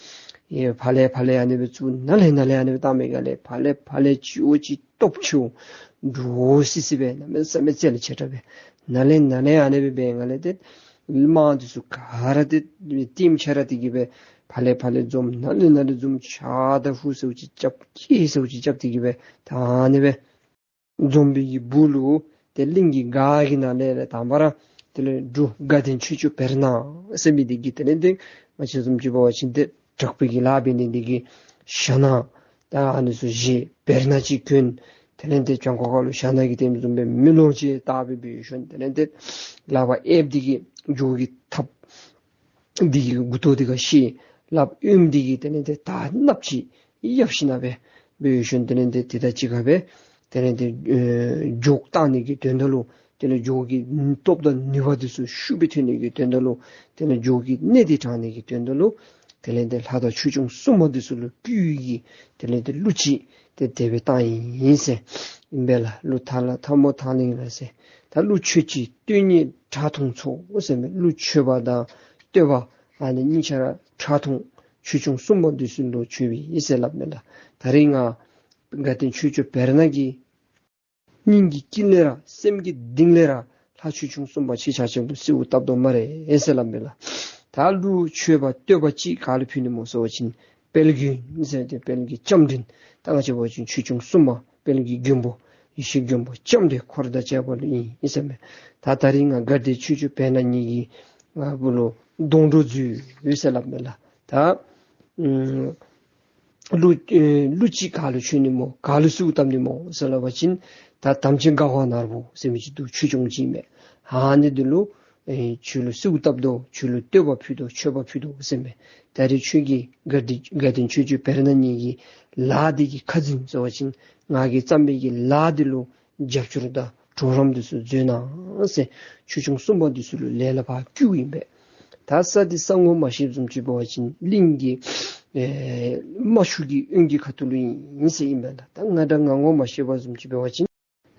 ཨེ་ཕར་ལས་ཕར་ལས་ཨ་ནི་སྦེ་བཙུགས། ནཱ་ལས་ནཱ་ལས་ཨ་ནི་སྦེ་བཏང་མི་ག་ལས་ཕར་ལས་ཕར་ལས་ཅིག་འོ་ཅིག་སྟོབས་ཆེཝ་འདྲོག་སི་སི་སྦེ་གནམ་མེད་ས་མེད་རྩལ་ཆེ་དྲགས་སྦེ་ནཱ་ལས་ནཱ་ལས་ཨ་ནི་སྦེ་འབད་ནི་ག་ལས་ཏེ་དམག་འདི་ཚུ་ག་ར་ཏེ་ལྟདམོ་ཆེ་དྲགས་ཏེ་གི་སྦེ་ཕར་ལས་ཕར་ལས་འཛོམས། ནཱ་ལས་ནཱ་ལས་འཛོམས། ཕྱག་དང་ཧུ་ཟེརཝ་ཅིག་རྐྱབ། ཀི་ཟེརཝ་ཅིག་རྐྱབ་སྟེ་གི་སྦེ་ད་ཨ་ནི་སྦེ་འཛོམས་པའི་གི་སྦུག་ལུ་ཏེ་གླིང་གི་སྒར་གྱི་ནང་ལས་ར་དང་པ་ར་དེ་ལས་འབྲུག་དགའ་ལྡན་ཆོས་སྐྱོང་བེར་ནག་ཟེར་མི་འདི་གིས་དེ་ལས་ཏེ་ང་བཅས་བཟུམ་ཅིག་འབད་བ་ཅིན་ཏེ་དྲག་པོའི་གི་ལཱ་འབད་ནི་འདི་གིས་ཞྭ་ནག་ད་ཨ་ནི་ཚུ་བཞེས། བེར་ནག་ཅིག་གྱོན། དེ་ལས་ཏེ་བྱང་ཁོག་ཁ་ལུ་ཞྭ་ནག་གི་ལྟདམོ་བཟུམ་སྦེ་མེ་ལོང་ཅིག་བཏགས་སྦེ་འབད་ཞིནམ་དེ་ལས་ཏེ་ལག་པར་གཡསཔ་འདི་གིས་སྒྱོགས་ཀྱི་ཐགཔ་འདི་གིས་མགུ་ཏོ་འདི་ཁར་བཤེད། ལགཔ་གཡོནམ་འདི་གིས་དེ་ལས་ཏེ་དར་གནགཔོ་ཅིག་གཡབ་ཞིནམ་སྦེ་འབད་ཞིནམ་དེ་ལས་ཏེ་དེ་དང་གཅིག་ཁར་སྦེ་དེ་ལས་ཏེ་ཨེ་སྒྱོགས་བཏང་ནི་གི་དོན་དག་ལུ་དེ་ལས་སྒྱོགས་ཀྱི་སྟོབས་དང་ནུས་པ་འདི་ཚུ་ཤུགས་སྦེ་ཐོན་ནི་གི་དོན་དག་ལུ་དེ་ལས་སྒྱོགས་ཀྱི་སྣེ་འདི་དྲངས་ནི་གི་དོན་དག་ལུ་དེ་ལས་ཏེ་ལྷ་དང་ཆོས་སྐྱོང་སྲུང་མ་འདི་ཚུ་ལུ་བསྐུལ་གྱི་དེ་ལས་ཏེ་གླུ་ཅིག་ཏེ་དེ་སྦེ་བཏང་ཡི་ཟེར་ཨིན་པས་ལགས། གླུ་ཐ་ལ་ཐ་མོ་ཐང་ལིང་ལ་ཟེར། ད་གླུ་མཆོད་ཅིང་བསྟོད་སྙིང་གྲགས་མཐོང་ཚོགས་ཟེར་མས། གླུ་མཆོད་པ་དང་བསྟོད་པ་ཨ་ནི་གཉིས་ཆ་ར་གྲགས་མཐོང་ཆོས་སྐྱོང་སྲུང་མ་འདི་ཚུ་ལུ་མཆོད་པའི་ཨིན་ཟེར་སླབ་མས་ལགས། ད་རིས་ང་དགའ་ལྡན་ཆོས་སྐྱོང་བེར་ནག་གི་སྙིང་གི་དཀྱིལ་ལས་ར་སེམས་ཀྱི་གཏིང་ལས་ར་ལྷ་ཆོས་སྐྱོང་སྲུང་མ་ཁྱེད་ཆ་ཁྱབ་ལུ་གསོལཝ་བཏབ་དོ་སྨ་རེ་ཟེར་སླབ་མས་ལགས། ད་གླུ་མཆོད་པ་བསྟོད་པ་ཅིག་ག་ལུ་ཕུལ་ནི་སྨོ་ཟེར་བ་ཅིན་དཔལ་མགོན་ཟེར་ཏེ་དཔལ་གྱི་ལྕམ་དྲིན་ད་ང་བཅས་འབད་བ་ཅིན་ཆོས་སྐྱོང་སྲུང་མ་དཔལ་གྱི་མགོན་པོ་ཡེ་ཤེས་མགོན་པོ་ལྕམ་དྲལ་འཁོར་དང་བཅས་པ་ལུ་ཨིན་ཨིན་ཟེར་མས། ད་ད་རིས་ང་དགའ་ལྡན་ཆོས་སྐྱོང་བེར་ནག་ངེ་གི་ང་བུ་ལུ་སྡོང་གྲོགས་མཛོད་ཡོད་ཟེར་སླབ་མས་ལགས། ད་ཨམ་གླུ་ཨེ་གླུ་ཅིག་ག་ལུ་མཆོད་ནི་སྨོ་ག་ལུ་གསོལཝ་བཏབ་ནི་སྨོ་ཟེར་སླབ་པ་ཅིན་ད་དམ་ཅན་ག་བ་ནོར་བུ་ཟེར་མི་ཅིག་འདུག་ཆོས་སྐྱོང་ཅིག་མས། ཨ་ནི་འདི་ལུ་ཨེ་ཁྱོད་ལུ་གསོལཝ་བཏབ་དོ། ཁྱོད་ལུ་བསྟོད་པ་ཕུལ་དོ། མཆོད་པ་ཕུལ་དོ་ཟེར་མས། ད་རིས་ཁྱོད་ཀྱིས་དགའ་ལྡན་དགའ་ལྡན་ཆོས་སྐྱོང་བེར་ནག་ངེ་གི་ལཱ་འདི་གི་ཁ་འཛིན་ཟེར་བ་ཅིན་ང་གིས་བརྩམས་པའི་གི་ལཱ་འདི་ལུ་རྒྱབ་སྐྱོར་དང་གྲོགས་རམ་འདི་ཚུ་མཛད་གནང་ཟེར་ཆོས་སྐྱོང་སྲུང་མ་འདི་ཚུ་ལུ་ལས་སླ་བར་བསྐུལཝ་ཨིན་པས། ད་ས་འདི་ས་ངོ་མ་ཤེས་བཟུམ་ཅིག་འབད་བ་ཅིན་གླིང་གི་ཨེ་རྨ་ཆུ་གི་དབོན་གྱི་ཁ་ཐུག་ལུ་ཨིན་ཟེར་ཨིན་པས་ལགས། ད་ང་འདྲ་ང་ངོ་མ་ཤེས་པ་བཟུམ་ཅིག་འབད་བ་ཅིན་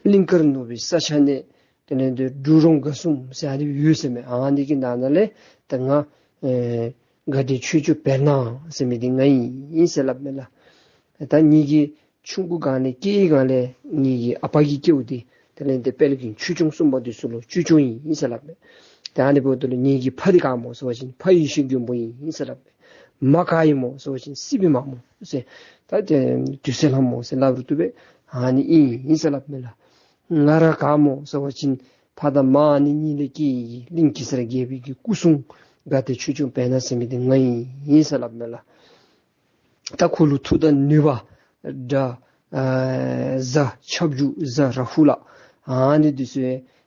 གླིང་དཀར་ནོར་བུའི་ས་ཆ་ནས་དེ་ལས་ཏེ་འབྲུག་རོང་དགའ་གསུམ་ཟེར་ཨ་ནི་ཡོད་ཟེར་མས། ཨ་ནི་གི་ནང་ན་ལས་ད་ང་ཨེ་དགའ་ལྡན་ཆོས་སྐྱོང་བེར་ནག་ཟེར་མི་འདི་ང་ཨིན་ཟེར་སླབ་མས་ལགས། ད་ངེ་གི་ཆུང་ཀུ་སྒང་ལས་སྐྱེས་སྒང་ལས་ངེ་གི་ཨ་པ་གི་སྐྱེ་བོ་འདི་དེ་ལས་ཏེ་དཔལ་གྱི་ཆོས་སྐྱོང་སྲུང་མ་འདི་ཚུ་ལུ་ཅོ་ཅོ་ཨིན་ཟེར་སླབ་མས། ད་ཨ་ནི་འབདཝ་ད་ལུ་ངེ་གི་ཕ་འདི་ག་སྨོ་ཟེར་བ་ཅིན་ཕ་ཡེ་ཤེས་མགོན་པོ་ཨིན་ཟེར་སླབ་མས། མ་ག་ཨིན་སྨོ་ཟེར་བ་ཅིན་སྲིད་པའི་མ་སྨོ་ཟེར། ད་དེ་དུད་སོལ་ལྷ་མོ་ཟེར་སླབ་རུང་བཏུབ་པས། ཨ་ནི་ཨིན་ཨིན་ཟེར་སླབ་མས་ལགས། ང་ར་ག་སྨོ་ཟེར་བ་ཅིན་ཕ་དང་མ་ཨ་ནི་གཉིས་ལས་སྐྱེས་ཡི་གི་གླིང་གེ་སར་རྒྱལ་པོའི་གི་སྐུ་སྲུང་དགའ་ལྡན་ཆོས་སྐྱོང་བེར་ནག་ཟེར་མི་འདི་ང་ཨིན་ཨིན་ཟེར་སླབ་མས་ལགས། ད་ཁོ་ལུ་མཐུ་དང་ནུས་པ་དགྲ་ཨ་གཟའ་ཁྱབ་འཇུག་གཟའ་རཱ་ཧུ་ལགས། ཨ་ནི་འདི་ཚུ་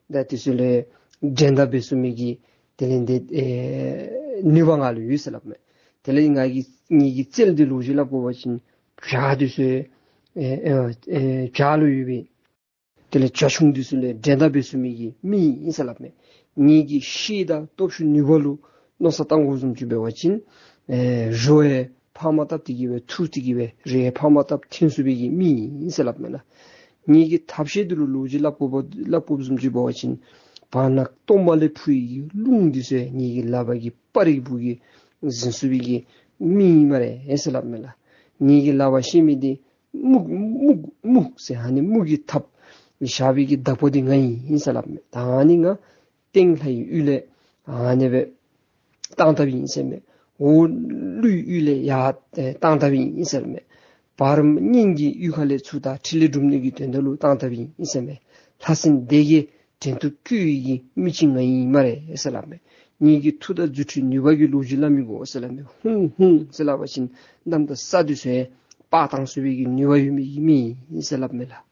ད་འདི་ཚུ་ལས་འགྲན་ཟླ་འབད་ཚུགས་མི་གི་དེ་ལས་ཏེ་ཨེ་ནུས་པ་ང་ལུ་ཡོད་ཟེར་སླབ་མས། དེ་ལས་ང་གི་ངེ་གི་རྩལ་འདི་ལོ་རྒྱུས་སླབ་དགོ་པ་ཅིན་བྱ་འདི་ཚུ་ཨེ་ཨེ་ཨེ་བྱ་ལུ་ཡོད་པའི་དེ་ལས་བྱ་ཁྱུང་འདི་ཚུ་ལས་འགྲན་ཟླ་འབད་ཚུགས་མི་གི་མི་ཨིན་ཟེར་སླབ་མས། ངེ་གི་ཤེད་དང་སྟོབས་ཤུགས་ནུས་པ་ལུ་མནོ་བསམ་བཏང་དགོ་བཟུམ་ཅིག་འབད་བ་ཅིན་ཨེ་རོ་ཡང་ཕར་མ་བཏབ་སྟེ་གི་སྦེ་འཐུ་སྟེ་གི་སྦེ་རོ་ཡང་ཕར་མ་བཏབ་འཐེན་ཚུགས་པའི་གི་མི་ཨིན་ཟེར་སླབ་མས་ལགས། ངེ་གི་ཐབས་ཤེས་འདི་ལུ་ལོ་རྒྱུས་སླབ་དགོ་པ་སླབ་དགོ་བཟུམ་ཅིག་འབད་བ་ཅིན་བར་ན་སྟོངམ་ལས་འཕུ་བའི་གི་རླུང་འདི་ཚུ་ངེ་གི་ལག་པ་གི་སྤར་རིལ་བུ་གིས་འཛིན་ཚུགས་པའི་གི་མི་ཨིན་སྨ་རེ་ཟེར་སླབ་མས་ལགས། ངེ་གི་ལག་པར་བཤེད་མི་འདི་མུ་མུ་མུ་ཟེར་ཨ་ནི་མུ་གི་ཐགཔ་བཞག་པའི་གི་བདག་པོ་འདི་ང་ཨིན་ཟེར་སླབ་མས། ད་ཨ་ནི་ང་སྟེང་ལྷའི་ཡུལ་ལས་ཨ་ནི་སྦེ་བཏང་བཏངམ་ཨིན་ཟེར་མས། འོག་ཀླུའི་ཡུལ་ལས་ཡར་བཏང་བཏངམ་ཨིན་ཟེར་མས། བར་སྙིང་གི་ཡུལ་ཁ་ལས་ཚུར་ད་ཕྲིན་ལས་སྒྲུབ་ནི་གི་དོན་དག་ལུ་བཏང་དཔ་ཨིན་ཟེར་མས། ལྷ་སྲིན་སྡེ་བརྒྱད་བྲན་དུ་བཀོལ་ནི་གི་མི་ཅིག་ང་ཨིན་སྨ་རེ་ཟེར་སླབ་མས། ངེ་གི་མཐུ་དང་རྫུ་འཕྲུལ་ནུས་པ་གི་ལོ་རྒྱུས་སླབ་མི་དགོ་ཟེར་སླབ་མས། ཧཱུྃ་ཧཱུྃ་ཟེར་སླབ་པ་ཅིན་གནམ་དང་ས་འདི་ཚུ་ཡང་སྤར་བཏང་ཚུགས་པའི་གི་ནུས་པ་ཡོད་མི་གི་མི་ཨིན་ཟེར་སླབ་མས་ལགས།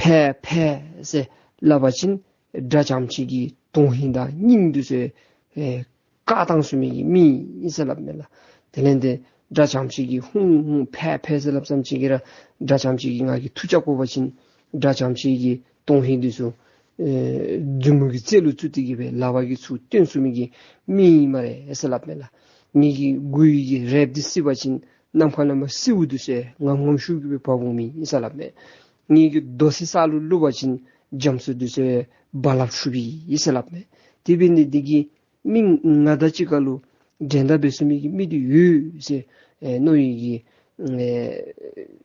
ཕཊ་ཕཊ་ཟེར་སླབ་པ་ཅིན་དགྲ་བྱམས་ཆེ་གི་དོན་ཧིང་དང་སྙིང་འདི་ཚུ་ཡང་ཨེ་བཀག་བཏང་ཚུགས་མི་གི་མི་ཨིན་ཟེར་སླབ་མས་ལགས། དེ་ལས་ཏེ་དགྲ་བྱམས་ཆེ་གི་ཧཱུྃ་ཧཱུྃ་ཕཊ་ཕཊ་ཟེར་སླབ་ཙམ་ཅིག་གིས་ར་དགྲ་བྱམས་ཆེ་གིས་ང་གིས་མཐུ་རྐྱབ་དགོ་པ་ཅིན་དགྲ་བྱམས་ཆེ་གི་དོན་ཧིང་འདི་ཚུ་ཨེ་མཛུབ་མོ་གི་རྩེ་ལུ་བཙུགས་ཏེ་གི་སྦེ་ལག་པ་གིས་ཚུར་བཏོན་ཚུགས་མི་གི་མི་ཨིན་སྨ་རེ་ཟེར་སླབ་མས་ལགས། ངེ་གི་མགུ་ཡུ་གི་རལཔ་འདི་བསིལ་བ་ཅིན་ནམ་མཁའ་ལས་མར་སེརཝ་འདི་ཚུ་ཡང་ངམ་ངམ་ཤུགས་ཀྱིས་སྦེ་འབབ་འོང་མི་ཨིན་ཟེར་སླབ་མས། ངེ་གི་རྡོ་ཟེ་ས་ལུ་བླུགས་པ་ཅིན་རྒྱ་མཚོ་འདི་ཚུ་ཡང་རྦ་རླབས་འཁྲུགཔ་ཨིན་ཟེར་སླབ་མས། དེ་འབད་ནི་འདི་གིས་མི་ང་དང་གཅིག་ཁར་ལུ་འགྲན་ཟླ་འབད་ཚུགས་མི་གི་མི་འདི་ཡོད་ཟེར་ཨེ་མནོ་ནི་གི་ཨེ་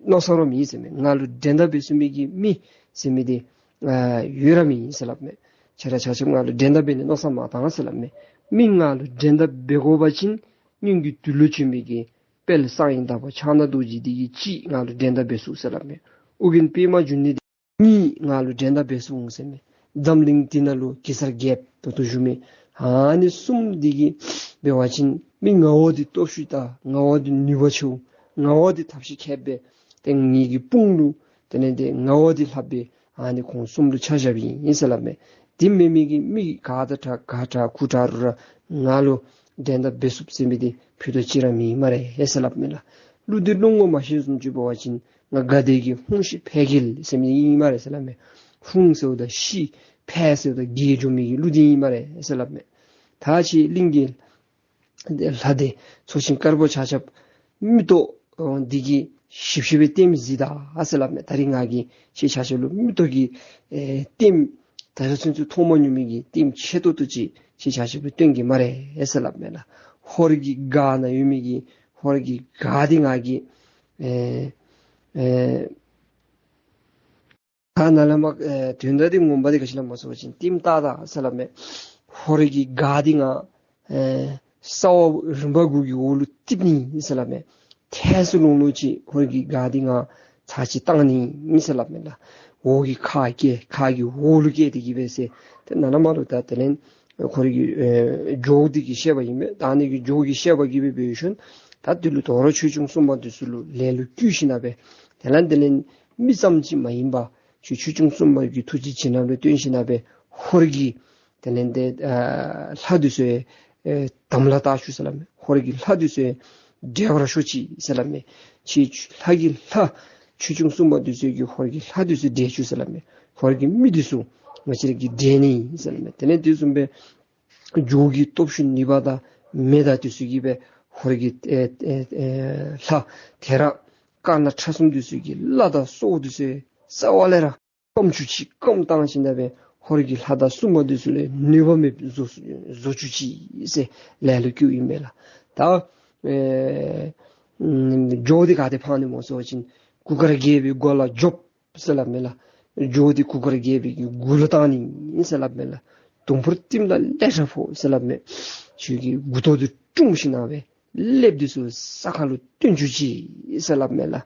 མནོ་བསམ་ར་མེད་ཟེར་མས། ང་ལུ་འགྲན་ཟླ་འབད་ཚུགས་མི་གི་མི་ཟེར་མི་འདི་ཨ་ཡོད་ར་མེད་ཟེར་སླབ་མས། ཁྱེད་ར་ཆ་ཁྱབ་ང་ལུ་འགྲན་ཟླ་འབད་ནི་མནོ་བསམ་མ་བཏང་ཟེར་སླབ་མས། མི་ང་ལུ་འགྲན་ཟླ་འབད་དགོ་པ་ཅིན་སྔོན་གྱི་དུས་ལུ་བྱོན་མི་གི་དཔལ་གསང་བའི་བདག་པོ་ཕྱག་ན་རྡོ་རྗེ་འདི་གིས་གཅིག་ང་ལུ་འགྲན་ཟླ་འབད་ཚུགས་ཟེར་སླབ་མས། ཨོ་རྒྱན་པདྨ་འབྱུང་གནས་འདི་གཉིས་ང་ལུ་འགྲན་ཟླ་འབད་ཚུགས་འོང་ཟེར་མས། འཛམ་གླིང་འདི་ནང་ལུ་གེ་སར་རྒྱལཔོ་ད་ལྟོ་བཞུགས་མི་ཨ་ནི་གསུམ་འདི་གིས་འབད་བ་ཅིན་མི་ང་བ་འདི་སྟོབས་ཤུགས་དང་ང་བ་འདི་ནུས་པ་ཆེཝ་ང་བ་འདི་ཐབས་ཤེས་མཁསཔ་སྦེ་ཏེ་ངེ་གི་དཔུང་ལུ་དེ་ལས་ཏེ་ང་བ་འདི་ལྷགཔ་སྦེ་ཨ་ནི་ཁོང་གསུམ་ལུ་ཆ་བཞགཔ་ཨིན་ཟེར་སླབ་མས། འདི་མེན་མི་གི་མི་ག་དང་ཕྲ་ག་ཕྲ་གུ་ཕྲ་རུང་ར་ང་ལུ་འགྲན་ཟླ་འབད་ཚུགསཔ་ཟེར་མི་འདི་ཕུད་རྡོག་གཅིག་ར་མེད་སྨ་རེ་ཟེར་སླབ་མས་ལགས། གླུ་འདི་གླུ་ངོ་མ་ཤེས་བཟུམ་ཅིག་འབད་བ་ཅིན་ང་དགའ་བདེ་གི་ཧཱུྃ་ཤི་ཕཊ་རྒྱལ་ཟེར་མི་ཨིན་སྨ་རེ་ཟེར་སླབ་མས། ཧཱུྃ་ཟེརཝ་ད་ཤི་ཕཊ་ཟེརཝ་ད་རྒྱལ་འགྱོ་མི་གི་གླུ་འདི་ཨིན་སྨ་རེ་ཟེར་སླབ་མས། ད་ཁྱེད་གླིང་གི་ལྷ་སྡེ་ཚོགས་ཆེན་དཀར་པོ་ཆ་ཁྱབ་མིག་ཏོ་འདི་གིས་ཞིབ་ཞིབ་སྦེ་སྟོན་མི་གཟིགས་ད་ཟེར་སླབ་མས། ད་རིས་ང་གིས་ཁྱེད་ཆ་ཁྱབ་ལུ་མིག་ཏོ་གིས་ཨེ་སྟོན་ད་ཆ་ཚུན་ཚོད་མཐོང་མ་མྱོང་མི་གི་སྟོན་ཆེ་ཏོག་ཏོ་ཅིག་ཁྱེད་ཆ་ཁྱབ་ལུ་སྟོན་གེ་སྨ་རེ་ཟེར་སླབ་མས་ལགས། ཧོར་གྱི་སྒར་ནང་ཡོད་མི་གི་ཧོར་གྱི་སྒར་འདི་ང་གིས་ཨེ་ཨེ་ད་ནཱ་ལས་མར་ཨེ་དོན་དག་འདི་ངོ་མ་འདི་ག་ཅི་ལས་མར་ཞུ་བ་ཅིན་ལྟདམོ་ལྟ་ད་ཟེར་སླབ་མས། ཧོར་གྱི་སྒར་འདི་ང་ཨེ་ས་འོག་རིམ་པ་དགུ་གི་འོག་ལུ་བཏིང་ནི་ཟེར་སླབ་མས། ཐལ་སུ་ལོང་ལོང་ཅིག་ཧོར་གྱི་སྒར་འདི་ང་ཚར་གཅིག་བཏང་ནི་ཟེར་སླབ་མས་ལགས། འོག་གི་ཁ་བཀལ་ཁ་གི་འོག་ལུ་བཀལ་ཏེ་གི་སྦེ་ཟེར། ཏེ་ནཱ་ལས་མར་ལུ་ད་དེ་ལས་ཁོ་རའི་གི་ཨེ་ཇོ་བོ་འདི་གི་བཤད་པ་ཨིན་པས། ད་ཨ་ནི་གི་ཇོ་བོ་གི་བཤད་པ་གི་སྦེ་འབད་ཞིནམ་ད་འདི་ལུ་དོ་རུང་ཆོས་སྐྱོང་སྲུང་མ་འདི་ཚུ་ལུ་ལས་ལུ་བསྐུལ་ཞིནམ་སྦེ་དེ་ལས་དེ་ལས་མི་ཙམ་ཅིག་མ་ཡིན་པར་ཆོས་ཆོས་སྐྱོང་སྲུང་མ་གི་ཐུགས་རྗེ་བྱིན་རླབས་ལུ་བརྟེན་ཞིནམ་སྦེ་ཧོར་གྱི་དེ་ལས་དེ་ཨ་ལྷ་འདི་ཚུ་ཨེ་དམ་ལ་བཏགས་བཅུག་ཟེར་སླབ་མས། ཧོར་གྱི་ལྷ་འདི་ཚུ་བསྒྲལ་བར་ཤོག་ཅིག་ཟེར་སླབ་མས། ཆོས་ལྷ་གི་ལྷ་ཆོས་སྐྱོང་སྲུང་མ་འདི་ཚུ་གིས་ཧོར་གྱི་ལྷ་འདི་ཚུ་བསྒྲལ་བཅུག་ཟེར་སླབ་མས། ཧོར་གྱི་མི་འདི་ཚུ་ང་བཅས་ར་གིས་བསྒྲལ་ནི་ཟེར་སླབ་མས། དེ་ལས་དེ་བཟུམ་སྦེ་ཇོ་བོ་གི་སྟོབས་ཤུགས་ནུས་པ་དང་མེ་དང་འདི་ཚུ་གིས་སྦེ་ཧོར་གྱི་ཨེ་ཨེ་ཨེ་ལྷ་དེ་ར་དཀར་ནག་ཁྲ་གསུམ་འདི་ཚུ་གི་བླ་དང་སྲོག་འདི་ཚུ་རྩ་བ་ལས་ར་སྐམ་བཅུག་ཅིག་སྐམ་བཏང་ཞིནམ་སྦེ་ཧོར་གྱི་ལྷ་དང་སྲུང་མ་འདི་ཚུ་ལུ་ནུས་པ་མེདཔ་བཟོ་བཟོ་བཅུག་ཅིག་ཟེར་ལས་ལུ་བསྐུལཝ་ཨིན་པས་ལགས། ད་ཨེ་ཨམ་ཇོ་བོ་འདི་ག་ཏེ་འཕང་ནི་སྨོ་ཟེར་བ་ཅིན་གུར་དཀར་རྒྱལ་པོའི་མགོ་ལ་རྒྱོབ་ཟེར་སླབ་མས་ལགས། ཇོ་བོ་འདི་གུར་དཀར་རྒྱལ་པོའི་གི་མགུ་ལུ་བཏང་ནི་ཨིན་ཟེར་སླབ་མས་ལགས། དུང་ཕོར་ལྟདམོ་ལ་ལེ་ཤ་ཕོག་ཟེར་སླབ་མས། ཁྱོད་ཀྱི་མགུ་ཏོ་འདི་བཀྲུམ་ཞིནམ་སྦེ་ཀླདཔ་འདི་ཚུ་ས་ཁ་ལུ་བཏོན་བཅུག་ཅིག་ཟེར་སླབ་མས་ལགས།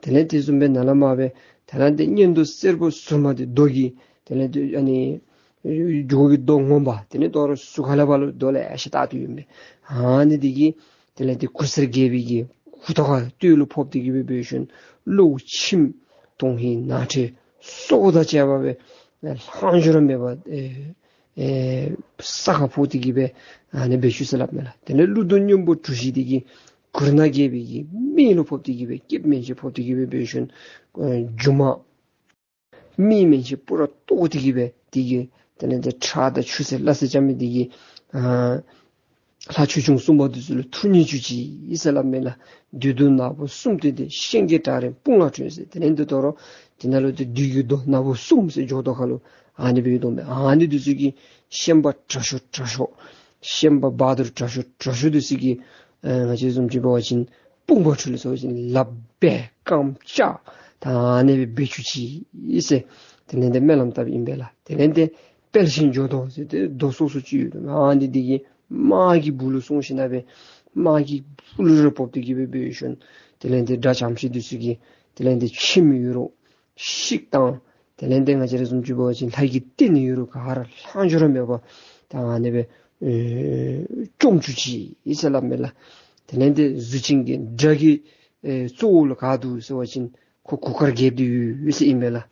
དེ་ལས་དེ་བཟུམ་སྦེ་ནཱ་ལས་མར་སྦེ་དེ་ལས་དེ་གཉན་འདུག་སེར་པོ་ཟུར་མ་འདི་རྡོ་གི་དེ་ལས་དེ་ཨ་ནི་ཇོ་བོ་གི་རྡོ་ངོ་མ་དེ་ལས་དོ་རུང་ཟུར་ཁ་ལས་ཕར་ལུ་རྡོ་ལེ་ཤ་བཏགས་ཏེ་ཡོད་མས། ཨ་ནི་འདི་གིས་དེ་ལས་དེ་གུར་སེར་རྒྱལ་པོའི་གི་མགུ་ཏོ་ཁར་སྟོད་ལུ་ཕོག་སྟེ་གི་སྦེ་འབད་ཞིནམ་གློ་མཆིནམ་དོན་ཧིང་ནང་ཁྲོལ་སྲོག་དང་བཅས་པ་སྦེ་ལྷག་འཕྲོ་ར་མེད་པར་ཨེ་ཨེ་ས་ཁར་ཕོག་སྟེ་གི་སྦེ་ཨ་ནི་འབད་བཅུག་ཟེར་སླབ་མས་ལགས། དེ་ལས་ཀླུ་གདུག་སྔོན་པོ་གྲུ་བཞི་འདི་གིས་གུར་ནག་རྒྱལ་པོའི་གི་སྨད་ལུ་ཕོག་སྟེ་གི་སྦེ་སྐེདཔ་མན་ཆད་ཕོག་སྟེ་གི་སྦེ་འབད་ཞིནམ་ཨེ་མཇུག་མ་སྨད་མན་ཆད་སྤུ་ར་བཏོག་སྟེ་གི་སྦེ་དེ་གིས་དེ་ལས་དེ་ཁྲག་དང་ཆུ་སེར་སླ་བསྲེ་རྐྱབ་མི་འདི་གིས་ཨ་ལྷ་ཆོས་སྐྱོང་སྲུང་མ་འདི་ཚུ་ལུ་ཐུག་ཉེས་བཅུག་ཅིག་ཟེར་སླབ་མས་ལགས། བདུད་མདོག་ནག་པོ་གསུམ་སྟོན་ཏེ་ཤན་གྱི་བྲག་རི་དཔུང་ལ་ཐོན་ཟེར། དེ་ལས་དེ་དོ་རུང་དེ་ནང་ལུ་དེ་བདུད་ཀྱི་མདོག་ནག་པོ་གསུམ་ཟེར་འགྱོ་དོ་ཁ་ལུ་ཨ་ནི་སྦེ་ཡོད་དོ་མས། ཨ་ནི་འདི་ཚུ་གིས་ཤན་པ་དྲག་ཤོས་དྲག་ཤོས་ཤན་པ་བ་དུར་དྲག་ཤོས་དྲག་ཤོས་འདི་ཚུ་གིས་ཨ་ང་བཅས་བཟུམ་ཅིག་འབད་བ་ཅིན་དཔུང་པ་འཁྲུལ་ལ་སོགས་ཅིག་ལགཔ་སྦེ་རྐངམ་བཅག་ད་ཨ་ནི་སྦེ་འབད་བཅུག་ཅིག་ཟེར་དེ་ལས་དེ་སྨོན་ལམ་བཏབ་ཨིན་པས་ལགས། དེ་ལས་དེ་དཔལ་ཆེན་འགྱོ་དོ་ཟེར་ཏེ་རྡོ་སོ་སོ་ཅིག་ཡོད་དོ་མས། ཨ་ནི་འདི་གིས་དམག་གི་སྦུག་ལུ་སོང་ཞིནམ་སྦེ་དམག་གི་སྦུག་ལུ་ར་ཕོག་སྟེ་གི་སྦེ་འབད་ཞིནམ་ དེ་ལས་ཏེ་དགྲ་བྱམས་ཤིང་འདི་ཚུ་གིས་དེ་ལས་ཏེ་ཁྱིམ་ཡོད་རུང་བཤིག་བཏང་། དེ་ལས་ཏེ་ང་བཅས་ར་བཟུམ་ཅིག་འབད་བ་ཅིན་ལྷ་གི་རྟེན་ཡོད་རུང་ག་ར་ལྷག་འཕྲོ་ར་མེད་པར་ད་ཨ་ནི་སྦེ་ཨེ་བཅོམ་བཅུག་ཅི་ཟེར་སླབ་མས་ལགས། དེ་ལས་ཏེ་གཟུགས་ཅན་གྱི་དགྲ་གི་ཨེ་གཙོ་བོ་ལུ་ག་འདུག་ཟེར་བ་ཅིན་ཁོ་གུར་དཀར་རྒྱལཔོ་འདི་ཡོད་ཟེར་ཨིན་མས་ལགས།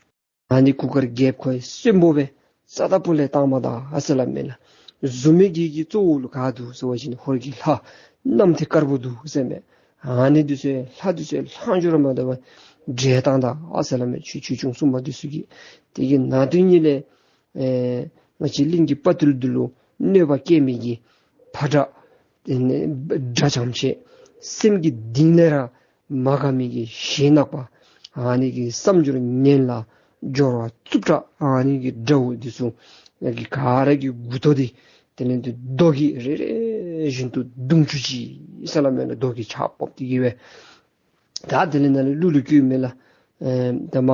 ཨ་ནི་གུར་དཀར་རྒྱལཔོ་ཁོ་གསོན་པོ་སྦེ་རྩ་དང་པོ་ལས་བཏང་མ་ད་ཨ་ཟེར་སླབ་མས་ལགས། གཟུགས་མེད་བརྒྱད་ཀྱི་གཙོ་བོ་ལུ་ག་འདུག་ཟེར་བ་ཅིན་ཧོར་གྱི་ལྷ་གནམ་ཐེལ་དཀར་པོ་འདུག་ཟེར་མས། ཨ་ནི་འདི་ཚུ་ལྷ་འདི་ཚུ་ལྷག་འཕྲོ་ར་མ་ད་བར་བསྒྲལ་བཏང་ད་ཨ་ཟེར་སླབ་མས། ཆོས་ཆོས་སྐྱོང་སྲུང་མ་འདི་ཚུ་གིས། དེ་གི་ནང་དོན་ཉིད་ལས་ཨེ་ང་བཅས་གླིང་གི་དཔའ་ཐུལ་འདི་ལུ་གནོད་པ་བསྐྱལ་མི་གི་ཕ་དགྲ་དེ་ནས་དགྲ་བྱམས་ཆེ་སེམས་ཀྱི་གཏིང་ལས་ར་མ་དགའ་མི་གི་ཞེ་ནག་པ་ཨ་ནི་གི་བསམ་སྦྱོར་ངན་ལ་སྦྱོར་བ་རྩུབ་དྲགས་ཨ་ནི་གི་དགྲ་བོ་འདི་ཚུ་ཡ་གི་ག་ར་གི་མགུ་ཏོ་འདི་དེ་ལས་ཏེ་རྡོ་གིས་རེ་རེ་བཞིན་དུ་བརྡུང་བཅུག་ཅི་ཟེར་སླབ་མས་ལགས། རྡོ་གིས་ཆག་ཕབ་སྟེ་གི་སྦེ། ད་དེ་ལས་ནཱ་ལས་གླུ་ལུ་བཀོད་མས་ལགས། ཨེ་ད་མ་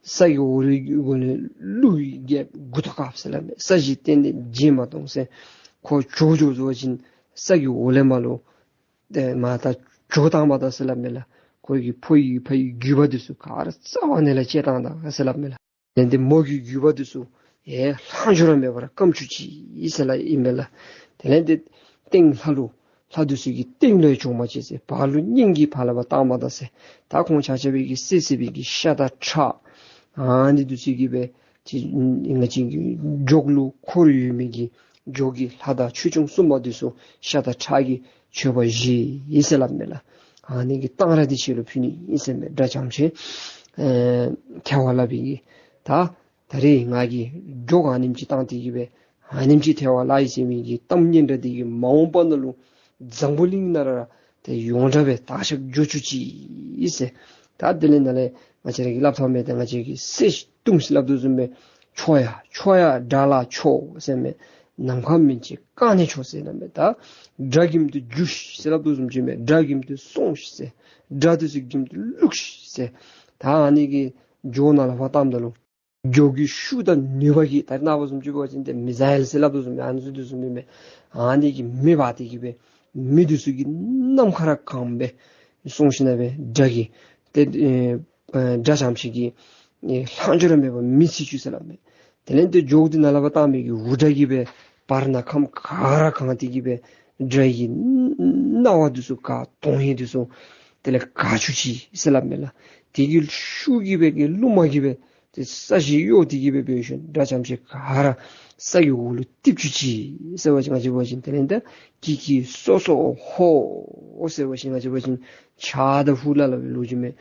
ས་གི་འོག་ལུ་གུ་ལུ་ཀླུ་ཡི་རྒྱལཔོ་མགུ་ཏོ་བཀག་ཟེར་སླབ་མས། ས་གཞི་བརྟན་ཏེ་བརྗེད་མ་གཏོང་ཟེར། ཁོ་བྱོག་བྱོག་ཟེར་བ་ཅིན་ས་གི་འོག་ལས་མར་ལུ་ཏེ་མར་ད་བྱོག་བཏང་མ་ད་ཟེར་སླབ་མས་ལགས། ཁོ་གི་ཕོ་ཡི་ཕ་ཡི་རྒྱུད་པ་འདི་ཚུ་ག་ར་རྩ་བ་ནས་ལས་བཅད་བཏང་ད་ཟེར་སླབ་མས་ལགས། དེ་ལས་ཏེ་མོ་གི་རྒྱུད་པ་འདི་ཚུ་ཡང་ལྷག་འཕྲོ་ར་མེད་པར་སྐམ་བཅུག་ཅི་ཟེར་སླབ་ཨིན་མས་ལགས། དེ་ལས་ཏེ་སྟེང་ལྷ་ལུ་ལྷ་འདི་ཚུ་གི་སྟེང་ལུ་ཡང་བྱོག་མ་བྱེད་ཟེར། བར་ལུ་གཉན་གྱི་བར་ལ་བ་བཏང་མ་ད་ཟེར། ད་ཁོང་ཆ་ཁྱབ་ཀྱིས་བསད་བསད་པའི་གི་ཤ་དང་ཁྲག་ཨ་ནི་འདི་ཚུ་གིས་སྦེ་ཏེ་ང་བཅས་ཀྱི་བྱོག་ལུ་འཁོར་ཡོད་མི་གི་བྱོག་གི་ལྷ་དང་ཆོས་སྐྱོང་སྲུང་མ་འདི་ཚུ་ཤ་དང་ཁྲག་གི་མཆོད་པ་བཞེས་ཡི་ཟེར་སླབ་མས་ལགས། ཨ་ནི་གི་གཏང་རག་འདི་ཁྱེད་ལུ་ཕུལ་ནི་ཨིན་ཟེར་མས། དགྲ་བྱམས་ཆེ་ཨེ་ཐལ་བ་བརླག་པའི་གི་ད་ད་རེས་ང་གིས་བྱོག་ཨ་ནེམ་ཅིག་བཏང་སྟེ་གི་སྦེ་ཨ་ནེམ་ཅིག་ཐལ་བ་བརླག་ཡི་ཟེར་མི་གི་གཏམ་སྙན་གྲགས་འདི་གིས་མ་འོངས་པ་ནང་ལུ་འཛམ་བུ་གླིང་ནང་ར་ཏེ་ཡོངས་གྲགས་སྦེ་དར་ཁྱབ་འགྱོ་བཅུག་ཅི་ཟེར། ད་དེ་ལས་ནཱ་ལས་ང་བཅས་ར་གིས་སླབ་ཐངས་མས། ཏེ་ང་བཅས་ཀྱིས་གསེར་བཏུང་ཞིནམ་སླབ་དོ་བཟུམ་སྦེ་འཕྱོག་ཡ་འཕྱོག་ཡ་དགྲ་ལྷ་འཕྱོག་ཟེར་མས། ནམ་མཁའ་མན་ཆད་བཀང་ནས་འཕྱོག་ཟེར་སླབ་མས། ད་དགྲ་གིམ་དུ་རྒྱུག་ཤིག་ཟེར་སླབ་དོ་བཟུམ་ཅིག་མས། དགྲ་གིམ་དུ་སོང་ཤིག་ཟེར། དགྲ་འདི་ཚུ་གིམ་དུ་བླུགས་ཤིག་ཟེར། ད་ཨ་ནི་གི་བྱོག་ནཱ་ལས་ཕར་བཏངམ་ད་ལུ་བྱོག་གི་ཤུགས་དང་ནུས་པ་གིས་ད་རེས་ནངས་པ་བཟུམ་ཅིག་འབད་བ་ཅིན་ཏེ་མི་ཟའིལ་ཟེར་སླབ་དོ་བཟུམ་སྦེ་ཨ་ནི་ཚུ་དེ་བཟུམ་སྦེ་མས། ཨ་ནི་གིས་མེ་འབར་ཏེ་གི་སྦེ་མེ་འདི་ཚུ་གིས་ནམ་མཁའ་ར་གང་སྦེ་སོང་ཞིནམ་སྦེ་དགྲ་གི་ཏེ་ཨེ་ཨེ་དགྲ་བྱམས་ཆེ་གི་ཨེ་ལྷག་འཕྲོ་ར་མེད་པར་མེ་འཚིག་བཅུག་ཟེར་སླབ་མས། དེ་ལས་ཏེ་བྱོག་འདི་ནཱ་ལས་ཕར་བཏང་མི་གི་འུར་སྒྲ་གིས་སྦེ་བར་ན་ཁམས་ག་ར་གང་སྟེ་གི་སྦེ་དགྲ་གི་རྣ་བ་འདི་ཚུ་ག་དོན་ཧིང་འདི་ཚུ་དེ་ལས་ག་བཅུག་ཅི་ཟེར་སླབ་མས་ལགས། དེ་གི་ཤུགས་ཀྱིས་སྦེ་གི་རླུང་མ་གིས་སྦེ་ཏེ་ས་གཞི་གཡོ་སྟེ་གི་སྦེ་འབད་ཞིནམ་དགྲ་བྱམས་ཆེ་ག་ར་ས་གི་འོག་ལུ་རྡིབ་བཅུག་ཅི་ཟེར་བ་ཅིན་ང་བཅས་འབད་བ་ཅིན་དེ་ལས་ཏེ་ཀི་ཀི་སོ་སོ་ཧོ་ཟེར་བ་ཅིན་ང་བཅས་འབད་བ་ཅིན་ཕྱག་དང་ཧུ་ལ་ལ་བའི་ལོ་རྒྱུས་མས།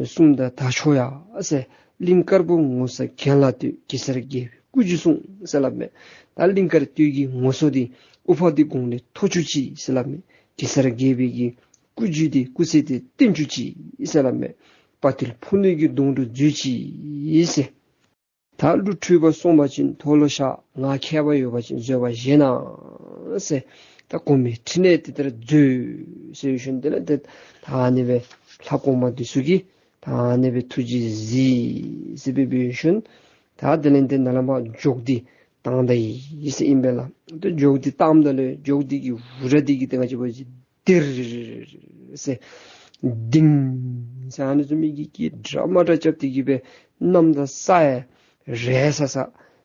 གསུམ་དང་ད་འཕྱོག་ཡ་ཟེར། གླིང་དཀར་པོ་ངོ་ཚ་གྱེན་ལ་ལྟོས། གེ་སར་རྒྱལ་པོའི་སྐུ་རྒྱུད་སྲུངས་ཟེར་སླབ་མས། ད་གླིང་དཀར་སྟོད་ཀྱི་ངོ་སོ་འདི་དབུ་འཕང་འདི་གོང་ལས་མཐོ་བཅུག་ཅིག་ཟེར་སླབ་མས། གེ་སར་རྒྱལ་པོའི་གི་སྐུ་རྒྱུད་འདི་སྐུ་ཚེ་འདི་བརྟན་བཅུག་ཅིག་ཟེར་སླབ་མས། དཔའ་ཐུལ་ཕུ་ནུ་གི་གདོང་དྲུག་མཛོད་ཅིག་ཟེར། ད་གླུ་འཁྲུལ་པ་སོང་པ་ཅིན་མཐོལ་ལོ་བཤགས། ང་མཁས་པ་ཡོད་པ་ཅིན་བཟོད་པ་བཞེས་གནང་ཟེར། ད་གོང་མའི་ཕྲིན་ལས་དེ་ལྟར་མཛོད་ཟེར་ཞིནམ་དེ་ལས་ཏེ་ད་ཨ་ནི་སྦེ་ལྷ་གོང་མ་འདི་ཚུ་གིས་ད་ཨ་ནི་སྦེ་ཐུགས་རྗེས་གཟིགས་ཟེར་སྦེ་འབད་ཞིནམ་ད་དེ་ལས་ཏེ་ནཱ་ལས་མར་བྱོག་འདི་བཏང་ད་ཡི་ཟེར་ཨིན་པས་ལགས། ཏེ་བྱོག་འདི་བཏངམ་ད་ལུ་བྱོག་འདི་གི་འུར་སྒྲ་འདི་གིས་ཏེ་ང་བཅས་འབད་བ་ཅིན་དིར་ཟེར་ལྡིང་ཟེར་ཨ་ནི་བཟུམ་མའི་གི་ཀི་འདྲ་མ་འདྲ་རྐྱབ་སྟེ་གི་སྦེ་གནམ་དང་ས་ཡང་རལ་ས་ས་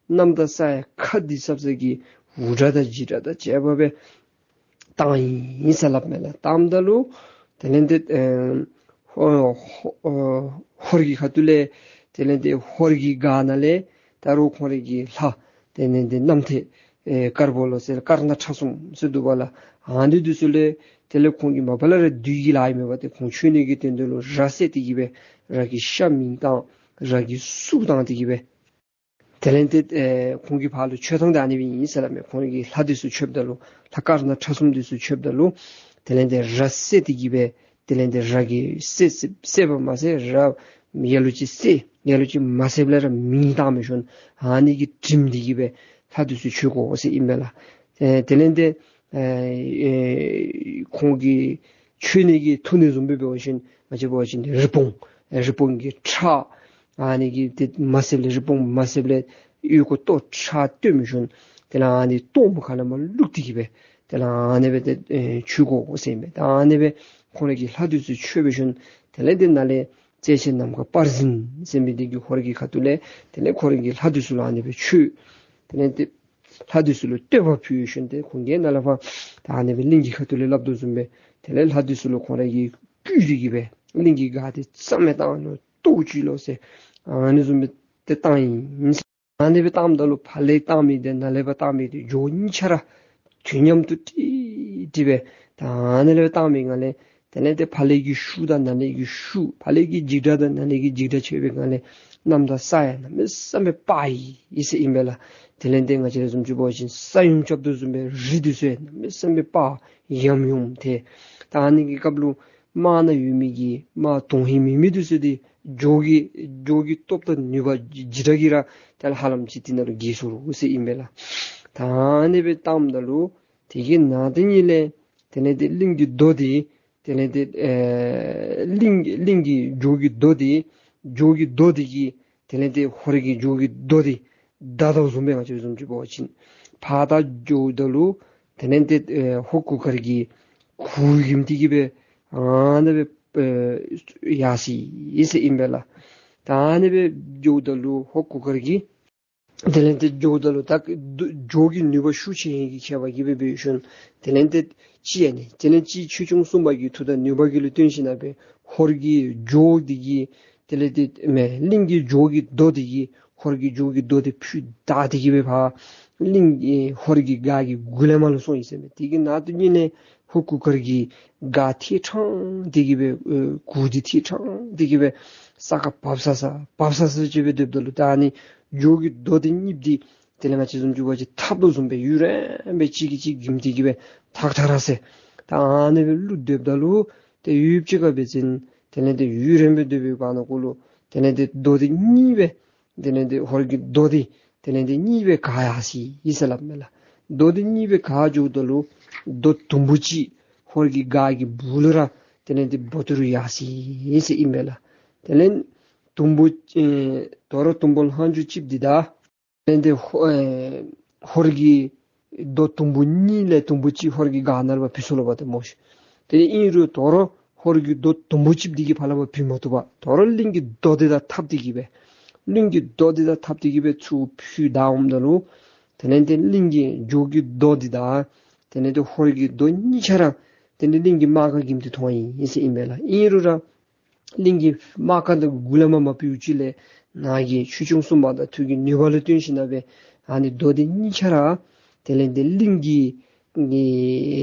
གནམ་དང་ས་ཡང་ཁ་འདི་ཚབ་ས་གི་འུར་སྒྲ་དང་འཇིགས་སྒྲ་དང་བཅས་པ་སྦེ་བཏང་ཡི་ཟེར་སླབ་མས་ལགས། བཏངམ་ད་ལུ་དེ་ལས་ཏེ་ཨེ་ཧོ་ཧོ་ཨེ་ཧོར་གྱི་ཁ་ཐུག་ལས་དེ་ལས་ཏེ་ཧོར་གྱི་སྒར་ནང་ལས་ད་རུང་ཁོང་རའི་གི་ལྷ་དེ་ལས་ཏེ་གནམ་ཐེལ་ཨེ་དཀར་པོ་ལོ་ཟེར་དཀར་ནག་ཁྲ་གསུམ་ཟེར་འདུག་པ་ལགས། ཨ་ནི་འདི་ཚུ་ལས་དེ་ལས་ཁོང་གིས་མ་པ་ལས་ར་བདུད་ཀྱི་ལཱ་ཨིན་མས་པ། ཏེ་ཁོང་འཆོལ་ནི་གི་དོན་དུ་ལུ་ར་བསད་དེ་གི་སྦེ་ར་གི་ཤ་མིང་བཏང་ར་གི་སུག་བཏང་སྟེ་གི་སྦེ་དེ་ལས་ཏེ་ཨེ་ཁོང་གི་ཕར་ལུ་མཆོད་ཐངས་འདི་ཨ་ནི་སྦེ་ཨིན་ཟེར་སླབ་མས། ཁོང་གི་ལྷ་འདི་ཚུ་མཆོདཔ་ད་ལུ་ལྷ་དཀར་ནག་ཁྲ་གསུམ་འདི་ཚུ་མཆོདཔ་ད་ལུ་དེ་ལས་ཏེ་ར་བསད་དེ་གི་སྦེ་དེ་ལས་ཏེ་ར་གིས་བསད་བསད་བསད་པ་མ་ཚད་ར་ལ་ལུ་ཅིག་བསད་ལ་ལུ་ཅིག་མ་བསདཔ་ལས་ར་མིང་བཏང་མི་ཤོན་ཨ་ནི་གི་དྲིམ་འདི་གིས་སྦེ་ལྷ་འདི་ཚུ་མཆོད་དགོ་ཟེར་ཨིན་མས་ལགས། ཨེ་དེ་ལས་ཏེ་ཨེ་ཨེ་ཁོང་གིས་མཆོད་ནི་གི་ཐུགས་ནི་བཟུམ་སྦེ་འབད་བ་ཅིན་ང་བཅས་འབད་བ་ཅིན་རི་བོང་རི་བོང་གི་ཁྲག་ཨ་ནི་གིས་ཏེ་མ་བསདཔ་ལས་རི་བོང་མ་བསདཔ་ལས་ཨོལ་ལྐོག་ལྟོ་ཁྲག་བཏོན་མི་ཤོན་དེ་ལས་ཨ་ནི་ལྟོ་མ་ཁ་ལས་མར་བླུགས་ཏེ་གི་སྦེ་དེ་ལས་ཨ་ནི་སྦེ་ཏེ་ཨེ་མཆོད་དགོ་ཟེར་ཨིན་མས། ད་ཨ་ནི་སྦེ་ཁོང་ར་གི་ལྷ་འདི་ཚུ་མཆོད་འབད་ཞིནམ་ དེ་ལས་ཏེ་ནཱ་ལས་རྩེ་ཆེན་ནམ་མཁའ་དཔལ་འཛིན་ཟེར་མི་འདི་གིས་ཧོར་གྱི་ཁ་ཐུག་ལས་དེ་ལས་ཁོ་རའི་གི་ལྷ་འདི་ཚུ་ལུ་ཨ་ནི་སྦེ་ཆོས་དེ་ལས་ཏེ་ལྷ་འདི་ཚུ་ལུ་བསྟོད་པ་ཕུལ་ཞིནམ་ཏེ་ཁོང་གིས་ནཱ་ལས་ཕར་ད་ཨ་ནི་སྦེ་གླིང་གི་ཁ་ཐུག་ལས་སླབ་དོ་བཟུམ་སྦེ་དེ་ལས་ལྷ་འདི་ཚུ་ལུ་ཁོང་ར་གིས་བསྐུལ་ཏེ་གི་སྦེ་གླིང་གི་སྒར་འདི་རྩ་མེད་བཏང་ལོ་བཏོག་བཅུག་ལོ་ཟེར་ཨ་ནི་བཟུམ་སྦེ་ཏེ་བཏང་ཡི། ཨ་ནི་སྦེ་བཏངམ་ད་ལུ་ཕར་ལས་བཏང་མི་འདི་ནཱ་ལས་ཕར་བཏང་མི་འདི་འགྱོ་གཉིས་ཆ་ར་དུས་མཉམ་དུ་ཏིག་ཏིག་སྦེ་ད་ཨ་ནི་ལས་བཏང་མི་ནང་ལས་དེ་ལས་ཏེ་ཕར་ལས་ཀྱི་ཤུགས་དང་ནཱ་ལས་ཀྱི་ཤུགས་ཕར་ལས་ཀྱི་འཇིགས་སྒྲ་དང་ནཱ་ལས་ཀྱི་འཇིགས་སྒྲ་ཆད་པའི་ནང་ལས་གནམ་དང་ས་ཡང་གནམ་མེད་ས་མེད་འབར་ཡི་ཟེར་ཨིན་པས་ལགས། དེ་ལས་ཏེ་ང་བཅས་ར་བཟུམ་ཅིག་འབད་བ་ཅིན་ས་ཡོམ་རྐྱབ་དོ་བཟུམ་སྦེ་རི་འདི་ཚུ་ཡང་གནམ་མེད་ས་མེད་འབར་ཡམ་ཡོམ་ཏེ་ད་ཨ་ནི་གི་སྐབས་ལུ་དམག་ནང་ཡོད་མི་གི་དམག་དོན་ཧིང་མེད་མི་འདི་ཚུ་འདི་འགྱོ་གི་འགྱོ་གི་སྟོབས་དང་ནུས་པ་འཇིགས་སྒྲ་གིས་ར་ཏེ་ཧ་ལམ་ཅིག་འདི་ནང་ལུ་འགྱེལ་སོ་ནུག་ཟེར་ཨིན་པས་ལགས། ད་ཨ་ནི་སྦེ་བཏངམ་ད་ལུ་དེ་གི་ནང་དེ་ཉིད་ལས་དེ་ལས་ཏེ་གླིང་གི་རྡོ་འདི་དེ་ལས་ཏེ་ཨེ་གླིང་གླིང་གི་འགྱོ་གི་རྡོ་འདི་འགྱོ་གི་རྡོ་འདི་གིས་དེ་ལས་ཏེ་ཧོར་གྱི་འགྱོ་གི་རྡོ་འདི་བདའ་དོ་བཟུམ་སྦེ་ང་བཅས་བཟུམ་ཅིག་འབད་བ་ཅིན་ཕར་ད་འགྱོཝ་ད་ལུ་དེ་ལས་ཏེ་ཨེ་ཧོར་གུར་དཀར་གྱི་གུར་གྱིས་དེ་གི་སྦེ་ཨ་ནི་སྦེ་ཨེ་ཡར་སོ་ཡི་ཟེར་ཨིན་པས་ལགས། ད་ཨ་ནི་སྦེ་འགྱོཝ་ད་ལུ་ཧོར་གུར་དཀར་གྱིས་དེ་ལས་ཏེ་འགྱོཝ་ད་ལུ་ད་འགྱོ་གི་ནུས་པ་ཤུགས་ཆེ་ཡི་གི་ཁྱད་པར་གྱིས་སྦེ་འབད་ཞིནམ་དེ་ལས་ཏེ་ཅིག་ཨ་ནི་དེ་ལས་ཅིག་ཆོས་སྐྱོང་སྲུང་མ་གི་མཐུ་དང་ནུས་པ་གི་ལུ་བརྟེན་ཞིནམ་སྦེ་ཧོར་གྱི་རྒྱུག་འདི་གིས་དེ་ལས་ཏེ་མེན་གླིང་གི་རྒྱུག་གི་རྡོ་འདི་གིས་ཧོར་གྱི་རྒྱུག་གི་རྡོ་འདི་ཕུད་བདའ་སྟེ་གི་སྦེ་ཕར་གླིང་ཨེ་ཧོར་གྱི་སྒར་གྱི་མགུ་ལས་མར་ལུ་སོང་ཡི་ཟེར་མས། དེ་གི་ནང་དེ་ཉིད་ལས་ཧོར་གུར་དཀར་གྱི་སྒར་ཐེ་ཕྲེང་སྟེ་གི་སྦེ་ཨེ་གུར་འདི་ཐེ་ཕྲེང་སྟེ་གི་སྦེ་ས་ཁར་བབས་ས་ས་བབས་ས་ས་ཅིག་སྦེ་སྡོདཔ་ད་ལུ་ད་ཨ་ནི་རྒྱུག་གི་རྡོ་འདི་གཉིས་འདི་དེ་ལས་ང་བཅས་བཟུམ་ཅིག་འབད་བ་ཅིན་འཐབ་དོ་བཟུམ་སྦེ་ཡུན་རིངམོ་སྦེ་གཅིག་གིས་གཅིག་འགྱིམ་སྟེ་གི་སྦེ་ཐག་ཐག་ར་ཟེར། ད་ཨ་ནི་སྦེ་ལུས་སྡོདཔ་ད་ལུ་ཏེ་ཡུདཔ་ཅིག་ཁར་འབད་བ་ཅིན་དེ་ལས་ཏེ་ཡུན་རིངམོ་སྦེ་སྡོད་པའི་བར་ན་ཀོ་ལུ་དེ་ལས་ཏེ་རྡོ་འདི་གཉིས་སྦེ་དེ་ལས་ཏེ་ཧོར་གྱི་རྡོ་འདི་དེ་ལས་ཏེ་གཉིས་སྦེ་འགག་ཡར་སོ་ཡི་ཟེར་སླབ་མས་ལགས། རྡོ་འདི་གཉིས་སྦེ་འགག་འགྱོཝ་ད་ལུ་རྡོ་དུམ་བུ་གཅིག་ཧོར་གྱི་སྒར་གྱི་སྦུག་ལུ་ར་དེ་ལས་ཏེ་སྦོ་ཏི་རུ་ཡར་སོ་ཡི་ཟེར་ཨིན་མས་ལགས། དེ་ལས་དུམ་བུ་ཨེ་དོ་རུང་དུམ་བུ་ལྷག་འཇུག་གཅིག་འདི་ད་དེ་ལས་ཏེ་ཧོ་ཨེ་ཧོར་གྱི་རྡོ་དུམ་བུ་གཉིས་ལས་དུམ་བུ་གཅིག་ཧོར་གྱི་སྒར་ནང་ལུ་ཕར་ཕུད་སོ་ལོ་བ་ཏེ་སྨོ་ཤིག། དེ་ཨིན་རུང་དོ་རུང་ཧོར་གྱི་རྡོ་དུམ་བུ་གཅིག་འདི་གིས་ཕར་ལུ་ཕར་ཕུད་མ་བཏུབ་པར་དོ་རུང་གླིང་གི་རྡོ་འདི་དང་འཐབ་སྟེ་གི་སྦེ་གླིང་གི་རྡོ་འདི་དང་འཐབ་སྟེ་གི་སྦེ་ཚུར་ཕུད་བདའ་འོངམ་ད་ལུ་དེ་ལས་ཏེ་གླིང་གི་རྒྱུག་གི་རྡོ་འདི་དང་དེ་ལས་ཏེ་ཧོར་གྱི་རྡོ་གཉིས་ཆ་ར་དེ་ལས་གླིང་གི་དམག་སྒར་འགྱིམ་སྟེ་ཐོན་ཡི་ཟེར་ཨིན་པས་ལགས། ཨིན་རུང་ར་གླིང་གི་དམག་སྒར་ནང་མགུ་ལས་མར་མ་ཕུད་ཅིག་ལས་ནཱ་གི་ཆོས་སྐྱོང་སྲུང་མ་དང་མཐུ་གི་ནུས་པ་ལུ་བརྟེན་ཞིནམ་སྦེ་ཨ་ནི་རྡོ་འདི་གཉིས་ཆ་ར་དེ་ལས་ཏེ་གླིང་གི་གི་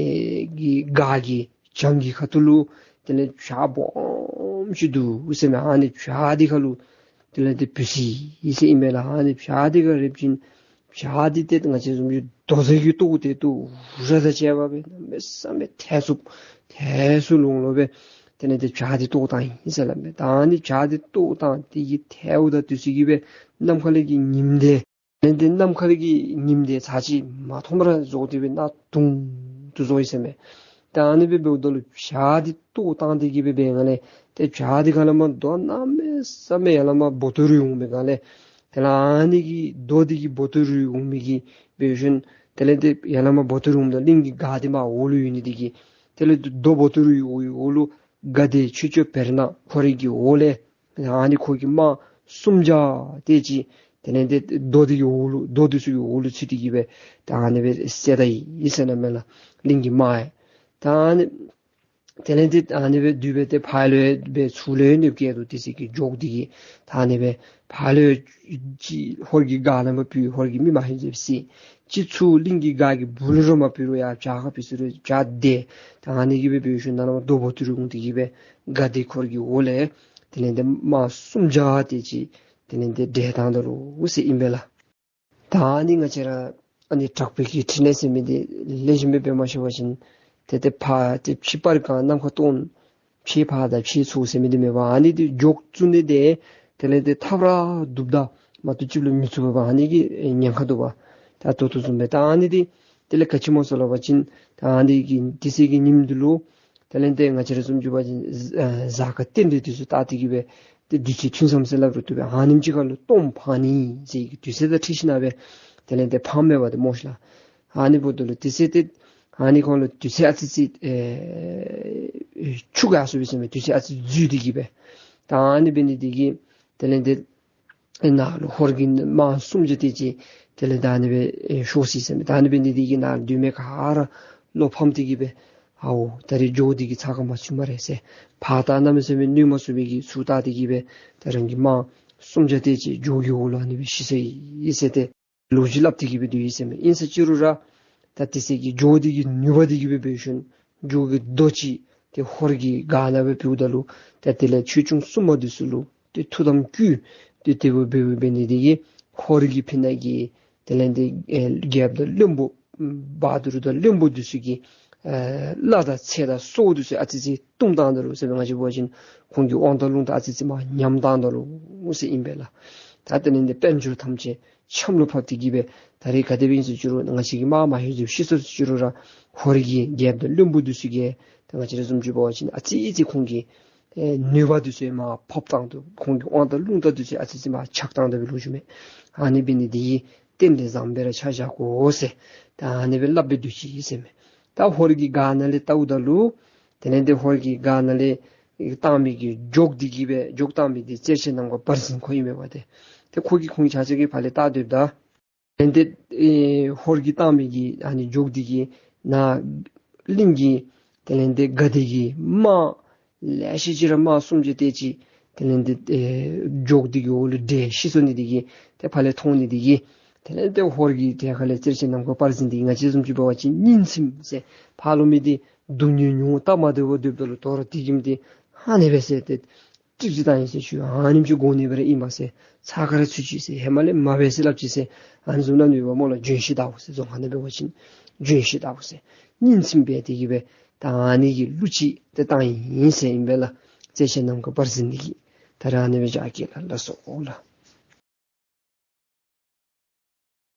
གི་སྒར་གྱི་བྱང་གི་ཁ་ཐུག་ལུ་དེ་ལས་བྱག་སྦོམ་ཅིག་འདུག་ཟེར་མས། ཨ་ནི་བྱག་འདི་ཁ་ལུ་དེ་ལས་ཏེ་བུད་སོ་ཡི་ཟེར་ཨིན་མས་ལགས། ཨ་ནི་བྱག་འདི་ཁར་རེག་པ་ཅིན་བྱག་འདི་ཏེ་ང་བཅས་བཟུམ་ཅིག་རྡོ་རྗེ་གི་ཏོག་ཏེ་ཏོག་ར་དང་བཅས་པ་སྦེ་གནམ་མེད་ས་མེད་ཐལ་སུབ་ཐལ་སུ་ལོང་ལོང་སྦེ་དེ་ལས་ཏེ་བྱག་འདི་བཏོག་བཏང་ཡི་ཟེར་སླབ་མས། ད་ཨ་ནི་བྱག་འདི་བཏོག་བཏང་སྟེ་གི་ཐལཝ་ད་དུས་ཅི་གི་སྦེ་ནམ་མཁའ་ལས་ཀྱི་ཉིམ་དེ་དེ་ལས་ཏེ་ནམ་མཁའ་ལས་ཀྱི་ཉིམ་དེ་ཚར་གཅིག་མ་མཐོངམ་ར་བཟོ་སྟེ་སྦེ་གནག་དུང་དུ་བཟོ་ཡི་ཟེར་མས། ད་ཨ་ནི་སྦེ་འབདཝ་ད་ལུ་བྱག་འདི་བཏོག་བཏང་སྟེ་གི་སྦེ་འབད་ནི་ལས་ཏེ་བྱག་འདི་ཁ་ལས་མར་རྡོ་གནམ་མེད་ས་མེད་ཡར་ལས་མར་སྦོ་ཏི་རུ་འོང་པའི་སྒང་ལས་དེ་ལས་ཨ་ནི་གི་རྡོ་འདི་གིས་སྦོ་ཏི་རུ་འོང་མི་གི་འབད་ཞིནམ་དེ་ལས་ཏེ་ཡར་ལས་མར་སྦོ་ཏི་རུ་འོངམ་ད་གླིང་གི་སྒར་འདི་མར་འོག་ལུ་ཡོད་ནི་དེ་གིས་དེ་ལས་རྡོ་སྦོ་ཏི་རུའི་འོག་ལུ་དགའ་བདེ་ཆོས་སྐྱོང་བེར་ནག་ཁོ་རའི་གི་འོག་ལས་ཨ་ནི་ཁོ་གི་དམག་སུམ་བརྒྱ་དེ་ཅིག་དེ་ལས་ཏེ་རྡོ་འདི་གི་འོག་ལུ་རྡོ་འདི་ཚུ་གི་འོག་ལུ་ཚུད་དེ་གི་སྦེ་ད་ཨ་ནི་སྦེ་བསད་ད་ཡི་ཟེར་སླབ་མས་ལགས། གླིང་གི་དམག་ཡང་ད་ཨ་ནི་དེ་ལས་ཏེ་ཨ་ནི་སྦེ་དུས་སྦེ་ཏེ་ཕར་ལུ་སྦེ་ཚུར་ལུ་ནི་བསྐྱལ་དོ། དེ་ཚེ་གི་རྒྱུག་འདི་གིས་ད་ཨ་ནི་སྦེ་ཕར་ལུ་ཅིག་ཧོར་གྱི་སྒར་ནང་མར་ཕུད་ཧོར་གྱི་མི་མ་ཧེ་ཟེར་སི་ཅིག་ཚུར་གླིང་གི་སྒར་གྱི་སྦུག་ལུ་ར་མར་ཕུད་རུང་ཡར་བྱག་ཁར་ཕུད་སོང་རུང་བྱག་འདི་ད་ཨ་ནི་གི་སྦེ་འབད་ཞིནམ་ནཱ་ལས་མར་རྡོ་སྦོ་ཏི་རུ་འོང་སྟེ་གི་སྦེ་དགའ་བདེ་ཁོ་རའི་གི་འོག་ལས་དེ་ལས་ཏེ་དམག་སུམ་བརྒྱ་དེ་ཅིག་དེ་ལས་ཏེ་བསྒྲལ་བཏང་ད་ནུག་ཟེར་ཨིན་པས་ལགས། ད་ཨ་ནི་ང་བཅས་ར་ཨ་ནི་དྲག་པོའི་གི་ཕྲིན་ལས་ཟེར་མི་འདི་ལེགས་ཤོམ་སྦེ་འབད་མ་ཤེས་པ་ཅིན་ཏེ་ཏེ་ཕར་ཏེ་ཕྱི་སྤར་གང་ནམ་མཁའ་སྟོང་ཕྱི་ཕར་དང་ཕྱི་ཚུར་ཟེར་མི་འདི་མེད་པར་ཨ་ནི་འདི་འཇོག་བཙུགས་ནི་འདི་དེ་ལས་ཏེ་ཐབས་ར་སྡུག་ད་མ་གཏོགས་ཅིག་ལུ་མི་ཚུགས་པས། ཨ་ནི་གི་ཉེན་ཁ་འདུག་པ། ད་ད་ལྟོ་བཟུམ་སྦེ་ད་ཨ་ནི་འདི་དེ་ལས་ག་ཅི་སྨོ་ཟེར་སླབ་པ་ཅིན་ད་ཨ་ནི་གི་དེ་ཚེ་གི་ཉིནམ་འདི་ལུ་དེ་ལས་ཏེ་ང་བཅས་ར་བཟུམ་ཅིག་འབད་བ་ཅིན་གཟའ་སྐར་རྟེན་འབྲེལ་འདི་ཚུ་བལྟ་སྟེ་གི་སྦེ་ཏེ་དུས་ཚོད་ཐུང་སམ་ཟེར་སླབ་རུང་བཏུབ་པས། ཨ་ནེམ་ཅིག་ཁར་ལུ་སྟོངམ་འཕང་ནི་ཟེར་གྱི་དུས་ཚོད་དང་འཁྲིལ་ཞིནམ་སྦེ་དེ་ལས་ཏེ་འཕང་མེད་པ་འདི་སྨོ་ཤིག་ལགས། ཨ་ནི་འབདཝ་ད་ལུ་དེ་ཚེ་ཏེ་ ཨ་ནི་ཁོང་ལུ་དུས་ཚོད་ཨ་ཙི་ཅིག་ཨེ་འཕྱུགས་ཡར་སོ་ཡི་ཟེར་མས། དུས་ཚོད་ཨ་ཙི་འཛུལ་ཏེ་གི་སྦེ། ད་ཨ་ནི་འབད་ནི་འདི་གིས་དེ་ལས་འདི་ཨེ་ནཱ་ལུ་ཧོར་གྱི་དམག་སུམ་བརྒྱ་དེ་ཅིག་དེ་ལས་ད་ཨ་ནི་སྦེ་ཨེ་ཤོར་སོ་ཡི་ཟེར་མས། ད་ཨ་ནི་འབད་ནི་འདི་གིས་ནཱ་ལུ་མི་ག་ར་བློ་ཕམ་སྟེ་གི་སྦེ་ཨའོ་ད་རིས་འགྱོ་སྟེ་གི་ཚགས་ཁར་མ་ཚུད་སྨ་རེ་ཟེར། ཕར་ད་གནམ་མེད་ས་མེད་གནོད་མ་ཚུགས་པའི་གི་ཚུར་བལྟ་སྟེ་གི་སྦེ་ད་རང་གི་དམག་སུམ་བརྒྱ་དེ་ཅིག་འགྱོ་གི་འོག་ལུ་ཨ་ནི་སྦེ་ཤི་སོ་ཡི་ཟེར་ཏེ་ལོ་རྒྱུས་སླབ་སྟེ་གི་སྦེ་སྡོད་ཡི་ཟེར་མས། ཨིན་ཟེར་ཅི་རུང་ར་ད་དེ་ཚེ་གི་འགྱོ་སྟེ་གི་ནུས་པ་དེ་གི་སྦེ་འབད་ཞིནམ་འགྱོ་གི་རྡོ་ཅིག་ཏེ་ཧོར་གྱི་སྒར་ནང་སྦེ་ཕུལཝ་ད་ལུ་ཏེ་དེ་ལས་ཆོས་སྐྱོང་སྲུང་མ་འདི་ཚུ་ལུ་ཏེ་ཐུགས་དམ་བསྐུལ་ཏེ་དེ་སྦེ་འབད་འབད་ནི་དེ་གིས་ཧོར་གྱི་ཕི་ནང་གི་དེ་ལས་འདི་ཨེ་རྒྱལཔོ་དང་བློན་པོ་བ་དུར་དང་བློན་པོ་འདི་ཚུ་གི་ཨེ་བླ་དང་ཚེ་དང་སྲོག་འདི་ཚུ་ཨ་ཙི་ཅིག་བཏུམ་བཏང་ད་ནུག་ཟེར་མས། ང་བཅས་འབད་བ་ཅིན་ཁོང་གི་དབང་ཐང་རླུང་རྟ་ཨ་ཙི་ཅིག་མར་ཉམས་བཏང་ད་ནུག་ཟེར་ཨིན་པས་ལགས། ད་དེ་ལས་འདི་དཔལ་འབྱོར་ཐམས་ཅད་ཆམ་ལུ་ཕབ་སྟེ་གི་སྦེ་ད་རིས་ག་དེ་སྦེ་ཨིན་ཟེར་ཅི་རུང་ང་བཅས་ཀྱི་དམག་མ་ཧེ་ཟེར་ཤི་སོ་ཟེར་ཅི་རུང་ར་ཧོར་གྱི་རྒྱལཔོ་དང་བློན་པོ་འདི་ཚུ་གིས་ད་ང་བཅས་ར་བཟུམ་ཅིག་འབད་བ་ཅིན་ཨ་ཙི་ཅིག་ཁོང་གི་ཨེ་ནུས་པ་འདི་ཚུ་མར་ཕབ་བཏང་དོ། ཁོང་གི་དབང་ཐང་རླུང་རྟ་འདི་ཚུ་ཨ་ཙི་ཅིག་མར་ཆག་བཏང་དོ་བའི་ལོ་རྒྱུས་མས། ཨ་ནི་འབད་ནི་འདི་གིས་རྟེན་འབྲེལ་བཟང་པོ་ར་ཆ་བཞག་དགོ་ཟེར་ད་ཨ་ནི་སྦེ་སླབ་སྦེ་སྡོད་ཅི་ཟེར་མས། ད་ཧོར་གྱི་སྒར་ནང་ལས་བལྟཝ་ད་ལུ་དེ་ལས་འདི་ཧོར་གྱི་སྒར་ནང་ལས་བཏང་མི་གི་རྒྱོག་འདི་གིས་སྦེ་རྒྱོག་བཏང་མི་འདི་གསེར་ཆེན་ནམ་མཁའ་དཔལ་འཛིན་ཁོ་ཨིན་མས་པ་ཏེ། ཏེ་ཁོ་གིས་ཁོང་ཆ་ཁྱབ་ཀྱི་ཕར་ལས་བལྟ་སྡོདཔ་ད་དེ་ལས་འདི་ཨེ་ཧོར་གྱིས་བཏང་མི་གི་ཨ་ནི་རྒྱོག་འདི་གིས་ནཱ་གླིང་གི་དེ་ལས་འདི་དགའ་བདེ་གི་དམག་ལེ་ཤ་ཅིག་ར་དམག་སུམ་བརྒྱ་དེ་ཅིག་དེ་ལས་འདི་ཨེ་རྒྱོག་འདི་གི་འོག་ལུ་བསྒྲལ་ཤི་སོ་ནི་འདི་གིས་ཏེ་ཕར་ལས་མཐོང་ནི་འདི་གིས་དེ་ལས་འདི་ཧོར་གྱི་ཏེ་ཁ་ལས་གསེར་ཆེན་ནམ་མཁའ་དཔལ་འཛིན་འདི་གིས་ང་བཅས་བཟུམ་ཅིག་འབད་བ་ཅིན་ཉིན་མཚན་ཟེར་ཕར་ལུ་མི་འདི་སྡུག་བསྔལ་མྱོང་སྟབས་མ་བདེཝ་སྡོདཔ་ད་ལུ་དོ་རུང་དེ་གིས་མི་འདི་ཨ་ནི་སྦེ་ཟེར་ཏེ་ཀྲིག་ཀྲི་བཏང་ཡི་ཟེར་ཞུ། ཨ་ནེམ་ཅིག་དགོ་ནི་སྦེ་ར་ཨིན་པས་ཟེར། ཚ་ཁ་ར་ཚུད་ཅི་ཟེར། ཧེ་མ་ལས་མ་འབད་ཟེར་སླབ་ཅི་ཟེར། ཨ་ནི་བཟུམ་སླབ་ནི་འབདཝ་སྨོ་ལགས། འཇོན་ཤེས་དརཝ་ཟེར། རྫོང་ཁ་ནང་འབད་བ་ཅིན་འཇོན་ཤེས་དརཝ་ཟེར། ཉིན་མཚན་འབད་དེ་གི་སྦེ་ད་ཨ་ནི་གི་གླུ་ཅིག་ཏེ་བཏང་ཡི་ཟེར་ཨིན་པས་ལགས། གསེར་ཆེན་ནམ་མཁའ་དཔལ་འཛིན་འདི་གིས། ད་རེས་ཨ་ནི་སྦེ་བཞག་གེ་ལགས། ལགས་སོ་ལགས།